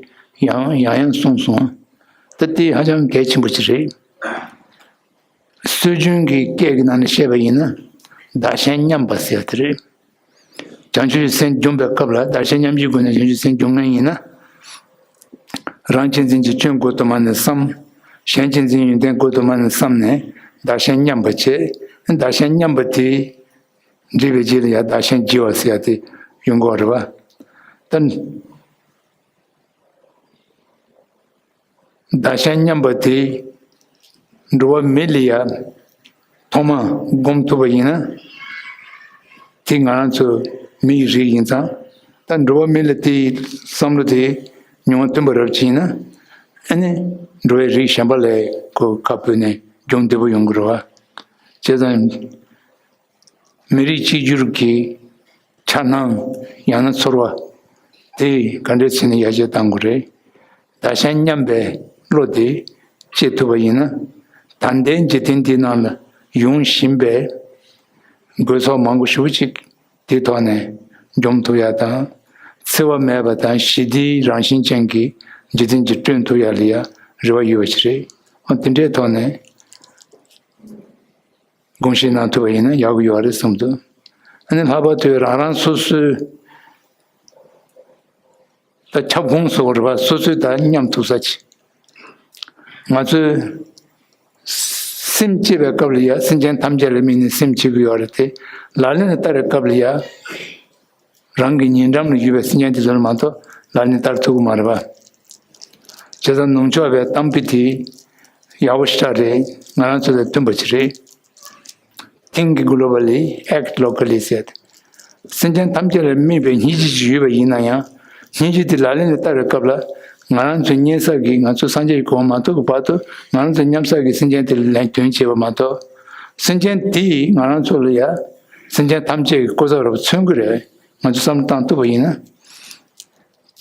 ཡང་ཡང་ཡང་གསུངས་སོང་། ད་དེ་ཧ་ཅང་གལ་ཆེན་པོ་ཅིག་རེད། སྲོལ་རྒྱུན་གྱི་སྐད་ཀྱི་ནང་ནས་བཤད་པ་ཡིན་ན། བདག་གཞན་མཉམ་པ་ཟེར་ཡ་དེ་རེད། བྱང་ཆུབ་ཀྱི་སེམས་སྦྱོང་བའི་སྐབས་ལ་བདག་གཞན་མཉམ་བརྗེའི་སྒོ་ནས་བྱང་ཆུབ་སེམས་སྦྱོང་མཁན་ཡིན་ན། རང་གཅེས་འཛིན་གྱི་སྐྱོན་དགུ་དུ་མ་ནས་བསམ། གཞན་གཅེས་འཛིན་ཡོན་ཏན་དགུ་དུ་མ་ནས་བསམ་ནས་བདག་གཞན་མཉམ་པ་བྱེད། བདག་གཞན་མཉམ་པ་དེ་འདྲིས་པའི་རྗེས་ལ་ཡང་བདག་གཞན་བརྗེ་བ་ཟེར་ཡ་དེ་ཡོང་གི་ཡོད་རེད་བ། ད། བདག་གཞན་མཉམ་པ་དེ་འགྲོ་བ་མི་ལ་ཡ་ཐོག་མ་སྒོམ་ཐུབ་པ་ཡིན་ན། དེ་ང་རང་ཚོ་མི་ཡི་རིགས་ཡིན་ཙང་། ད་འགྲོ་བ་མི་ལ་དེའི་བསམ་བློ་དེ་མྱོང་བ་བཏོན་པ་རབ་ཅིག་ཡིན་ན། ཨ་ནི་འགྲོ་བའི་རིགས་གཞན་པ་ལ་ཁོ་ཁ་ཕུལ་ནས་སྦྱོང་བདེ་པོ་ཡོང་གི་རེད་བ། བྱས་ཙང་། མི་རིགས་གཅིག་གྱུར་གྱི་འཆར་སྣང་ཡང་ན་ཚོར་བ་དེ་ག་འདྲའི་ཚད་ནས་ཡར་རྒྱས་གཏང་དགོས་རེད། བདག་གཞན་མཉམ་པའི་བློ་དེ་སྐྱེ་ཐུབ་པ་ཡིན་ན། ད་ལྟའི་འཇིག་རྟེན་འདིའི་ནང་ལ་ཡོང་བཞིན་པའི་དགོས་ཚོགས་མང་པོ་ཞེ་པོ་ཅིག་དེའི་ཐོག་ནས་འཇོམས་ཐུབ་ཡ་དང་། འཚེ་བ་མེད་པ་དང་ཞི་བདེའི་རང་བཞིན་ཅན་གྱི་འཇིག་རྟེན་ཅིག་བསྐྲུན་ཐུབ་ཡ་ལ་ཡ་རེ་བ་ཡོད་པ་ཞིག་རེད། འོ་དེ་འདྲའི་ཐོག་ནས། དགོངས་བཞེས་གནང་ཐུབ་པ་ཡིན་ན་ཡག་གི་ཡོད་རེད་བསམ་འདུག་ཨ་ནི་ལྷག་པར་དུ་རང་རང་སོ་སོའི་ད་ཁྱབ་ཁོངས་སུ་རེད་པ། སོ་སོའི་ད་མཉམ་ཐུབ་ས་ཅིག་ང་ཚོས་སེམས་བསྐྱེད་པའི་སྐབས་ལ་ཡ་སེམས་ཅན་ཐམས་ཅད་ལ་དམིགས་ནས་སེམས་བསྐྱེད་ཀྱི་ཡོད་རེད་དེ། ལག་ལེན་ལ་བསྟར་བའི་སྐབས་ལ་ཡ། རང་གི་ཉེ་འགྲམ་ལ་ཡོད་པའི་སེམས་ཅན་དེ་ཚོ་ལ་མ་གཏོགས་ལག་ལེན་བསྟར་ཐུབ་ཀྱི་མ་རེད་པ། བྱས་ཙང་ནུབ་ཕྱོགས་པའི་གཏམ་དཔེ་དེ་ཡག་པོ་ཞེ་དྲག་རེད། ང་རང་ཚོ་ལ་བསྟུན་པ་ཅིག་རེད། Think globally, act locally ཟེར། སེམས་ཅན་ཐམས་ཅད་ལ་དམིགས་པའི་སྙིང་རྗེ་ཅིག་ཡོད་པ་ཡིན་ན་ཡང་། སྙིང་རྗེ་དེ་ལག་ལེན་ལ་བསྟར་བའི་སྐབས་ལ། ང་རང་ཚོ་གཉེར་ས་གི་ང་ཚོ་སངས་རྒྱས་ཀྱི་གོ་འཕང་མ་ཐོབ་ཀྱི་བར་དུ་ང་རང་ཚོ་མཉམ་ས་གི་སེམས་ཅན་དེ་ལ་ལན་དོན་བྱེད་པ་མ་གཏོགས། སེམས་ཅན་དེས་ང་རང་ཚོ་ལ་ཡ། སེམས་ཅན་ཐམས་ཅད་ཀྱི་སྐུ་ཚབ་རབ་མཚོན་གྱི་རེད། ང་ཚོས་བསམ་བློ་བཏང་ཐུབ་པ་ཡིན་ན།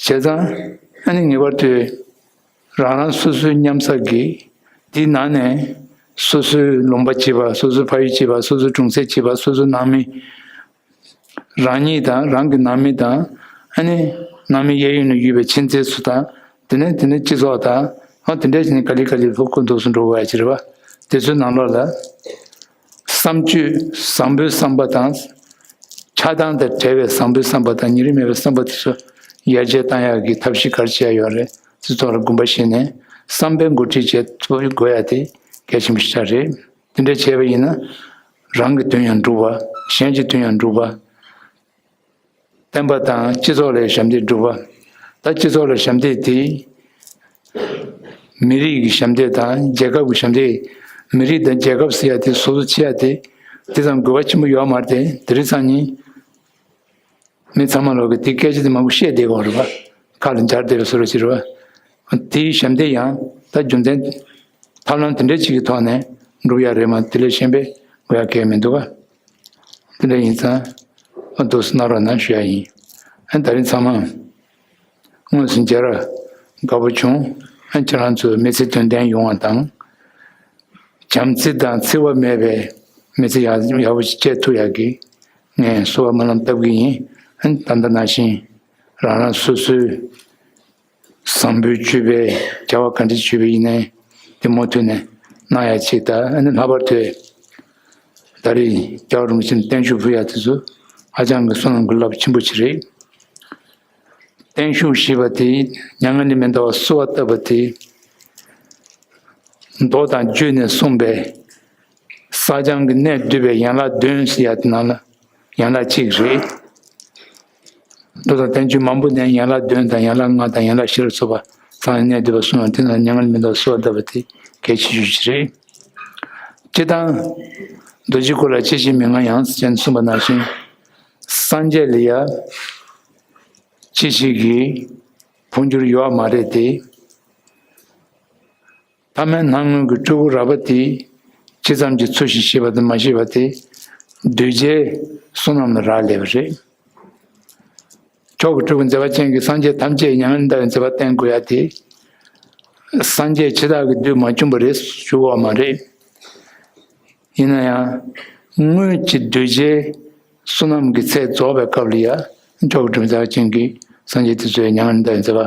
བྱས་ཙང་ཨ་ནི་ངེས་པར་དུ་རང་རང་སོ་སོའི་མཉམ་ས་གི་དེའི་ནང་ནས་སོ་སོའི་ལུང་པ་གཅིག་པ། སོ་སོའི་ཕ་ཡུལ་གཅིག་པ། སོ་སོའི་གྲོང་གསེབ་གཅིག་པ། སོ་སོའི་ནང་མི། རང་ཉིད་དང་རང་གི་ནང་མི་དང་། ཨ་ནི་ནང་མི་གཡས་གཡོན་ནས་ཡོད་པའི་ཁྱིམ་མཚེས་ཚོ་དང་། དེ་ནས་དེ་ནས་སྤྱི་ཚོགས་དང་། ཨ་དེ་འདྲ་བྱས་ནས་ག་ལེ་ག་ལེ་ལྷུག་ཏུ་འདུག་སུ་འགྲོ་བ་ཅིག་རེད་པ། དེ་ཚོའི་ནང་ལོགས་ལ། བསམ་སྤྱོད་བཟང་པོའི་བསམ་པ་དང་ ཐ་དང་དང་བྲལ་བའི་བཟང་པོའི་བསམ་པ་དང་ཉེ་རིང་མེད་པའི་བསམ་པ་དེ་ཚོ་ཡར་རྒྱས་བཏང་ཡག་གི་ཐབས་ཤེས་ག་རེ་བྱས་ཡོད་རེད། སྤྱི་ཚོགས་ལ་དགོངས་པ་བཞེས་ནས་བསམ་པའི་འགོ་ཁྲིད་བྱེད་ཐུབ་དགོས་ཡ་དེ་གལ་ཆེན་པོ་ཞིག་ཆགས་རེད། དེ་འདྲ་བྱས་པ་ཡིན་ན་རང་གི་དོན་ཡང་འགྲུབ་པ། གཞན་གྱི་དོན་ཡང་འགྲུབ་པ། བསྟན་པ་དང་སྤྱི་ཚོགས་ལ་ཞབས་འདེགས་སྒྲུབ་པ། ད་སྤྱི་ཚོགས་ལ་ཞབས་འདེགས་དེ། མི་རིགས་ཀྱི་ཞབས་འདེགས་དང་རྒྱལ་ཁབ་ཀྱི་ཞབས་འདེགས། མི་རིགས་དང་རྒྱལ་ཁབ་ཟེར་ཡ་དེ་སོ་སོ་ཕྱེ་ཡ་དེ། དེ་ཙམ་དགོས་པ་ཆེན་པོ་ཡོད་མ་རེད་དེ། དེ་རིང་སང་ཉིན་མི་ཚང་མ་ལོག་གི་དེ་སྐད་ཆ་དེ་མང་པོ་བཤད་བསྡད་ཡོད་རེད་པ། ཁ་ལ་འབྱར་བསྡད་པའི་བཟོ་འདྲ་ཅིག་རེད་པ། དེའི་ཞབས་འདེགས་ཡང་ད་རྒྱུ་མཚན་ཐབས་ལམ་དེ་འདྲ་ཅིག་གི་ཐོག་ནས་འགྲུབ་ཡ་རེད་མ། དེ་ལས་གཞན་པའི་དགོས་ཡ་གང་ཡང་མི་འདུག་ག་དེ་འདྲ་ཡིན་ཙང་ཨ་འདུག་སེ་གནང་རོགས་གནང་ཞུ་ཡ་ཡིན། ཨ་ད་རིང་ཚང་མ་དངོས་སུ་མཇལ་ར་དགའ་པོ་བྱུང་། ཨ་ཁྱེད་རང་ཚོའི་མི་ཚེ་དོན་ལྡན་ཡོང་བ་དང་། བྱམས་བརྩེ་དང་འཚེ་བ་མེད་པའི་མི་ཚེ་ཡག་ཡག་པོ་ཞིག་སྐྱེལ་ཐུབ་ཡག་གི་ངས་གསོལ་བ་སྨོན་ལམ་བཏབ་གི་ཡིན། ཨ་ད་ལྟ་ནང་བཞིན་རང་རང་སོ་སོའི་བཟང་པོའི་སྤྱོད་པའི་བྱ་བ་ག་འདྲ་བྱེད་པ་ཡིན་ནའི་དེ་མུ་མཐུད་ནས་གནང་ཡ་ཅིག་དང་། ཨ་ནི་ལྷག་པར་དུ་ད་རེས་རྒྱལ་བ་རིན་པོ་ཆེ་ལ་བརྟན་བཞུགས་ཕུལ་ཡ་དེ་ཚོ་ཧ་ཅང་གི་བསོད་ནམས་ཀྱི་རླབས་ཆེན་པོ་ཅིག་རེད། བརྟན་བཞུགས་ཞེས་པ་དེ་མྱ་ངན་ལས་མི་འདའ་བར་གསོལ་བ་བཏབ་པ་དེ། མདོ་དང་རྒྱུད་ནས་གསུངས་པའི་བསགས་སྦྱང་གི་གནད་བསྡུས་པའི་ཡན་ལག་བདུན་ཟེར་ཡ་དེ་ནང་ལ་ཡན་ལག་གཅིག་རེད། མདོ་དང་བསྟན་བཅོས་མང་པོ་ནས་ཡན་ལག་བདུན་དང་ཡན་ལག་ལྔ་དང་ཡན་ལག་བཞི་ལ་སོགས་པ་ཚང་ནས་གནད་བསྡུས་པ་གསུངས་ཡོད། དེ་ནང་མྱ་ངན་ལས་མི་འདའ་བར་གསོལ་བ་བཏབ་པ་དེ་གལ་ཆེ་ཤོས་ཤིག་རེད། སྤྱིར་བཏང་། རྡོ་རྗེ་སྐོར་ལ་ཅི་ཞིག་མི་མངའ་ཡང་ཞེས་གསུངས་པ་ནང་བཞིན། སངས་རྒྱས་ལ་ཡ་ཅི་ཞིག་གི་འཕོ་འགྱུར་ཡོད་མ་རེད་དེ། ཐ་མལ་སྣང་ངོ་གི་སྤྲུལ་སྐུ་རགས་པ་དེ་ཇི་ཙམ་གྱིས་ཚུལ་བཞིན་ཤེས་པ་དང་མ་ཤེས་པ་དེ་གདུལ་བྱའི་བསོད་ནམས་ལ་རག་ལས་པ་རེད། མཆོག་གི་སྤྲུལ་སྐུ་མཛད་པ་ཅན་གྱིས་སངས་རྒྱས་ཐམས་ཅད་མྱ་ངན་འདའ་བའི་མཛད་པ་བསྟན་དགོས་ཡ་དེ། སངས་རྒྱས་ཕྱི་དག་གི་བདུད་མ་བཅོམ་པ་རེད་ཞུ་བ་མ་རེད། ཡིན་ན་ཡང་། སྔོན་གྱི་གདུལ་བྱའི་བསོད་ནམས་ཀྱི་ཚད་རྫོགས་པའི་སྐབས་ལ་ཡ། མཆོག་གི་སྤྲུལ་སྐུ་མཛད་པ་ཅན་གྱིས་སངས་རྒྱས་དེ་ཚོའི་མྱ་ངན་འདའ་བའི་མཛད་པ།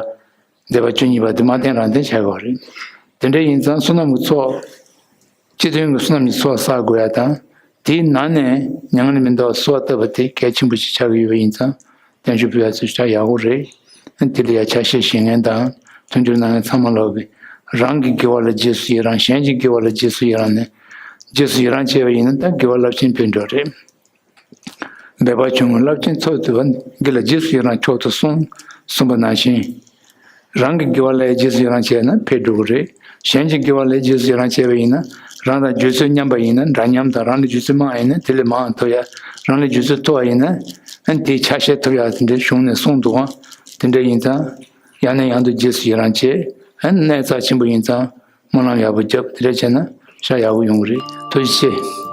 མཛད་པ་བཅུ་གཉིས་པ་དེ་མ་བསྟན་རང་བསྟན་བྱ་དགོས་པ་རེད། དེ་འདྲ་ཡིན་ཙང་བསོད་ནམས་ཀྱི་ཚོགས། སྤྱི་མཐུན་གྱི་བསོད་ནམས་ཀྱི་ཚོགས་བསགས་དགོས་ཡ་དང་། དེའི་ནང་ནས་མྱ་ངན་ལས་མི་འདའ་བར་གསོལ་བ་བཏབ་པ་དེ་གལ་ཆེན་པོ་ཞིག་ཆགས་ཀྱི་ཡོད་པ་ཡིན་ཙང་བརྟན་བཞུགས་ཕུལ་ཡ་ཚོ་ཞེ་དྲག་ཡག་པོ་རེད། དེ་ལ་ཡ་ཆ་ཤས་བཞེས་མཁན་དང་མཐུན་འགྱུར་གནང་མཁན་ཚང་མ་ལོག་གིས་རང་གི་དགེ་བ་ལ་རྗེས་སུ་ཡི་རང་། གཞན་གྱི་དགེ་བ་ལ་རྗེས་སུ་ཡི་རང་ནས། རྗེས་སུ་ཡི་རང་བྱས་པ་ཡིན་ན་ད་དགེ་བ་རླབས་ཆེན་འཕེལ་འགྲོ་རེད། འབད་པ་ཆུང་ངུས་རླབས་ཆེན་ཚོགས་ཐུབ་པ། དགེ་ལ་རྗེས་སུ་ཡི་རང་མཆོག་ཏུ་གསུངས། གསུངས་པ་ནང་བཞིན། རང་གི་དགེ་བ་ལ་རྗེས་སུ་ཡི་རང་བྱས་ན་འཕེལ་འགྲོ་གི་རེད། གཞན་གྱི་དགེ་བ་ལ་རྗེས་སུ་ཡི་རང་བྱས་པ་ཡིན་ན། རང་དང་རྗེས་སུ་མཉམ་པ་ཡིན་ན་འདྲ་མཉམ་དང་། རང་ལས་རྗེས་སུ་དམའ་བ་ཡིན་ན་དེ་ལས་མང་བ་ཐོབ་ཡ། རང་ལས་རྗེས་སུ་མཐོ་བ་ཡིན་ན་དེའི་ཆ་ཤས་ཐོབ་ཡ། དེ་འདྲའི་གཞུང་ནས་གསུངས་འདུག་ག་དེ་འདྲ་ཡིན་ཙང་ཡང་ནས་ཡང་དུ་རྗེས་སུ་ཡི་རང་བྱས། གནད་རྩ་ཆེན་པོ་ཡིན་ཙང་སྨོན་ལམ་ཡག་པོ་རྒྱབ། དེ་འདྲ་བྱས་ན་ཤ་ཡག་པོ་ཡོང་གི་རེད། ཐུགས་རྗེ་ཆེ།